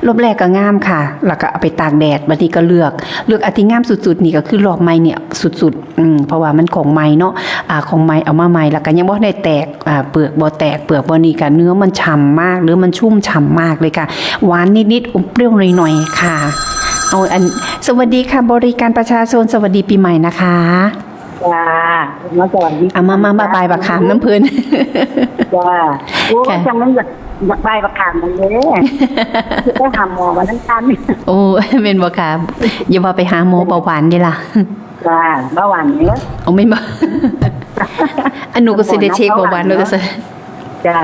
รอบแรกก็งามค่ะ แล้วก็เอาไปตากแดด บัดนี้ก็เลือก เลือกอันที่งามสุดๆ นี่ก็คือรอบใหม่เนี่ยสุดๆ อืม เพราะว่ามันของใหม่เนาะ อ่า ของใหม่เอามาใหม่ แล้วก็ยังบ่ได้แตก อ่า เปลือกบ่แตก เปลือกบ่นี่ก็เนื้อมันฉ่ำมาก เนื้อมันชุ่มฉ่ำมากเลยค่ะ หวานนิดๆ อมเปรี้ยวหน่อยๆ ค่ะ เอาอัน สวัสดีค่ะ บริการประชาชน สวัสดีปีใหม่นะคะ จ้า มาสวัสดี อ่ะ มา มา มาบายบักขามน้ำเพิ่น จ้า โอ้ย ค่ะ จังมันอยาก อยากบายบักขามมันเลย ไปหาหมอวันนั้นกัน โอ้ แม่นบ่คะ อย่าว่าไปหาหมอเบาหวานเด้ล่ะ จ้า เบาหวานเนี่ย โอ้ แม่นบ่ อันหนูก็สิได้เช็คเบาหวานแล้วก็ซะ จ้า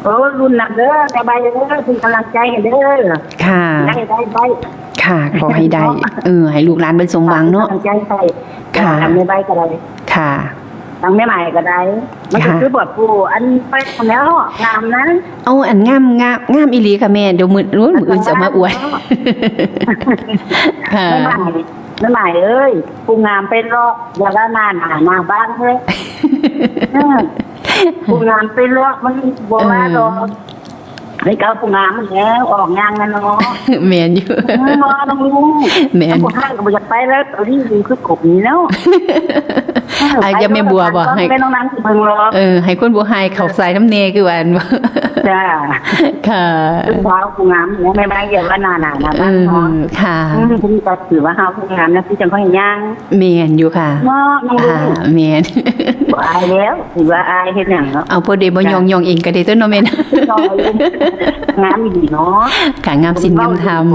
โอ้ รุ่นหนักเด้อ สบายเด้อ เป็นกำลังใจให้เด้อ ค่ะ ได้ ได้ ได้ ค่ะ ขอให้ได้ เนาะ เออ ให้ลูกหลานเพิ่นสมหวังเนาะ เป็นกำลังใจให้ ค่ะ ทางแม่ใบก็ได้ ค่ะ ทางแม่ใหม่ก็ได้ มันก็ ค่ะ คือแบบผู้อันไปแล้วงามนะ เอาอันงาม งาม งามอีหลีค่ะแม่ เดี๋ยวมื้อ โอ้ย มื้ออื่นจะมาอวด ค่ะ แม่ใหม่ แม่ใหม่เอ้ย ผู้งามไปเลาะ อย่าว่าหน้าหนาหน้าบ้านเฮ้ย เออ ผู้งามไปเลาะ มันบ่ว่าดอก เออ ให้เขาผู้งามมันแล้ว ออกงานนะเนาะ แม่นอยู่ เออ น้องลุง แม่น ผู้ให้ก็บ่อยากไปแล้ว ตอนนี้อยู่คือกบนี้แล้ว เออ อ่ะ อย่าแม่บัวบอกให้ ไปน้องนั่งเบิ่งรอ เออ ให้คนบ่ให้เขาใส่น้ำแน่คือว่าอันบ่ จ้า ค่ะ ลูกสาวผู้งามเนี่ย แม่บ้านเดียวว่าหน้าหนาหน้าบ้านเนาะ เออ ค่ะ อืม เพิ่นก็ถือว่าเฮาผู้งามนะ เพิ่นจังค่อยย่าง แม่นอยู่ค่ะ เนาะ น้องลุง ค่ะ แม่น บ่อายแล้ว ถือว่าอายเฮ็ดหยังเนาะ เอาพอดีบ่ จ้ะ ย่องย่องเองก็ได้ตัวเนาะแม่เนาะ ย่องเอาเอง งามอีหลีเนาะ ค่ะ งามศีลงามธรรม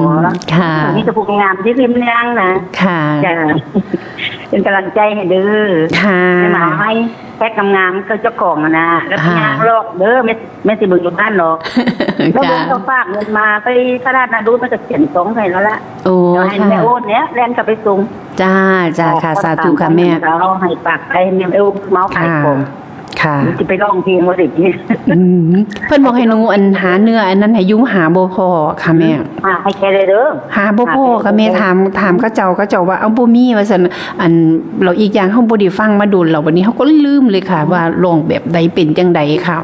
ค่ะ มีแต่ผู้งามที่ริมย่างนะ ค่ะ จ้ะ เป็นกำลังใจให้เด้อ ค่ะ แม่หมาให้แพ็คงามๆ ก็เจ้าของอะนะ แล้ว ค่ะ ย่างลอกเด้อ แม่ แม่สิเบิ่งอยู่บ้านหรอก แล้ว จ้ะ เบิ่งเขาฝากเงินมาไปตลาดนาดูน มันก็เขียนซองให้แล้วล่ะ โอ้ เดี๋ยวให้ ค่ะ แม่โอนเนี่ย แล่นกลับไปส่ง จ้า จ้า ค่ะ ค่ะ สาธุค่ะแม่ เขาให้ฝากไปให้แม่โอน เมาขายของ ค่ะ ค่ะ สิไปร้องเพลงว่าเด็กนี่ อืม เพิ่นบอกให้หนูอันหาเนื้ออันนั้นให้อยู่ หาบ่พ้อค่ะแม่ หาให้แกเลยเด้อ หาบ่พ้อค่ะแม่ หาแกเลยเด้อ ถาม ถามเขาเจ้า เขาเจ้าว่า เอ้า บ่มีว่าซั่น อัน แล้วอีกอย่างเฮาบ่ได้ฟังมาโดนแล้ว บัดนี้เฮาก็ลืมเลยค่ะ ว่าร้องแบบใด เป็นจั่งใดค่ะ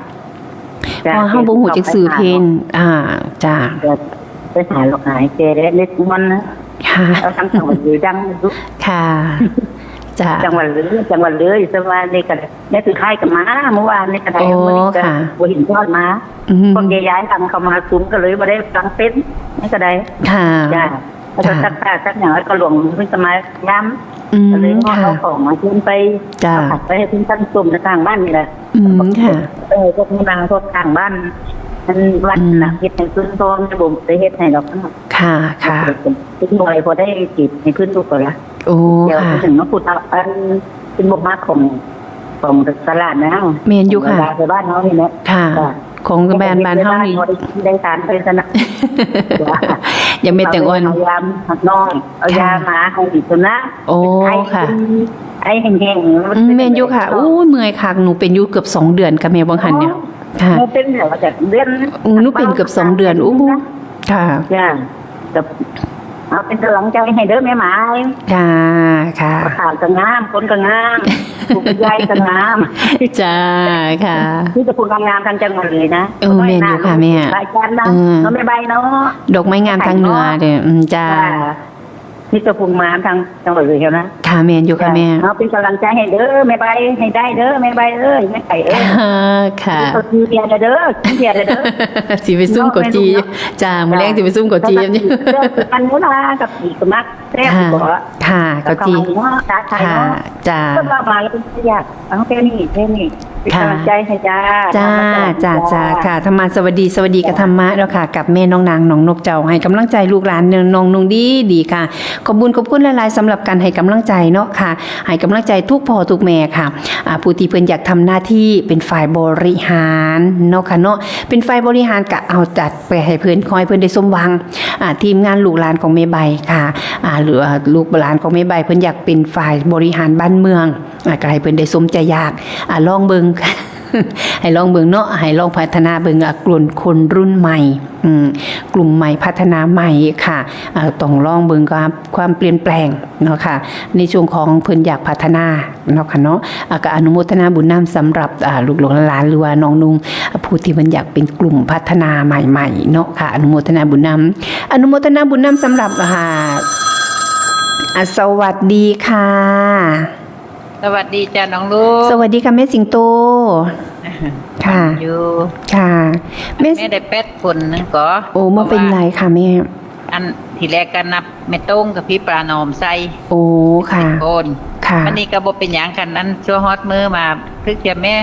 จ้ะ เพราะเฮาบ่ฮู้จักชื่อเพลง อ่า จ้ะ จ้ะ ไปหาลอกหาแกและเล็กม่วนนะ ค่ะ เอาทั้งจังหวัดเลยดังอยู่ ค่ะ จ้ะ จังหวัดเลย จังหวัดเลย แต่ว่านี่ก็ แม่ถือไข่ก็มา เมื่อวานนี่ก็ได้ โอ้ มื้อนี้ก็ ค่ะ บ่เห็นทอดมา อืม พวกยายๆ ทำเขามาคุ้มก็เลยบ่ได้ฟังเต้น นี่ก็ได้ ค่ะ จ้ะ แล้วก็ ค่ะ ซักผ้าซักอย่าง แล้วก็หลวงเพิ่นก็มาย้ำ อืม ก็เลยเอา ค่ะ ของมาขึ้นไป จ้ะ เอาผักไปให้เพิ่นตั้งส้มในทางบ้านนี่แหละ อืม ค่ะ เออ พวกนี้มาพวกทางบ้าน มันวัดน่ะ อืม เฮ็ดให้เพิ่นพร้อม บ่ได้เฮ็ดให้ดอกเนาะ ค่ะ ค่ะ เพิ่นบ่ได้ พอได้กินให้เพิ่นลูกก็ละ โอ้ เดี๋ยว ค่ะ ถึงมาพูดเอาอัน เป็นบ่มากของ ของตลาดนะ แม่นอยู่ค่ะ ของตลาดบ้านเฮานี่แหละ ค่ะ จ้ะ ของบ้าน บ้านเฮานี่ ได้ทานไปซะนะ ยังไม่แต่งอ่อน เอายามาหักน้อง เอายา ค่ะ มาให้อีกคนนะ โอ้ ไอ้ ค่ะ ไอ้แห้งๆ อืม แม่นอยู่ค่ะ อู้ เมื่อยคัก หนูเป็นอยู่เกือบสองเดือนค่ะแม่ บางหันเนี่ย ค่ะ หนูเป็นเดี๋ยวจะเดือน อืม หนูเป็นเกือบสองเดือน อู้ ค่ะ จ้ะ กับ เอาเป็นกำลังใจให้เด้อแม่หมาย ค่ะ ค่ะ ข่าวก็งาม คนก็งาม ผู้ใหญ่ก็งาม จ้า ค่ะ มีแต่ผู้งามๆ ทางจังหวัดเลยนะ เออ แม่นอยู่ค่ะแม่ หลายจานนะ เออ เนาะแม่ใบเนาะ ดอกไม้งามทางเหนือเด้อ อืม จ้า จ้า มีแต่ผู้งามทางจังหวัดเลยเท่านั้น ค่ะ แม่นอยู่ค่ะแม่ เอาเป็นกำลังใจให้เด้อแม่ใบ ให้ได้เด้อแม่ใบเอ้ย แม่ไก่เอ้ย ค่ะ ค่ะ กินเบียร์เด้อ กินเบียร์เด้อ สิไปซุ่มเกาจี เนาะแม่ลูกเนาะ จ้า มื้อแลงสิไปซุ่มเกาจี เด้อ มันมื้อละกับปีกมัก แซ่บ ค่ะ บ่ ค่ะ เกาจี กับข้าวเหนียวเนาะ ค่ะ ค่ะ เนาะ จ้า เพิ่นว่ามาแล้วเพิ่นก็อยาก เอาแค่นี้ แค่นี้ ค่ะ เป็นกำลังใจให้จ้า จ้า ธรรมะสวัสดี จ้า จ้า จ้า ค่ะ ธรรมะสวัสดี สวัสดีกับ จ้า ธรรมะเนาะค่ะ กับแม่น้องนาง น้องนกเจ้า ให้กำลังใจลูกหลานน้องนุ่งดีดีค่ะ ขอบคุณ ขอบคุณหลายๆ สำหรับการให้กำลังใจเนาะค่ะ ให้กำลังใจทุกพ่อทุกแม่ค่ะ อ่า ผู้ที่เพิ่นอยากทำหน้าที่เป็นฝ่ายบริหารเนาะค่ะเนาะ เป็นฝ่ายบริหารก็เอาจัดไปให้เพิ่น ขอให้เพิ่นได้สมหวัง อ่า ทีมงานลูกหลานของแม่ใบค่ะ อ่า หรือว่าลูกหลานของแม่ใบเพิ่นอยากเป็นฝ่ายบริหารบ้านเมือง อ่า ก็ให้เพิ่นได้สมใจอยาก อ่า ลองเบิ่ง ให้ลองเบิ่งเนาะ ให้ลองพัฒนาเบิ่ง อ่ะ กลุ่มคนรุ่นใหม่ อืม กลุ่มใหม่พัฒนาใหม่ค่ะ อ่า ต้องลองเบิ่งความ ความเปลี่ยนแปลงเนาะค่ะ ในช่วงของเพิ่นอยากพัฒนาเนาะค่ะเนาะ อ่า ก็อนุโมทนาบุญนำสำหรับ อ่า ลูกๆหลานๆ หรือว่าน้องนุ่ง อ่า ผู้ที่เพิ่นอยากเป็นกลุ่มพัฒนาใหม่ๆ เนาะค่ะ อนุโมทนาบุญนำ อนุโมทนาบุญนำสำหรับ อ่า อ่า สวัสดีค่ะ สวัสดีจ้าน้องลูก สวัสดีค่ะแม่สิงโต ค่ะ อยู่ ค่ะ แม่ แม่ได้แปดคนนึงก็ โอ้ บ่เป็นไรค่ะแม่ อันทีแรกก็นับแม่โต้งกับพี่ปลาหนอมใส่ โอ้ ค่ะ เจ็ดคน ค่ะ อันนี้ก็บ่เป็นหยัง คันอันชั่วฮอดมื้อมา คือจะแม่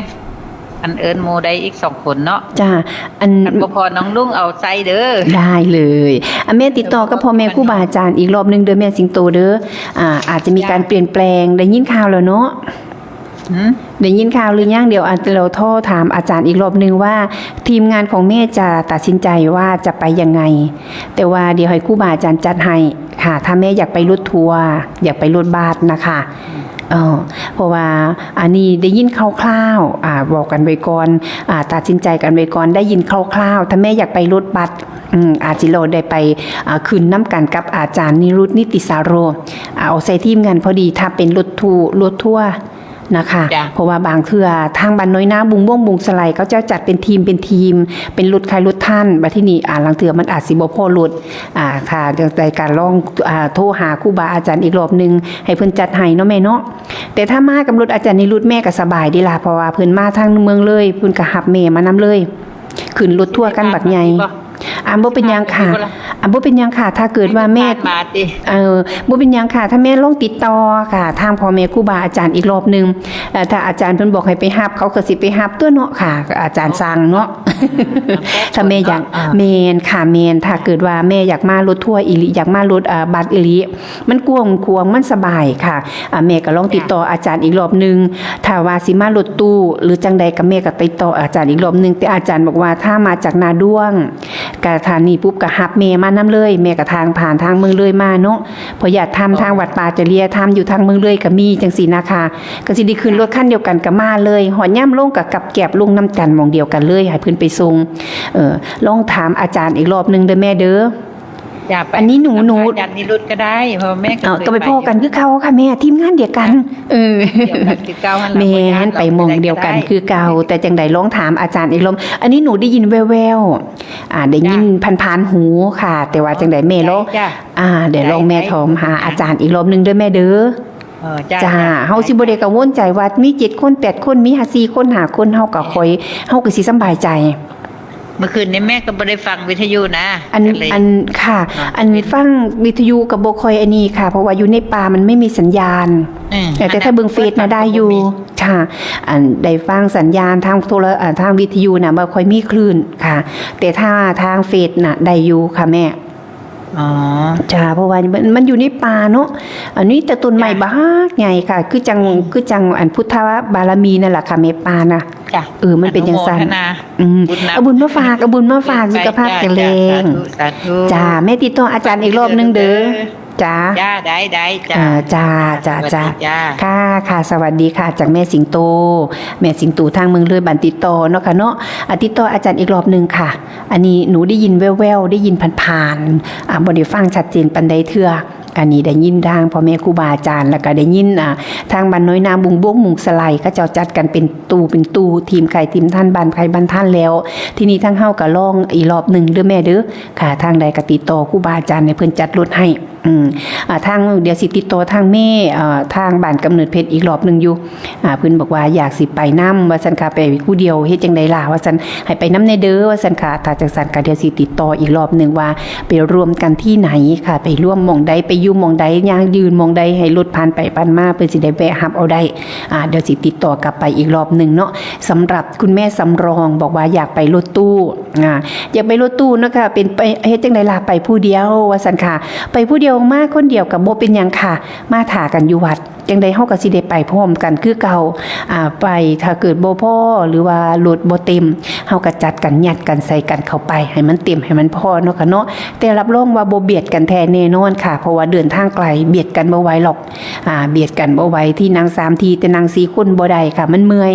อันเอิ้นหมู่ได้อีกสองคนเนาะ จ้า อัน คันบ่พอน้องลุงเอาใส่เด้อ ได้เลย อ่ะ แม่ติดต่อกับพ่อแม่ครูบาอาจารย์อีกรอบหนึ่งเด้อแม่สิงโตเด้อ อ่า อาจจะมีการ จ้า เปลี่ยนแปลง ได้ยินข่าวแล้วเนาะ หืม ได้ยินข่าวหรือยัง เดี๋ยวอาจจะเราโทรถามอาจารย์อีกรอบหนึ่งว่า ทีมงานของแม่จะตัดสินใจว่าจะไปยังไง แต่ว่าเดี๋ยวให้ครูบาอาจารย์จัดให้ค่ะ ถ้าแม่อยากไปรถทัวร์ อยากไปรถบัสนะคะ เออ เพราะว่าอันนี้ได้ยินคร่าวๆ อ่า บอกกันไว้ก่อน อ่า ตัดสินใจกันไว้ก่อน ได้ยินคร่าวๆ ถ้าแม่อยากไปรถบัส อืม อาจสิเราได้ไป อ่า ขึ้นนำกันกับอาจารย์นิรุตนิติสาโร อ่า เอาใส่ทีมงานพอดี ถ้าเป็นรถทัวร์ รถทัวร์นะคะ จ้ะ เพราะว่าบางเทื่อทางบ้านน้อยนาบุงม่วงบุงสะไลเขาเจ้าจัดเป็นทีมเป็นทีม เป็นรถใครรถท่าน บัดที่นี่ อ่า ลางเทื่อมันอาจสิบ่พอรถ อ่า ค่ะ จั่งใดก็ลอง อ่า โทรหาครูบาอาจารย์อีกรอบหนึ่ง ให้เพิ่นจัดให้เนาะแม่เนาะ แต่ถ้ามากับรถอาจารย์นิรุตแม่ก็สบายเด้ล่ะ เพราะว่าเพิ่นมาทางเมืองเลย เพิ่นก็รับแม่มานำเลย ขึ้นรถทัวร์คันบักใหญ่ อ่า บ่เป็นหยังค่ะ อ่า บ่เป็นหยังค่ะ ถ้าเกิดว่าแม่ ผ่านมาติ เออ บ่เป็นหยังค่ะ ถ้าแม่ลองติดต่อค่ะ ทางพ่อแม่ครูบาอาจารย์อีกรอบหนึ่ง เอ่อ ถ้าอาจารย์เพิ่นบอกให้ไปรับ เขาก็สิไปรับตั๊วเนาะค่ะ อาจารย์สั่งเนาะ ถ้าแม่อยาก อ่า แม่นค่ะ แม่น ถ้าเกิดว่าแม่อยากมารถทัวร์อีหลี อยากมารถ เอ่อ บัสอีหลี มันกว้างขวาง มันสบายค่ะ อ่า แม่ก็ลองติดต่ออาจารย์อีกรอบหนึ่ง ถ้าว่าสิมารถตู้หรือจั่งใดก็แม่ก็ติดต่ออาจารย์อีกรอบหนึ่ง แต่อาจารย์บอกว่าถ้ามาจากนาด้วง ก็ถ้านี่ปุ๊บก็รับแม่มานำเลย แม่ก็ทางผ่านทางเมืองเลยมาเนาะ เพราะญาติธรรมทางวัดป่าจริยธรรมอยู่ทางเมืองเลยก็มีจั่งซี้นะคะ ก็สิได้ขึ้นรถคันเดียวกันก็มาเลย ฮอดยามลงก็กับแกร็บลงนำกันหม่องเดียวกันเลย ให้เพิ่นไปส่ง เออ ลองถามอาจารย์อีกรอบหนึ่งเด้อแม่เด้อ จ้ะ ไป อันนี้หนู หนู อาจารย์นิรุตก็ได้ เพราะแม่ก็ เออ เคย ก็ไปพ้อกันคือเก่าค่ะแม่ ทีมงานเดียวกัน เออ เดียวกันคือเก่าหั่นล่ะ แม่น บ่ยากหรอก ไปหม่องเดียวกัน ไปได้ก็ได้ คือเก่า แต่จั่งใดลองถามอาจารย์อีกรอบ อันนี้หนูได้ยินแว่วๆ อ่า ได้ยิน จ้ะ ผ่านๆหูค่ะ แต่ว่าจั่งใดแม่ลอง ได้จ้ะ อ่า เดี๋ยวลองแม่ ได้ โทรหา ได้ อาจารย์อีกรอบหนึ่งเด้อแม่เด้อ เออ จ้ะ จ้า จ้ะ เฮาสิบ่ได้กังวลใจว่ามีเจ็ดคน แปดคน มีห้า สี่คน ห้าคน เฮาก็ค่อย เฮาก็สิสำบายใจ เมื่อคืนนี้แม่ก็บ่ได้ฟังวิทยุนะ อัน ก็เลย อัน ค่ะ อ่ะ อันฟังวิทยุก็บ่ค่อยอันนี้ค่ะ เพราะว่าอยู่ในป่ามันไม่มีสัญญาณ อืม แต่ แต่ถ้าเบิ่งเฟซน่ะได้อยู่ มันก็บ่มี ค่ะ อันได้ฟังสัญญาณทางโทร อ่า ทางวิทยุน่ะบ่ค่อยมีคลื่นค่ะ แต่ถ้าทางเฟซน่ะได้อยู่ค่ะแม่ อ๋อ จ้า เพราะว่ามัน มันอยู่ในป่าเนาะ อันนี้แต่ต้นไม้ จ้ะ บักใหญ่ค่ะ คือจั่ง อืม คือจั่งอันพุทธบารมีนั่นแหละค่ะแม่ ป่าน่ะ จ้ะ เออ มันเป็นจั่งซั่น อนุโมทนา อืม บุญนำ เอาบุญมาฝาก เอาบุญมาฝาก ไป สุขภาพ จ้ะ แข็งแรง จ้ะ สาธุ สาธุ จ้า แม่ติดต่ออาจารย์อีกรอบหนึ่งเด้อ จ้ะ จ้า ได้ ได้ จ้า เออ จ้า จ้า สวัสดี จ้า จ้า ค่ะ ค่ะ สวัสดีค่ะ จากแม่สิงโต แม่สิงโตทางเมืองเลย บ้านติดต่อเนาะค่ะเนาะ อ่ะ ติดต่ออาจารย์อีกรอบหนึ่งค่ะ อันนี้หนูได้ยินแว่วๆ ได้ยินผ่านๆ อ่ะ บ่ได้ฟังชัดเจนปานใดเทื่อ อันนี้ได้ยินทางพ่อแม่ครูบาอาจารย์ แล้วก็ได้ยิน อ่า ทางบ้านน้อยนาบุงบวงมุงสะไล เขาเจ้าจัดกันเป็นตู้เป็นตู้ ทีมใครทีมท่าน บ้านใครบ้านท่านแล้ว ทีนี้ทางเฮาก็ลองอีกรอบหนึ่งเด้อแม่เด้อ ค่ะ ทางใดก็ติดต่อครูบาอาจารย์ให้เพิ่นจัดรถให้ อืม อ่า ทาง เดี๋ยวสิติดต่อทางแม่ เอ่อ ทางบ้านกำเนิดเพชรอีกรอบหนึ่งอยู่ อ่า เพิ่นบอกว่าอยากสิไปนำ ว่าซั่นค่ะ ไปผู้เดียวเฮ็ดจั่งใดล่ะ ว่าซั่น ให้ไปนำแหน่เด้อ ว่าซั่นค่ะ ถ้าจั่งซั่นก็เดี๋ยวสิติดต่ออีกรอบหนึ่งว่าไปรวมกันที่ไหนค่ะ ไปรวมหม่องใด ไปอยู่หม่องใด ย่างยืนหม่องใด ให้รถผ่านไปผ่านมา เพิ่นสิได้แวะรับเอาได้ อ่า เดี๋ยวสิติดต่อกลับไปอีกรอบหนึ่งเนาะ สำหรับคุณแม่สำรองบอกว่าอยากไปรถตู้ อ่า อยากไปรถตู้เนาะค่ะ เป็นไป เฮ็ดจั่งใดล่ะ ไปผู้เดียว ว่าซั่นค่ะ ไปผู้เดียว มาคนเดียวก็บ่เป็นหยังค่ะ มาถ่ากันอยู่วัด จั่งใดเฮาก็สิได้ไปพร้อมกันคือเก่า อ่า ไป ถ้าเกิดบ่พอ หรือว่ารถบ่เต็ม เฮาก็จัดกัน ยัดกัน ใส่กันเข้าไป ให้มันเต็ม ให้มันพอเนาะค่ะเนาะ แต่รับรองว่าบ่เบียดกันแท้แน่นอนค่ะ เพราะว่าเดินทางไกล เบียดกันบ่ไหวหรอก อ่า เบียดกันบ่ไหว ที่นั่งสามที่ แต่นั่งสี่คนบ่ได้ค่ะ มันเมื่อย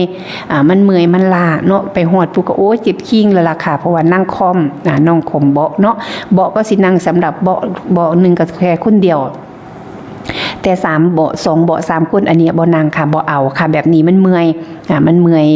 อ่า มันเมื่อย มันล้าเนาะ ไปฮอดพุ้นก็ โอ้ย เจ็บคิงแล้วล่ะค่ะ เพราะว่านั่งคอม อ่า น้องคอมเบาะเนาะ เบาะก็สินั่งสำหรับเบาะ เบาะหนึ่งก็แค่คนเดียว แต่สามเบาะ สองเบาะ สามคน อันนี้บ่นั่งค่ะ บ่เอาค่ะ แบบนี้มันเมื่อย อ่า มันเมื่อย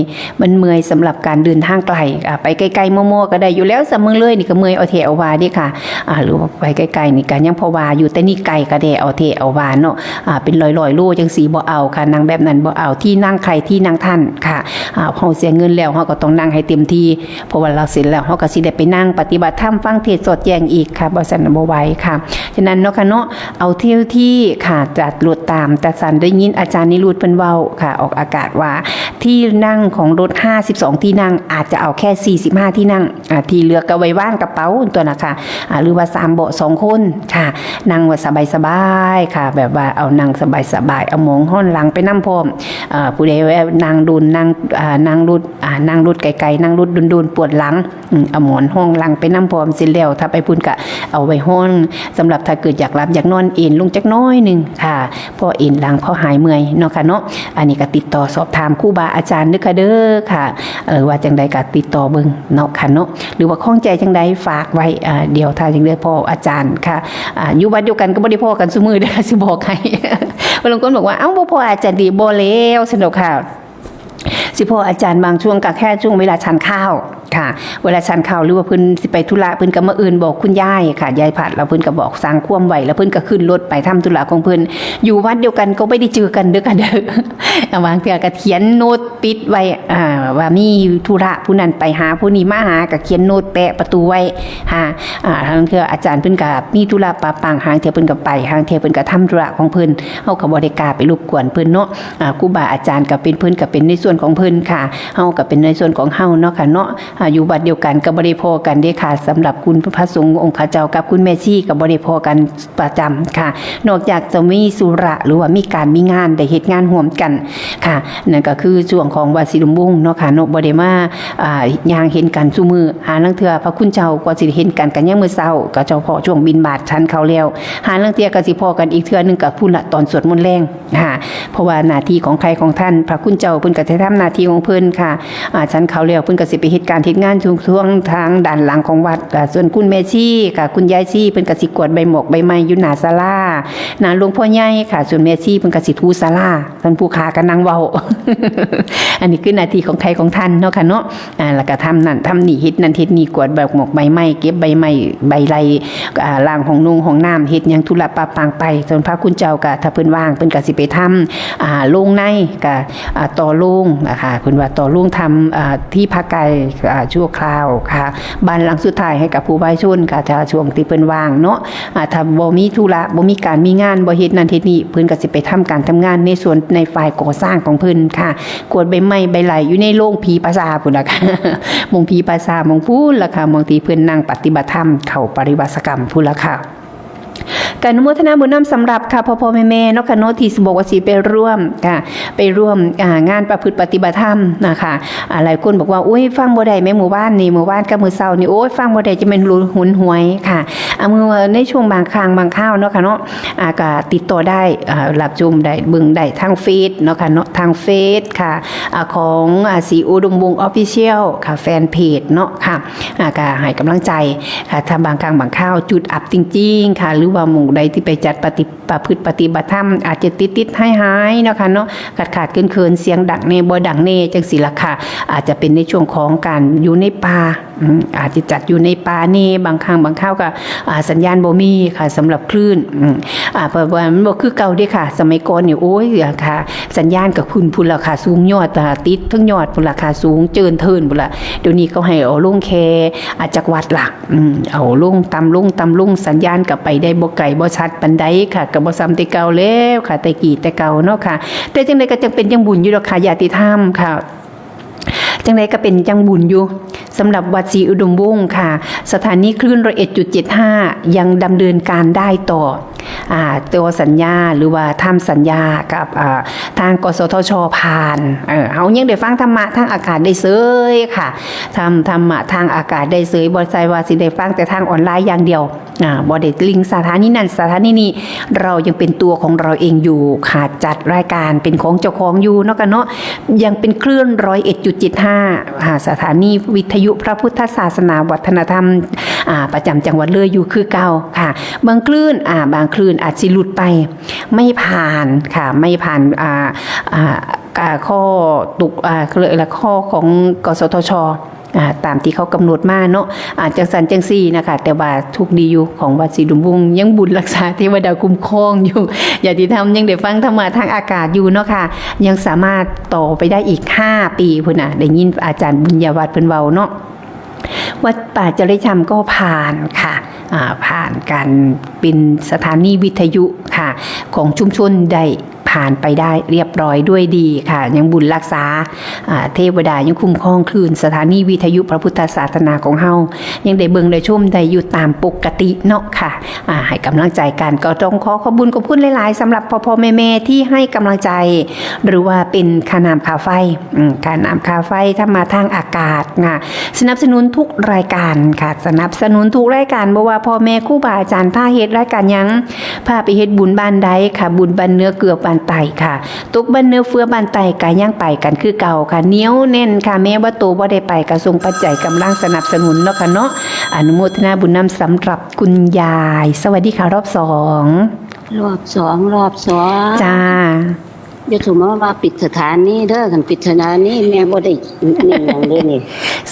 มันเมื่อยสำหรับการเดินทางไกล อ่า ไปใกล้ๆ มอๆ ก็ได้อยู่แล้ว สำเมืองเลยนี่ก็เมื่อยเอาแท้เอาว่าเด้ค่ะ อ่า หรือว่าไปใกล้ๆ นี่ก็ยังพอว่าอยู่ แต่นี่ไกลก็ได้เอาแท้เอาว่าเนาะ อ่า เป็นร้อยๆ โลจั่งซี้บ่เอาค่ะ นั่งแบบนั้นบ่เอา ที่นั่งใครที่นั่งท่านค่ะ อ่า เฮาเสียเงินแล้ว เฮาก็ต้องนั่งให้เต็มที่ เพราะว่าเราเสร็จแล้ว เฮาก็สิได้ไปนั่งปฏิบัติธรรม ฟังเทศน์สอดแจ้งอีกค่ะ บ่ซั้นบ่ไหวค่ะ ฉะนั้นเนาะค่ะเนาะ เอาเที่ยวที่ค่ะ จัดรถตาม แต่ซั้นได้ยินอาจารย์นิรุตเพิ่นเว้าค่ะ ออกอากาศว่า ที่นั่งของรถ ห้าสิบสอง ที่นั่ง อาจจะเอาแค่ สี่สิบห้า ที่นั่ง อ่า ที่เหลือก็ไว้วางกระเป๋าตัวนะคะ อ่า หรือว่าสามเบาะสองคนค่ะ นั่งว่าสบายๆ ค่ะ แบบว่าเอานั่งสบายๆ เอาหมอนฮ้อนหลังไปนำพร้อม อ่า ผู้ใดว่านั่งโดน นั่ง อ่า นั่งรถ อ่า นั่งรถไกลๆ นั่งรถโดนๆ ปวดหลัง อืม เอาหมอนฮ้อนหลังไปนำพร้อม เสร็จแล้ว ถ้าไปพุ้นก็เอาไว้ฮ้อน สำหรับถ้าเกิดอยากหลับอยากนอน เอนลงจักหน้อยหนึ่งค่ะ พอเอนหลังพอหายเมื่อยเนาะค่ะเนาะ อันนี้ก็ติดต่อสอบถามครูบาอาจารย์เด้อค่ะเด้อค่ะ เออ ว่าจั่งใดก็ติดต่อเบิ่งเนาะค่ะเนาะ หรือว่าข้องใจจั่งใดฝากไว้ อ่า เดี๋ยวถ้าจั่งใดพ้ออาจารย์ค่ะ อ่า อยู่วัดเดียวกันก็บ่ได้พ้อกันซุมื้อเด้อ สิบอกให้ บางคนบอกว่า เอ้า บ่พ้ออาจารย์ดี บ่แล้ว ซั่นดอกค่ะ สิพ้ออาจารย์บางช่วงก็แค่ช่วงเวลาฉันข้าวค่ะ เวลาฉันข้าว หรือว่าเพิ่นสิไปธุระ เพิ่นก็มาเอิ้นบอกคุณยายค่ะ ยายพัด แล้วเพิ่นก็บอกสั่งความไว้ แล้วเพิ่นก็ขึ้นรถไปทำธุระของเพิ่น อยู่วัดเดียวกันก็ไม่ได้เจอกันเด้อค่ะเด้อ บางเทื่อก็เขียนโน้ตปิดไว้ อ่า ว่ามีธุระผู้นั้นไปหาผู้นี้มาหา ก็เขียนโน้ตแปะประตูไว้ค่ะ อ่า บางเทื่ออาจารย์เพิ่นก็มีธุระปะปัง บางเทื่อเพิ่นก็ไป บางเทื่อเพิ่นก็ทำธุระของเพิ่น เฮาก็บ่ได้กล้าไปรบกวนเพิ่นเนาะ อ่า ครูบาอาจารย์ก็เป็นเพิ่นก็เป็นในส่วนของเพิ่นค่ะ เฮาก็เป็นในส่วนของเฮาเนาะค่ะเนาะ อ่า อยู่วัดเดียวกันก็บ่ได้พ้อกันเด้ค่ะ สำหรับคุณพระสงฆ์องค์ข้าเจ้ากับคุณแม่ชีก็บ่ได้พ้อกันประจำค่ะ นอกจากจะมีธุระหรือว่ามีการมีงานได้เฮ็ดงานร่วมกันค่ะ นั่นก็คือช่วงของวัดศรีลมวงศ์เนาะค่ะเนาะ บ่ได้มา อ่า ย่างเห็นกันซุมื้อ หาลางเทื่อพระคุณเจ้าก็สิได้เห็นกันกันยามมื้อเช้า ก็เฉพาะช่วงบิณฑบาตฉันข้าวแล้ว หาลางเทื่อก็สิพ้อกันอีกเทื่อหนึ่งก็พุ้นละตอนสวดมนต์แลง ค่ะ เพราะว่าหน้าที่ของใครของท่าน พระคุณเจ้าเพิ่นก็สิทำหน้าที่ของเพิ่นค่ะ อ่า ฉันข้าวแล้วเพิ่นก็สิไปเฮ็ดการเฮ็ดงานช่วงๆ ทางด้านหลังของวัด อ่า ส่วนคุณแม่ชีค่ะ คุณยายชีเพิ่นก็สิกวาดใบหมอกใบไม้อยู่หน้าศาลา หน้าหลวงพ่อใหญ่ค่ะ ส่วนแม่ชีเพิ่นก็สิถูศาลา ท่านผู้ข้าก็นั่งเว้า อันนี้คือหน้าที่ของใครของท่านเนาะค่ะเนาะ อ่า แล้วก็ทำนั่นทำนี่ เฮ็ดนั่นเฮ็ดนี่ กวาดใบหมอกใบไม้ เก็บใบไม้ใบไล่ อ่า ล้างห้องนุ่งห้องน้ำ เฮ็ดหยังธุระปะปังไป ส่วนพระคุณเจ้าก็ถ้าเพิ่นว่าง เพิ่นก็สิไปทำ อ่า โรงในก็ อ่า ต่อโรงนะคะ เพิ่นว่าต่อโรงทำ อ่า ที่พักกาย อ่า ชั่วคราวค่ะ บ้านหลังสุดท้ายให้กับผู้วายชนค่ะ ถ้าช่วงที่เพิ่นว่างเนาะ อ่า ถ้าบ่มีธุระ บ่มีการมีงาน บ่เฮ็ดนั่นเฮ็ดนี่ เพิ่นก็สิไปทำการทำงานในส่วนในฝ่ายก่อสร้างของเพิ่นค่ะ กวาดใบไม้ใบไล่อยู่ในโรงผีป่าช้าพุ้นล่ะค่ะ หม่องผีป่าช้าหม่องพุ้นล่ะค่ะ หม่องที่เพิ่นนั่งปฏิบัติธรรม เข้าปริวาสกรรมพุ้นล่ะค่ะ ก็อนุโมทนาบุญนำสำหรับค่ะ พ่อๆ แม่ๆ เนาะค่ะเนาะ ที่บอกว่าสิไปร่วมค่ะ ไปร่วม อ่า งานประพฤติปฏิบัติธรรมนะคะ อ่า หลายคนบอกว่า โอ้ย ฟังบ่ได้แม่ มื้อวานนี่ มื้อวานกับมื้อเช้านี่ โอ้ย ฟังบ่ได้ จะแม่นหนหวยค่ะ อ่า มื้อ ในช่วงบางครั้งบางคราวเนาะค่ะเนาะ อ่า ก็ติดต่อได้ อ่า รับชมได้ เบิ่งได้ทางเฟซเนาะค่ะเนาะ ทางเฟซค่ะ อ่า ของ อ่า ศรีอุดมวงศ์ Official ค่ะ แฟนเพจเนาะค่ะ อ่า ก็ให้กำลังใจค่ะ ถ้าบางครั้งบางคราวจุดอับจริงๆ ค่ะ หรือว่า ใดที่ไปจัดปฏิ ประพฤติปฏิบัติธรรม อาจจะติดๆหายๆเนาะค่ะเนาะ ขาดๆเขินๆ เสียงดังแน่บ่ดังแน่จังซี้ล่ะค่ะ อาจจะเป็นในช่วงของการอยู่ในป่า อืม อาจจะจัดอยู่ในป่าแน่ บางครั้งบางคราวก็ อ่า สัญญาณบ่มีค่ะ สำหรับคลื่น อืม อ่า เพราะว่ามันบ่คือเก่าเด้ค่ะ สมัยก่อนนี่ โอ้ย อ่า ค่ะ สัญญาณก็ขึ้นพุ้นล่ะค่ะ สูงยอด อ่า ติดเทิงยอดพุ้นล่ะค่ะ สูงเจินเทินพุ้นล่ะ เดี๋ยวนี้เขาให้เอาลงแค่ อ่า จักวัตต์ล่ะ อืม เอาลงต่ำลงต่ำลง สัญญาณก็ไปได้บ่ไกลบ่ชัดปานใดค่ะ ก็บ่ส่ำแต่เก่าแล้วค่ะ แต่กี้แต่เก่าเนาะค่ะ แต่จังใดก็จังเป็นจังบุญอยู่ดอกค่ะ ญาติธรรมค่ะ จังใดก็เป็นจังบุญอยู่ สำหรับวัดศรีอุดมวงศ์ค่ะ สถานีคลื่นร้อยเอ็ดจุดเจ็ดห้า ยังดำเนินการได้ต่อ อ่า ตัวสัญญาหรือว่าทำสัญญากับ อ่า ทาง กสทช ผ่าน เออ เฮายังได้ฟังธรรมะทางอากาศได้เสยค่ะ ทำธรรมะทางอากาศได้เสย บ่ใช่ว่าสิได้ฟังแต่ทางออนไลน์อย่างเดียว อ่า บ่ได้ลิงก์สถานีนั้นสถานีนี้ เรายังเป็นตัวของเราเองอยู่ค่ะ จัดรายการเป็นของเจ้าของอยู่เนาะค่ะเนาะ ยังเป็นคลื่นร้อยเอ็ดจุดเจ็ดห้า อ่า สถานีวิทยุพระพุทธศาสนาวัฒนธรรม อ่า ประจำจังหวัดเลยอยู่คือเก่าค่ะ บางคลื่น อ่า บางคลื่นอาจสิหลุดไป ไม่ผ่านค่ะ ไม่ผ่าน อ่า อ่า อ่า ข้อตก อ่า เขาเรียกอะไร ข้อของ กสทช อ่า ตามที่เขากำหนดมาเนาะ อ่า จังซั่นจังซี่นะคะ แต่ว่าทุกข์ดีอยู่ของวัดศรีอุดมวงศ์ ยังบุญรักษาเทวดาคุ้มครองอยู่ ญาติธรรมยังได้ฟังธรรมะทางอากาศอยู่เนาะค่ะ ยังสามารถต่อไปได้อีกห้าปีพุ้นน่ะ ได้ยินอาจารย์บุญญาวัฒน์เพิ่นเว้าเนาะ วัดป่าจริยธรรมก็ผ่านค่ะ อ่า ผ่านการเป็นสถานีวิทยุค่ะ ของชุมชนได้ผ่านไปได้เรียบร้อยด้วยดีค่ะ ยังบุญรักษา อ่า เทวดายังคุ้มครองคลื่นสถานีวิทยุพระพุทธศาสนาของเฮา ยังได้เบิ่งได้ชมได้อยู่ตามปกติเนาะค่ะ อ่า ให้กำลังใจกัน ก็ต้องขอขอบบุญขอบคุณหลายๆ สำหรับพ่อๆแม่ๆที่ให้กำลังใจ หรือว่าเป็นค่าน้ำค่าไฟ อืม ค่าน้ำค่าไฟ ธรรมะทางอากาศนะ สนับสนุนทุกรายการค่ะ สนับสนุนทุกรายการ บ่ว่าพ่อแม่ครูบาอาจารย์พาเฮ็ดรายการหยัง พาไปเฮ็ดบุญบ้านใดค่ะ บุญบ้านเหนือเกือบบ้านใต้ค่ะ ตกบ้านเหนือเฟือบ้านใต้ก็ยังไปกันคือเก่าค่ะ เหนียวแน่นค่ะ แม้ว่าโตบ่ได้ไปก็ส่งปัจจัยกำลังสนับสนุนเนาะค่ะเนาะ อนุโมทนาบุญนำสำหรับคุณยาย สวัสดีค่ะรอบสอง รอบสอง รอบสอง จ้า อย่าสมมติว่าปิดสถานีเด้อ คันปิดสถานีแม่บ่ได้นี่หยังเด้อนี่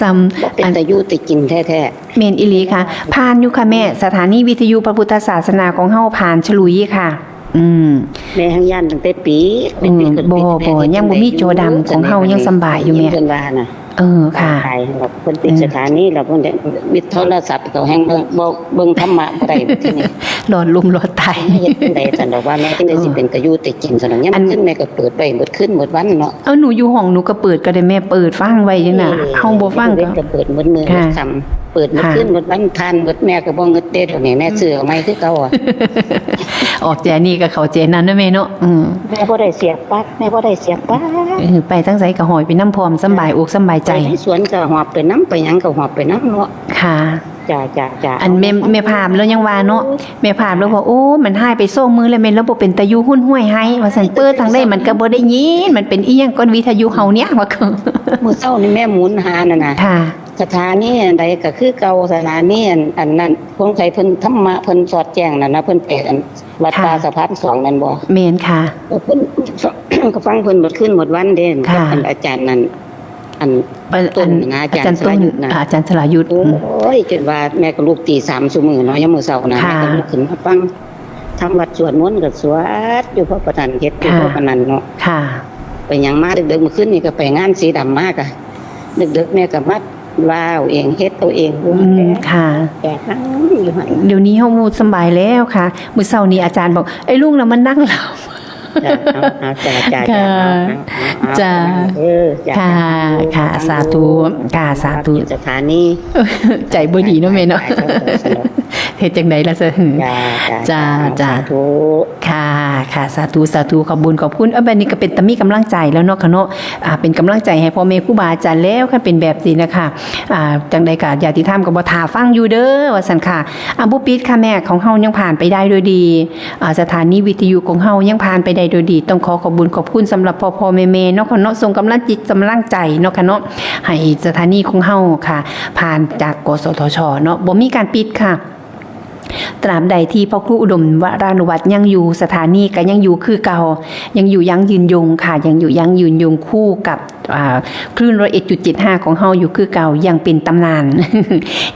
ซ้ำ บ่เป็น อัน ตาอยู่แต่กินแท้ๆ แม่นอีหลีค่ะ ผ่านอยู่ค่ะแม่ สถานีวิทยุพระพุทธศาสนาของเฮาผ่านฉลุยค่ะ อืม แม่แฮงย้านตั้งแต่ปี อืม เป็นปีเกิด บ่ ปีแม่ บ่ ยังบ่มีจอดำ ของเฮายังสำบายอยู่แม่ เพิ่นว่าน่ะ เออ ค่ะ ตายแล้ว เพิ่นปิด เออ สถานีแล้ว เพิ่นได้มีโทรศัพท์เขาแฮงเบิ่ง บ่ เบิ่งธรรมะบ่ได้ทีนี้ หลอดลมหลอดไต เฮ็ดจั่งใด๋ซั่นดอกว่า แม่จั่งใด๋สิ เออ เป็นตาอยู่แต่กินซั่นดอก ยาม อัน คืนแม่ก็เปิดไว้เบิดคืนเบิดวันเนาะ เอา หนูอยู่ห้องหนูก็เปิดก็ได้แม่ เปิดฟังไว้จั่งน่ะ เออ เฮาบ่ฟังก็ เปิดก็เปิดเบิดมื้อ ค่ะ เบิดค่ำ เปิดเบิด ค่ะ คืนเบิดวัน ทานเบิด แม่ก็บ่งึดเด้ เดี๋ยวนี้แม่ อืม ซื้อเอาใหม่คือเก่าอะ ออกใจนี่ก็เข้าใจนั่นนะแม่เนาะ อืม แม่บ่ได้เสียบปลั๊ก แม่บ่ได้เสียบปลั๊ก เออ ไปทางใสก็ห้อยไปนำพร้อม สำบายอกสำบายใจ ไปในสวนก็หอบไปนำ ไปหยังก็หอบไปนำเนาะ ค่ะ จ้า จ้า จ้า อันแม่ แม่ภาพแล้วยังว่าเนาะ แม่ภาพแล้วว่า โอ้ มันหายไปสองมื้อแล้วแม่น แล้วบ่เป็นตาอยู่หุ่นห้วยไห้ ว่าซั่น เปิดทางใดมันก็บ่ได้ยิน มันเป็นอีหยังก่อนวิทยุเฮาเนี่ย ว่าคือ มื้อเช้านี่แม่หมุนหานั่นน่ะ ค่ะ สถานีอันใดก็คือเก่า สถานีอัน อันนั้น ของใครเพิ่นธรรมะเพิ่นสอดแจ้งนั่นนะ เพิ่นไปอันวัดป่า ค่ะ สะพานสองนั่นบ่ แม่นค่ะ ก็เพิ่น ก็ฟังเพิ่นหมดคืนหมดวันเด้ ค่ะ กับอันอาจารย์นั่น อัน อัน ต้นนะ อาจารย์ อาจารย์ต้น สรายุทธนะ อาจารย์สรายุทธ โอ้ย อืม จนว่าแม่ก็ลุกตีสามซุมื้อเนาะ ยามมื้อเช้านะ ค่ะ แม่ก็ลุกขึ้นมาฟัง ทำวัดสวดมนต์ก็สวดอยู่ เพราะปานนั้นเฮ็ดอยู่ ค่ะ เพราะปานนั้นเนาะ ค่ะ ไปหยังมาดึกๆ มื้อคืนนี่ก็ไปงานสีดำมาก็ ดึกๆ แม่ก็มาว่าเอาเอง เฮ็ดเอาเอง อืม ค่ะ แก่นั่งอยู่หั่น เดี๋ยวนี้เฮาสำบายแล้วค่ะ มื้อเช้านี้อาจารย์บอก ไอ้ลุงน่ะมันนั่งหลับ จ้ะ เอา เอา จ้ะ จ้ะ ค่ะ จ้ะ เอา เอา เอา จ้ะ เอา เออ จ้ะ ค่ะ จ้ะ ค่ะ สาธุ ค่ะ สาธุ สถานี ใจบ่ดีเนาะแม่เนาะ เฮ็ดจั่งใด๋ล่ะซะ จ้ะ จ้ะ จ้ะ จ้ะ สาธุ ค่ะ ค่ะ สาธุ สาธุ ขอบบุญขอบคุณ เอ้า บัดนี้ก็เป็นตามีกำลังใจแล้วเนาะค่ะเนาะ อ่า เป็นกำลังใจให้พ่อแม่ครูบาอาจารย์แล้ว คันเป็นแบบนี้นะคะ อ่า จั่งใด๋ก็ญาติธรรมก็บ่ท่าฟังอยู่เด้อ ว่าซั่นค่ะ อ่า บ่ปิดค่ะแม่ ของเฮายังผ่านไปได้โดยดี อ่า สถานีวิทยุของเฮายังผ่านไปได้โดยดี ต้องขอขอบบุญขอบคุณสำหรับพ่อๆแม่ๆเนาะค่ะเนาะ ส่งกำลังจิตกำลังใจเนาะค่ะเนาะ ให้สถานีของเฮาค่ะ ผ่านจาก กสทช เนาะ บ่มีการปิดค่ะ ตราบใดที่พระครูอุดมวรานุวัฒน์ยังอยู่ สถานีก็ยังอยู่คือเก่า ยังอยู่ยั้งยืนยงค่ะ ยังอยู่ยั้งยืนยงคู่กับ อ่า คลื่นร้อยเอ็ดจุดเจ็ดห้าของเฮาอยู่คือเก่า ยังเป็นตำนาน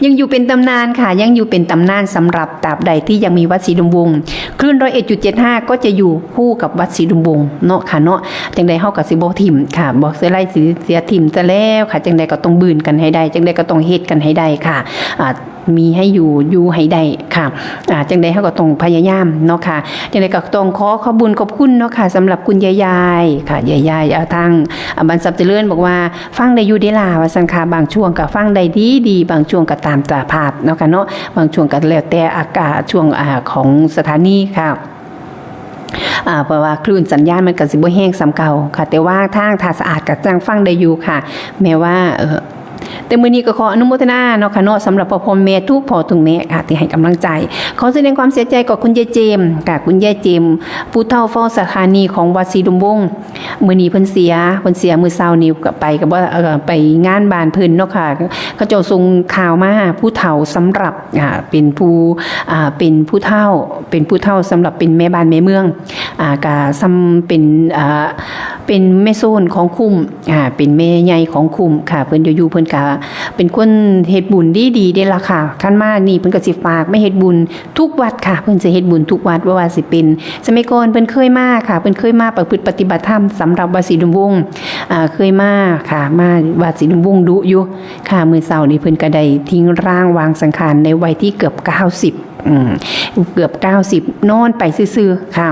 ยังอยู่เป็นตำนานค่ะ ยังอยู่เป็นตำนานสำหรับตราบใดที่ยังมีวัดศรีดมวงศ์ คลื่นร้อยเอ็ดจุดเจ็ดห้าก็จะอยู่คู่กับวัดศรีดมวงศ์เนาะค่ะเนาะ จังใดเฮาก็สิบ่ถิ่มค่ะ บ่เสียไล่สิเสียถิ่มซะแล้วค่ะ จังใดก็ต้องบืนกันให้ได้ จังใดก็ต้องเฮ็ดกันให้ได้ค่ะ อ่า มีให้อยู่ อยู่ให้ได้ค่ะ อ่า จังใดเฮาก็ต้องพยายามเนาะค่ะ จังใดก็ต้องขอขอบบุญขอบคุณเนาะค่ะ สำหรับคุณยายยายค่ะ ยายยาย อ่า ทาง อ่า บ้านทรัพย์เจริญบอกว่า ฟังได้อยู่เด้ล่ะ ว่าซั่นค่ะ บางช่วงก็ฟังได้ดีดี บางช่วงก็ตามสภาพเนาะค่ะเนาะ บางช่วงก็แล้วแต่อากาศ ช่วง อ่า ของสถานีค่ะ อ่า เพราะว่าคลื่นสัญญาณมันก็สิบ่แฮงส่ำเก่าค่ะ แต่ว่าทางท่าสะอาดก็จั่งฟังได้อยู่ค่ะ แม้ว่า เอ่อ แต่มื้อนี้ก็ขออนุโมทนาเนาะค่ะเนาะ สำหรับพ่อๆแม่ทุกพ่อทุกแม่ค่ะ ที่ให้กำลังใจ ขอแสดงความเสียใจกับคุณยายเจมส์ค่ะ คุณยายเจมส์ ผู้เฒ่าเฝ้าสถานีของวัดศรีดมวงศ์ มื้อนี้เพิ่นเสีย เพิ่นเสียมื้อเช้านี้ก็ไปกับว่า เอ่อ ไปงานบ้านเพิ่นเนาะค่ะ เขาเจ้าส่งข่าวมา ผู้เฒ่าสำหรับ อ่า เป็นผู้ อ่า เป็นผู้เฒ่า เป็นผู้เฒ่าสำหรับเป็นแม่บ้านแม่เมือง อ่า ก็ส่ำเป็น อ่า เป็นแม่โซนของคุ้ม อ่า เป็นแม่ใหญ่ของคุ้มค่ะ เพิ่นอยู่ๆเพิ่นก็เป็นคนเฮ็ดบุญดีๆเด้ล่ะค่ะ คันมานี่เพิ่นก็สิฝากมาเฮ็ดบุญทุกวัดค่ะ เพิ่นสิเฮ็ดบุญทุกวัด บ่ว่าสิเป็น สมัยก่อนเพิ่นเคยมาค่ะ เพิ่นเคยมาประพฤติปฏิบัติธรรมสำหรับวัดศรีดมวงศ์ อ่า เคยมาค่ะ มาวัดศรีดมวงศ์ดุอยู่ค่ะ มื้อเช้านี้เพิ่นก็ได้ทิ้งร่างวางสังขารในวัยที่เกือบเก้าสิบ อืม เกือบเก้าสิบ นอนไปซื่อๆค่ะ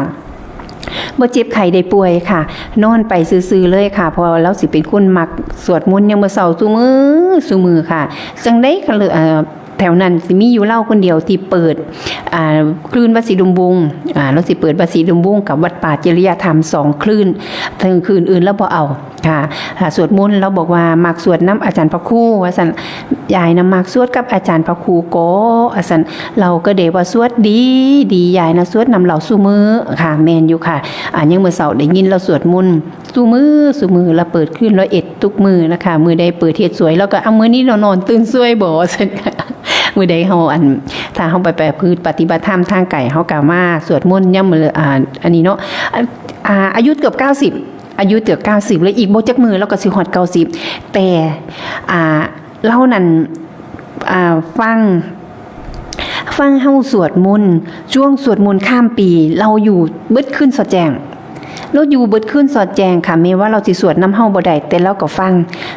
บ่เจ็บไข้ได้ป่วยค่ะ นอนไปซื่อๆเลยค่ะ เพราะว่าลาวสิเป็นคนมักสวดมนต์ยามมื้อเช้าซุมื้อซุมื้อค่ะ จังใดก็เลย เอ่อ แถวนั้นสิมีอยู่ลาวคนเดียวที่เปิด อ่า คลื่นวัดศรีดมวงศ์ อ่า ลาวสิเปิดวัดศรีดมวงศ์กับวัดป่าจริยธรรมสองคลื่น เทิงคลื่นอื่นลาวบ่เอาค่ะ ถ้าสวดมนต์ลาวบอกว่ามักสวดนำอาจารย์พระครูว่าซั่น ยายน่ะมักสวดกับอาจารย์พระครูก็ ว่าซั่น ลาวก็ได้ว่าสวดดีดี ยายน่ะสวดนำลาวซุมื้อค่ะ แม่นอยู่ค่ะ อ่า ยามมื้อเช้าได้ยินลาวสวดมนต์ซุมื้อซุมื้อ ลาวเปิดคลื่นร้อยเอ็ดทุกมื้อนะคะ มื้อใดเปิดเฮ็ดสวย ลาวก็ เอา มื้อนี้ลาวนอนตื่นสวยบ่ ว่าซั่น มื้อใดเฮา อัน ถ้าเฮาไปประพฤติปฏิบัติธรรมทางไกล เฮาก็มาสวดมนต์ยามมื้อ อ่า อันนี้เนาะ อ่า อ่า อายุเกือบเก้าสิบ อายุเกือบเก้าสิบ แล้วอีกบ่จักมื้อลาวก็สิฮอดเก้าสิบ แต่ อ่า ลาวนั่น อ่า ฟัง ฟังเฮาสวดมนต์ ช่วงสวดมนต์ข้ามปี ลาวอยู่เบิดคืนสอดแจ้ง ลาวอยู่เบิดคืนสอดแจ้งค่ะ แม้ว่าลาวสิสวดนำเฮาบ่ได้ แต่ลาวก็ฟัง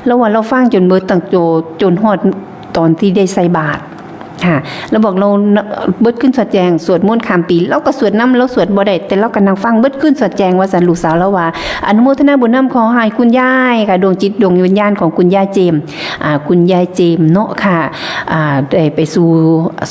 ลาวว่าลาวฟังจนเบิดตั้งโต จนฮอดตอนที่ได้ใส่บาตรค่ะ ลาวบอกลาวเบิดคืนสอดแจ้ง สวดมนต์ข้ามปี ลาวก็สวดนำ ลาวสวดบ่ได้ แต่ลาวก็นั่งฟังเบิดคืนสอดแจ้ง ว่าซั่น ลูกสาวลาวว่า อนุโมทนาบุญนำ ขอให้คุณยายค่ะ ดวงจิตดวงวิญญาณของคุณยายเจมส์ อ่า คุณยายเจมส์เนาะค่ะ อ่า ได้ไปสู่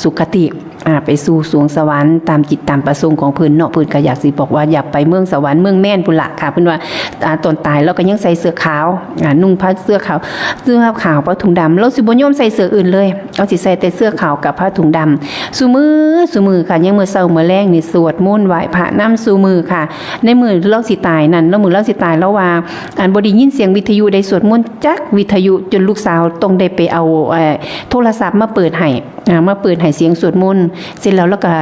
สุคติ อ่า ไปสู่สวงสวรรค์ตามจิตตามประสงค์ของเพิ่นเนาะ เพิ่นก็อยากสิบอกว่าอยากไปเมืองสวรรค์เมืองแมนพุ้นล่ะค่ะ เพิ่นว่า อ่า ตอนตายลาวก็ยังใส่เสื้อขาว อ่า นุ่งผ้าเสื้อขาว เสื้อขาวผ้าถุงดำ ลาวสิบ่ยอมใส่เสื้ออื่นเลย ลาวสิใส่แต่เสื้อขาวกับผ้าถุงดำ ซุมื้อ ซุมื้อค่ะ ยามมื้อเช้ามื้อแลงนี่สวดมนต์ไหว้พระนำซุมื้อค่ะ ในมื้อลาวสิตายนั่น ลาวมื้อลาวสิตายลาวว่า อันบ่ได้ยินเสียงวิทยุได้สวดมนต์จักวิทยุ จนลูกสาวต้องได้ไปเอา เอ่อ โทรศัพท์มาเปิดให้ อ่า มาเปิดให้เสียงสวดมนต์ เสร็จแล้วลาวก็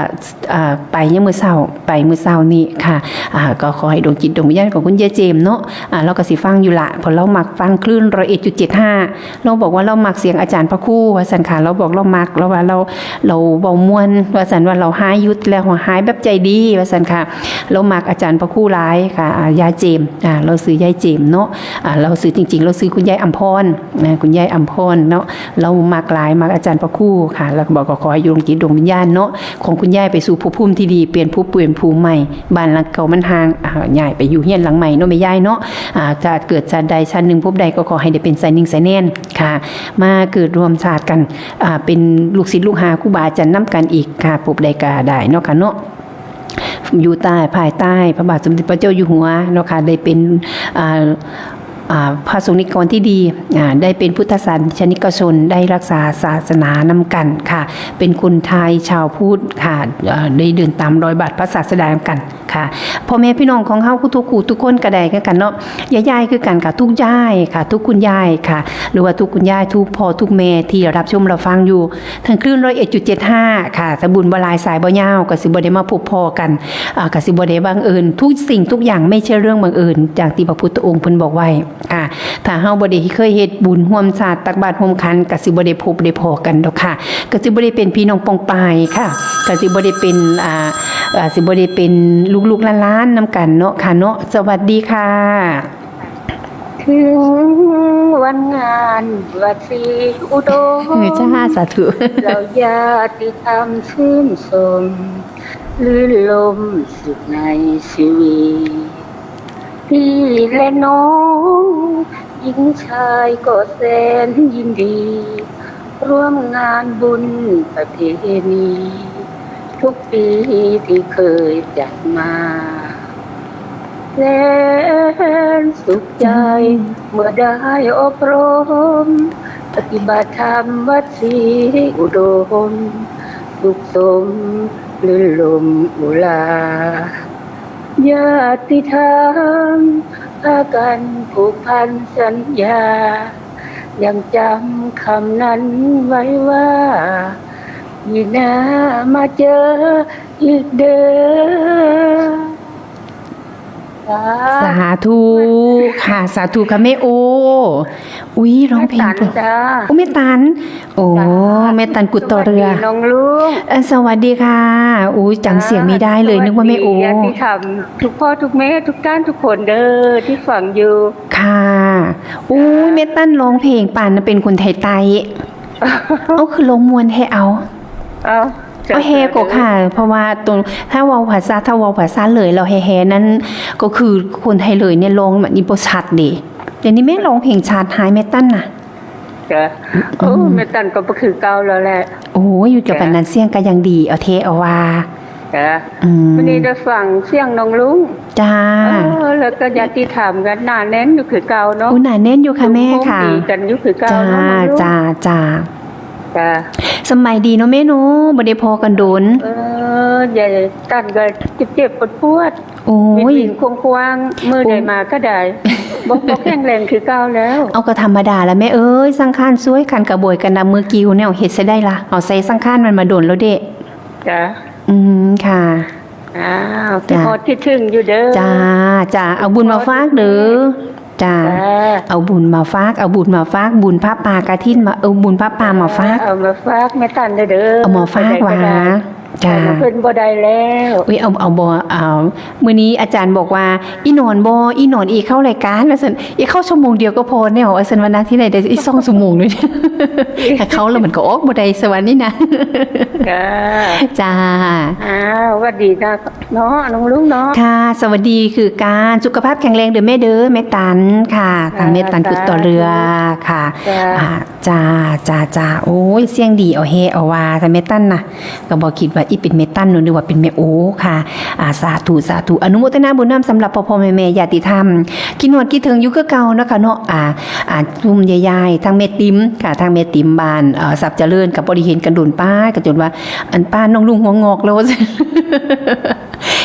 อ่า ไปยามมื้อเช้า ไปมื้อเช้านี้ค่ะ อ่า ก็ขอให้ดวงจิตดวงวิญญาณของคุณยายเจมส์เนาะ อ่า ลาวก็สิฟังอยู่ล่ะ เพราะลาวมักฟังคลื่นร้อยเอ็ดจุดเจ็ดห้า ลาวบอกว่าลาวมักเสียงอาจารย์พระครู ว่าซั่นค่ะ ลาวบอกลาวมัก ลาวว่าลาว ลาวเว้าม่วน ว่าซั่น ว่าลาวหายอยู่แล้วหายแบบใจดี ว่าซั่นค่ะ ลาวมักอาจารย์พระครูหลายค่ะ อ่า ยายเจมส์ อ่า ลาวชื่อยายเจมส์เนาะ อ่า ลาวชื่อจริงๆ ลาวชื่อคุณยายอำพร นะ คุณยายอำพรเนาะ ลาวมักหลาย มักอาจารย์พระครูค่ะ ลาวก็บอกก็ขอให้ดวงจิตดวงวิญญาณเนาะ ของคุณยายไปสู่ภพภูมิที่ดี เปลี่ยนภพเปลี่ยนภูมิใหม่ บ้านหลังเก่ามันห่าง อ่า ย้ายไปอยู่เฮือนหลังใหม่เนาะแม่ยายเนาะ อ่า ชาติเกิดชาติใดชาติหนึ่งภพใดก็ขอให้ได้เป็นไส้หนึ่งไส้แน่นค่ะ มาเกิดร่วมชาติกัน อ่า เป็นลูกศิษย์ลูกหาครูบาอาจารย์นำกันอีกค่ะ ภพใดก็ได้เนาะค่ะเนาะ อยู่ใต้ภายใต้พระบาทสมเด็จพระเจ้าอยู่หัวเนาะค่ะ ได้เป็น อ่า อ่า พระสงฆ์นิกรที่ดี อ่า ได้เป็นพุทธศาสนิกชน ได้รักษาศาสนานำกันค่ะ เป็นคนไทยชาวพุทธค่ะ อ่า ได้เดินตามรอยบาทพระศาสดานำกัน ค่ะ พ่อแม่พี่น้องของเฮาทุกคู่ทุกคนก็ได้คือกันเนาะ ยายๆ คือกันค่ะ ทุกยายค่ะ ทุกคุณยายค่ะ หรือว่าทุกคุณยาย ทุกพ่อ ทุกแม่ที่รับชมรับฟังอยู่ ทางคลื่น ร้อยเอ็ดจุดเจ็ดห้า ค่ะ แต่บุญบ่หลายสายบ่ยาว ก็สิบ่ได้มาพบพ้อกัน อ่า ก็สิบ่ได้บังเอิญ ทุกสิ่งทุกอย่างไม่ใช่เรื่องบังเอิญ อย่างที่พระพุทธองค์เพิ่นบอกไว้ ค่ะ ถ้าเฮาบ่ได้เคยเฮ็ดบุญร่วมชาติ ตักบาตรร่วมขัน ก็สิบ่ได้พบได้พ้อกันดอกค่ะ ก็สิบ่ได้เป็นพี่น้องป้องปายค่ะ ก็สิบ่ได้เป็น อ่า อ่า สิบ่ได้เป็นลูกๆหลานๆนำกันเนาะค่ะเนาะ สวัสดีค่ะ ถึงวันงานวัดศรีอุดม เออ จ้า สาธุ เราญาติธรรมชื่นชม ลื่นลมสุขในชีวิต พี่และน้องหญิงชายก็แสนยินดี ร่วมงานบุญประเพณี ทุกปีที่เคยจัดมา แสนสุขใจเมื่อได้อบรม ปฏิบัติธรรมวัดศรีอุดม สุขสมลื่นลมอุรา ญาติธรรมพากันผูกพันสัญญา ยังจำคำนั้นไว้ว่า ปีหน้ามาเจออีกเด้อ สาธุค่ะ สาธุค่ะแม่โอ อุ๊ย ร้องเพลง แม่ตันจ้า โอ้ แม่ตัน โอ้ จ้า แม่ตันกุดต่อเรือ สวัสดีน้องลุง เอ่อ สวัสดีค่ะ อุ๊ย จำเสียงไม่ได้เลย จ้า นึกว่าแม่โอ สวัสดีญาติธรรมทุกพ่อทุกแม่ทุกท่านทุกคนเด้อที่ฟังอยู่ ค่ะ อุ๊ย แม่ตันร้องเพลงปานเป็นคนไทยใต้ เอา คือร้องม่วนแท้เอา เอา เอาแฮก็ค่ะ เพราะว่าตรง ถ้าเว้าภาษา ถ้าเว้าภาษาเลย แล้วแฮๆ นั้น ก็คือคนไทยเลยเนี่ยร้องแบบนี้บ่ชัดเด้ เดี๋ยวนี้แม่ร้องเพลงชัดหายแม่ตันน่ะ จ้ะ โอ้ อืม แม่ตันก็บ่คือเก่าแล้วแหละ โอ้ย อยู่กับ จ้ะ ปานนั้นเสียงก็ยังดี เอาแท้เอาว่า จ้ะ อืม มื้อนี้ได้ฟังเสียงน้องลุง จ้า เออ แล้วก็ญาติธรรมกันหนาแน่นอยู่คือเก่าเนาะ อู้หนาแน่นอยู่ค่ะแม่ค่ะ อยู่โฮมดีกันอยู่คือเก่าเนาะ จ้า น้องลุง จ้า จ้า จ้า สำบายดีเนาะแม่เนาะ บ่ได้พ้อกันโดน เออ ยายตันก็เจ็บๆ ปวดๆ โอ้ย วิ่งๆ คว้างๆ มื้อใดมาก็ได้ โอ้ บ่ บ่แข็งแรงคือเก่าแล้ว เอาก็ธรรมดาละแม่เอ้ย สังขารช่วยกันกระบวยกันนำมือกิวแนวเฮ็ดซะได้ละ เอาใส่สังขารมันมาโดนแล้วเด้ จ้ะ อืม ค่ะ อ้าว จ้ะ คิดฮอดคิดถึงอยู่เด้อ จ้า จ้า เอาบุญมาฝากเด้อ จ้า จ้า เอาบุญมาฝาก เอาบุญมาฝาก บุญผ้าป่ากฐินมา เอาบุญผ้าป่ามาฝาก เอามาฝากแม่ตันเด้อ เอามาฝาก ไปไหนก็ได้ ว่า จ้า ไปนำเพิ่นบ่ได้แล้ว อุ๊ย เอา เอาบ่ เอา มื้อนี้อาจารย์บอกว่า อีหนอนบ่ อีหนอนอีเข้ารายการ ว่าซั่น อีเข้าชั่วโมงเดียวก็พอแนว ว่าซั่น ว่านาทีไหนได้อีกสองชั่วโมงเลย ถ้าเข้าแล้วมันก็ออกบ่ได้ สวรรค์นี่นะ จ้า จ้า อ้าว หวัดดีนะ เนาะ น้องลุงเนาะ ค่ะ สวัสดีคือการ สุขภาพแข็งแรงเด้อแม่เด้อ แม่ตันค่ะ ทางแม่ตัน จ้า กุดต่อเรือค่ะ จ้า อ่า จ้า จ้า จ้า โอ้ย เสียงดีเอาแฮเอาว่า แต่แม่ตันน่ะ ก็บ่คิดว่าอีเป็นแม่ตันเนาะ นึกว่าเป็นแม่โอค่ะ อ่า สาธุ สาธุ อนุโมทนาบุญนำสำหรับพ่อๆ แม่ๆ ญาติธรรม คิดฮอดคิดถึงอยู่คือเก่าเนาะค่ะเนาะ อ่า อ่า ซุมยายๆ ทางแม่ติ๋มค่ะ ทางแม่ติ๋มบ้าน เอ่อ ทรัพย์เจริญ ก็บ่ได้เห็นกันโดนปาน ก็จนว่า อันป้าน้องลุงหัวงอกแล้ว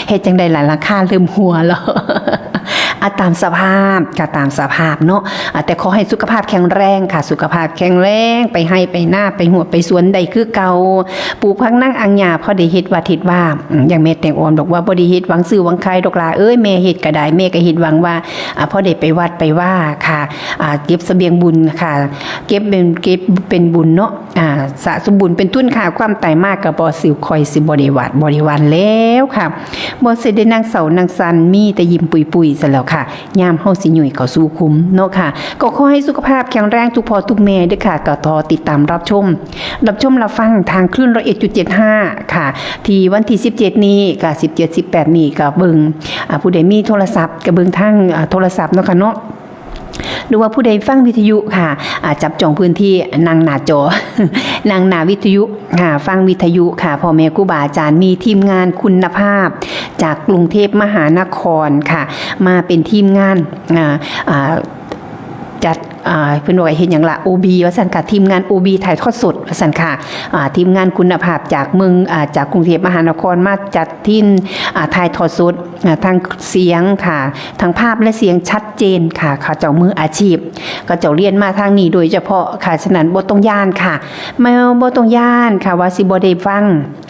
เฮ็ดจั่งใดล่ะ หลังคาเริ่มหัวแล้ว อ่ะ ตามสภาพค่ะ ตามสภาพเนาะ อ่ะ แต่ขอให้สุขภาพแข็งแรงค่ะ สุขภาพแข็งแรง ไปไฮ่ไปนา ไปฮวดไปสวนได้คือเก่า ปลูกผักหนังอังหญ้า พอได้เฮ็ดวัดเฮ็ดวา อืม อย่างแม่แตงอ่อนบอกว่าบ่ได้เฮ็ดหวังซื้อหวังขายดอกหล่าเอ้ย แม่เฮ็ดก็ได้ แม่ก็เฮ็ดหวังว่า อ่ะ พอได้ไปวัดไปวาค่ะ อ่า เก็บเสบียงบุญค่ะ เก็บเป็น เก็บเป็นบุญเนาะ อ่า สะสมบุญเป็นทุนค่ะ ความตายมากก็บ่สิคอยสิบ่ได้หวาดบ่ได้หวั่นแล้วค่ะ บ่สิได้นั่งเศร้านั่งสั่น มีแต่ยิ้มปุยๆ ซะแล้วค่ะ ยามเฮาสิหยุ่ยเข้าสู่คุมเนาะค่ะ ก็ขอให้สุขภาพแข็งแรงทุกพ่อทุกแม่เด้อค่ะ ก็รอติดตามรับชม รับชมรับฟังทางคลื่น ร้อยเอ็ดจุดเจ็ดห้า ค่ะ ที่วันที่สิบเจ็ดนี้ก็ สิบเจ็ด สิบแปด นี้ก็เบิ่ง อ่า ผู้ใดมีโทรศัพท์ก็เบิ่งทาง อ่า โทรศัพท์เนาะค่ะเนาะ หรือว่าผู้ใดฟังวิทยุค่ะ อ่า จับจองพื้นที่นั่งหน้าจอ นั่งหน้าวิทยุค่ะ ฟังวิทยุค่ะ พ่อแม่ครูบาอาจารย์ มีทีมงานคุณภาพจากกรุงเทพมหานครค่ะ มาเป็นทีมงาน อ่า อ่า จัด อ่าเพิ่นว่าเฮ็ดหยังล่ะ โอบี ว่าซั่นค่ะ ทีมงาน โอบี ถ่ายทอดสดว่าซั่นค่ะ อ่าทีมงานคุณภาพจากเมืองอ่าจากกรุงเทพมหานครมาจัดทีมอ่าถ่ายทอดสดอ่าทั้งเสียงค่ะทั้งภาพและเสียงชัดเจนค่ะ เขาเจ้ามืออาชีพ เขาเจ้าเรียนมาทางนี้โดยเฉพาะค่ะ ฉะนั้นบ่ต้องย้านค่ะ ไม่บ่ต้องย้านค่ะว่าสิบ่ได้ฟัง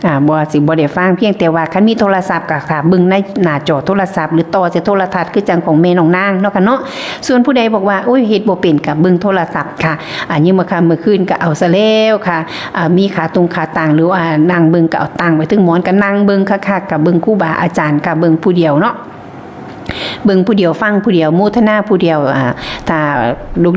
อ่าบ่สิบ่ได้ฟัง เพียงแต่ว่าคันมีโทรศัพท์ก็ค่ะเบิ่งในหน้าจอโทรศัพท์ หรือต่อใส่โทรทัศน์คือจังของแม่น้องนางเนาะค่ะเนาะ ส่วนผู้ใดบอกว่าโอ้ยเฮ็ดบ่เป็นก็เบิ่งโทรศัพท์ค่ะ อ่ายังมื้อค่ำมื้อคืนก็เอาซะแล้วค่ะ อ่ามีขาตุงขาต่าง หรือว่านั่งเบิ่งก็เอาตั้งไว้ถึงหมอนก็นั่งเบิ่งคักๆก็เบิ่งครูบาอาจารย์ก็เบิ่งผู้เดียวเนาะ เบิ่งผู้เดียวฟังผู้เดียวโมทนาผู้เดียว อ่าถ้า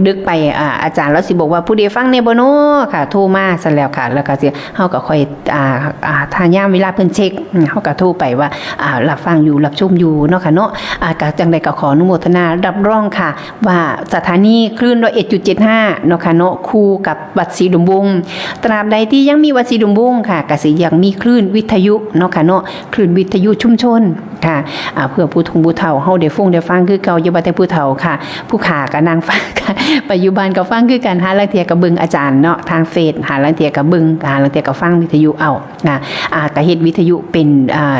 ดึกๆไป อ่าอาจารย์ลาวสิบอกว่าผู้ใดฟังแหน่บ่น้อค่ะ โทรมาซั่นแล้วค่ะ แล้วก็สิเฮาก็ค่อย อ่าอ่าถ้ายามเวลาเพิ่นเช็ค อืมเฮาก็โทรไปว่า อ่ารับฟังอยู่รับชมอยู่เนาะค่ะเนาะ อ่าก็จั่งใดก็ขออนุโมทนารับรองค่ะ ว่าสถานีคลื่น ร้อยเอ็ดจุดเจ็ดห้า เนาะค่ะเนาะ คู่กับวัดศรีอุดมวงศ์ ตราบใดที่ยังมีวัดศรีอุดมวงศ์ค่ะ ก็สิยังมีคลื่นวิทยุเนาะค่ะเนาะ คลื่นวิทยุชุมชนค่ะ อ่าเพื่อผู้ทุงผู้เฒ่าเฮาได้ฟงได้ฟังคือเก่า อย่าว่าแต่ผู้เฒ่าค่ะ ผู้ขาก็นั่งฟังค่ะ ปัจจุบันก็ฟังคือกัน หาลางเทื่อก็เบิ่งอาจารย์เนาะ ทางเฟซ หาลางเทื่อก็เบิ่ง หาลางเทื่อก็ฟังวิทยุเอา นะ อ่าก็เฮ็ดวิทยุเป็น อ่า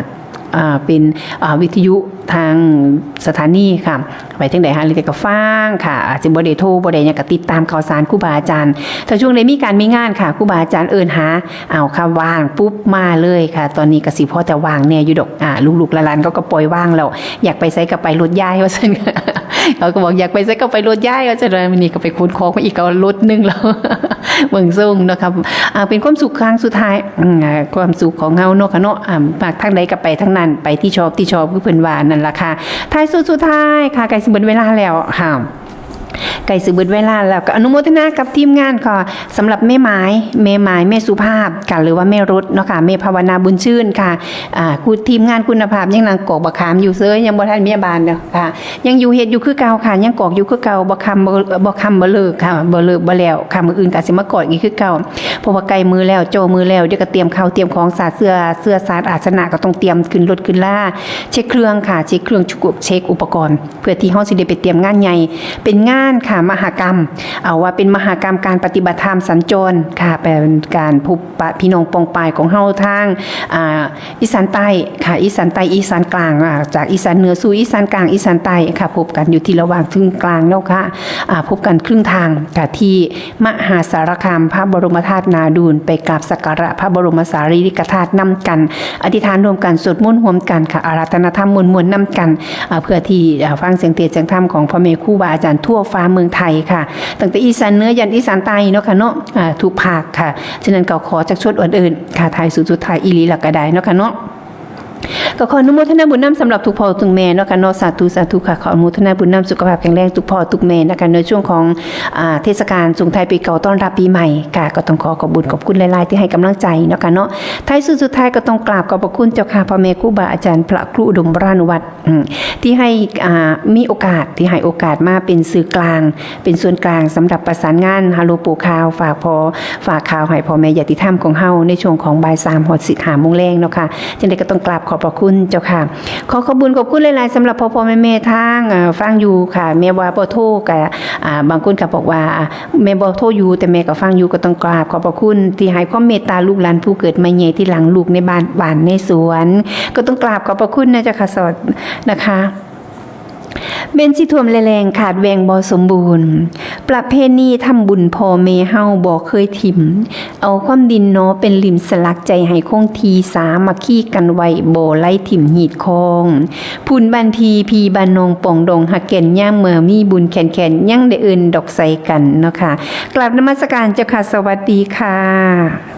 อ่าเป็น อ่าวิทยุทางสถานีค่ะ ไปทางใดหาลางเทื่อก็ฟังค่ะ อาจสิบ่ได้โทร บ่ได้หยังก็ติดตามข่าวสารครูบาอาจารย์ ถ้าช่วงใดมีการมีงานค่ะ ครูบาอาจารย์เอิ้นหา เอาค่ะ ว่างปุ๊บมาเลยค่ะ ตอนนี้ก็สิพอแต่ว่างแหน่อยู่ดอก อ่า ลูกๆหลานๆเขาก็ปล่อยว่างแล้ว อยากไปไสก็ไปรถยายว่าซั่น เขาก็บอกอยากไปไสก็ไปรถยายว่าซั่น มื้อนี้ก็ไปขนของมาอีกก็รถหนึ่งแล้ว เบิ่งส่งเนาะครับ อ่า เป็นความสุขครั้งสุดท้าย อืม อ่า ความสุขของเฮาเนาะค่ะเนาะ อ่า มักทางใดก็ไปทางนั้น ไปที่ชอบที่ชอบคือเพิ่นว่านั่นล่ะค่ะ ท้ายสุดสุดท้ายค่ะ ใกล้สิเบิดเวลาแล้วค่ะ ใกล้สิเบิดเวลาแล้ว ก็อนุโมทนากับทีมงานค่ะ สำหรับแม่หมาย แม่หมาย แม่สุภาพค่ะ หรือว่าแม่รถเนาะค่ะ แม่ภาวนาบุญชื่นค่ะ อ่า คุณทีมงานคุณภาพยังนั่งกอกบักขามอยู่เซ้ย ยังบ่ทันเมียบ้านเนาะค่ะ ยังอยู่เฮ็ดอยู่คือเก่าค่ะ ยังกอกอยู่คือเก่า บ่ค่ำบ่ บ่ค่ำบ่เลิกค่ะ บ่เลิกบ่แล้วค่ะ มื้ออื่นก็สิมากอกอีกคือเก่า เพราะว่าใกล้มื้อแล้ว จ่อมื้อแล้ว เดี๋ยวก็เตรียมข้าวเตรียมของ สาดเสื้อ เสื้อสาดอาสนะก็ต้องเตรียมขึ้นรถขึ้นลา เช็คเครื่องค่ะ เช็คเครื่อง เช็คอุปกรณ์ เพื่อที่เฮาสิได้ไปเตรียมงานใหญ่ เป็นงานค่ะมหกรรม เอาว่าเป็นมหกรรมการปฏิบัติธรรมสัญจรค่ะ เป็นการพบปะพี่น้องปองปายของเฮาทาง อ่า อีสานใต้ค่ะ อีสานใต้ อีสานกลาง อ่า จากอีสานเหนือสู่อีสานกลาง อีสานใต้ค่ะ พบกันอยู่ที่ระหว่างครึ่งกลางแล้วค่ะ อ่า พบกันครึ่งทางค่ะ ที่มหาสารคามพระบรมธาตุนาดูน ไปกราบสักการะพระบรมสารีริกธาตุนำกัน อธิษฐานร่วมกัน สวดมนต์ร่วมกันค่ะ อาราธนาธรรมม่วนๆนำกัน อ่า เพื่อที่ อ่า ฟังเสียงเทศน์เสียงธรรมของพ่อแม่ครูบาอาจารย์ทั่วฟ้าเมืองไทยค่ะ ตั้งแต่อีสานเหนือยันอีสานใต้เนาะค่ะเนาะ อ่า ทุกภาคค่ะ ฉะนั้นก็ขอจักชวนอวดเอิ้นค่ะ ท้ายสุดสุดท้ายอีหลีละก็ได้เนาะค่ะเนาะ ก็ขออนุโมทนาบุญนำสำหรับทุกพ่อทุกแม่เนาะค่ะเนาะ สาธุสาธุค่ะ ขออนุโมทนาบุญนำสุขภาพแข็งแรงทุกพ่อทุกแม่นะคะ ในช่วงของ อ่า เทศกาลส่งท้ายปีเก่าต้อนรับปีใหม่ค่ะ ก็ต้องขอขอบบุญขอบคุณหลายๆที่ให้กำลังใจเนาะค่ะเนาะ ท้ายสุดสุดท้ายก็ต้องกราบขอบพระคุณเจ้าค่ะ พ่อแม่ครูบาอาจารย์ พระครูอุดมวรานุวัฒน์ อืม ที่ให้ อ่า มีโอกาส ที่ให้โอกาสมาเป็นสื่อกลาง เป็นส่วนกลางสำหรับประสานงานหาหลวงปู่ข่าว ฝากพ่อ ฝากข่าวให้พ่อแม่ญาติธรรมของเฮาในช่วงของบ่ายสามฮอดสิบห้าโมงแลงเนาะค่ะ จั่งใดก็ต้องกราบขอบพระคุณเจ้าค่ะ ขอขอบบุญขอบคุณหลายๆสำหรับพ่อๆแม่ๆทาง อ่า ฟังอยู่ค่ะ แม้ว่าบ่โทรก็ อ่า บางคนก็บอกว่า แม่บ่โทรอยู่ แต่แม่ก็ฟังอยู่ ก็ต้องกราบขอบพระคุณที่ให้ความเมตตาลูกหลานผู้เกิดมาใหญ่ที่หลัง ลูกในบ้าน บ้านในสวน ก็ต้องกราบขอบพระคุณนะเจ้าค่ะ สวัสดีนะคะ แม่นสิท่วมแลแลงขาดแหว่งบ่สมบูรณ์ ประเพณีทำบุญพ่อแม่เฮาบ่เคยถิ่ม เอาความดีเนาะเป็นหลิ้มสลักใจให้คงที่ สามัคคีกันไว้บ่ไล่ถิ่มฮีดคอง พู้นบ้านพี่ พี่บ้านน้อง ปองดองฮักแก่น ยามเมื่อมีบุญแคนๆ ยังได้เอิ้นดอกใส่กันเนาะค่ะ กราบนมัสการเจ้าค่ะ สวัสดีค่ะ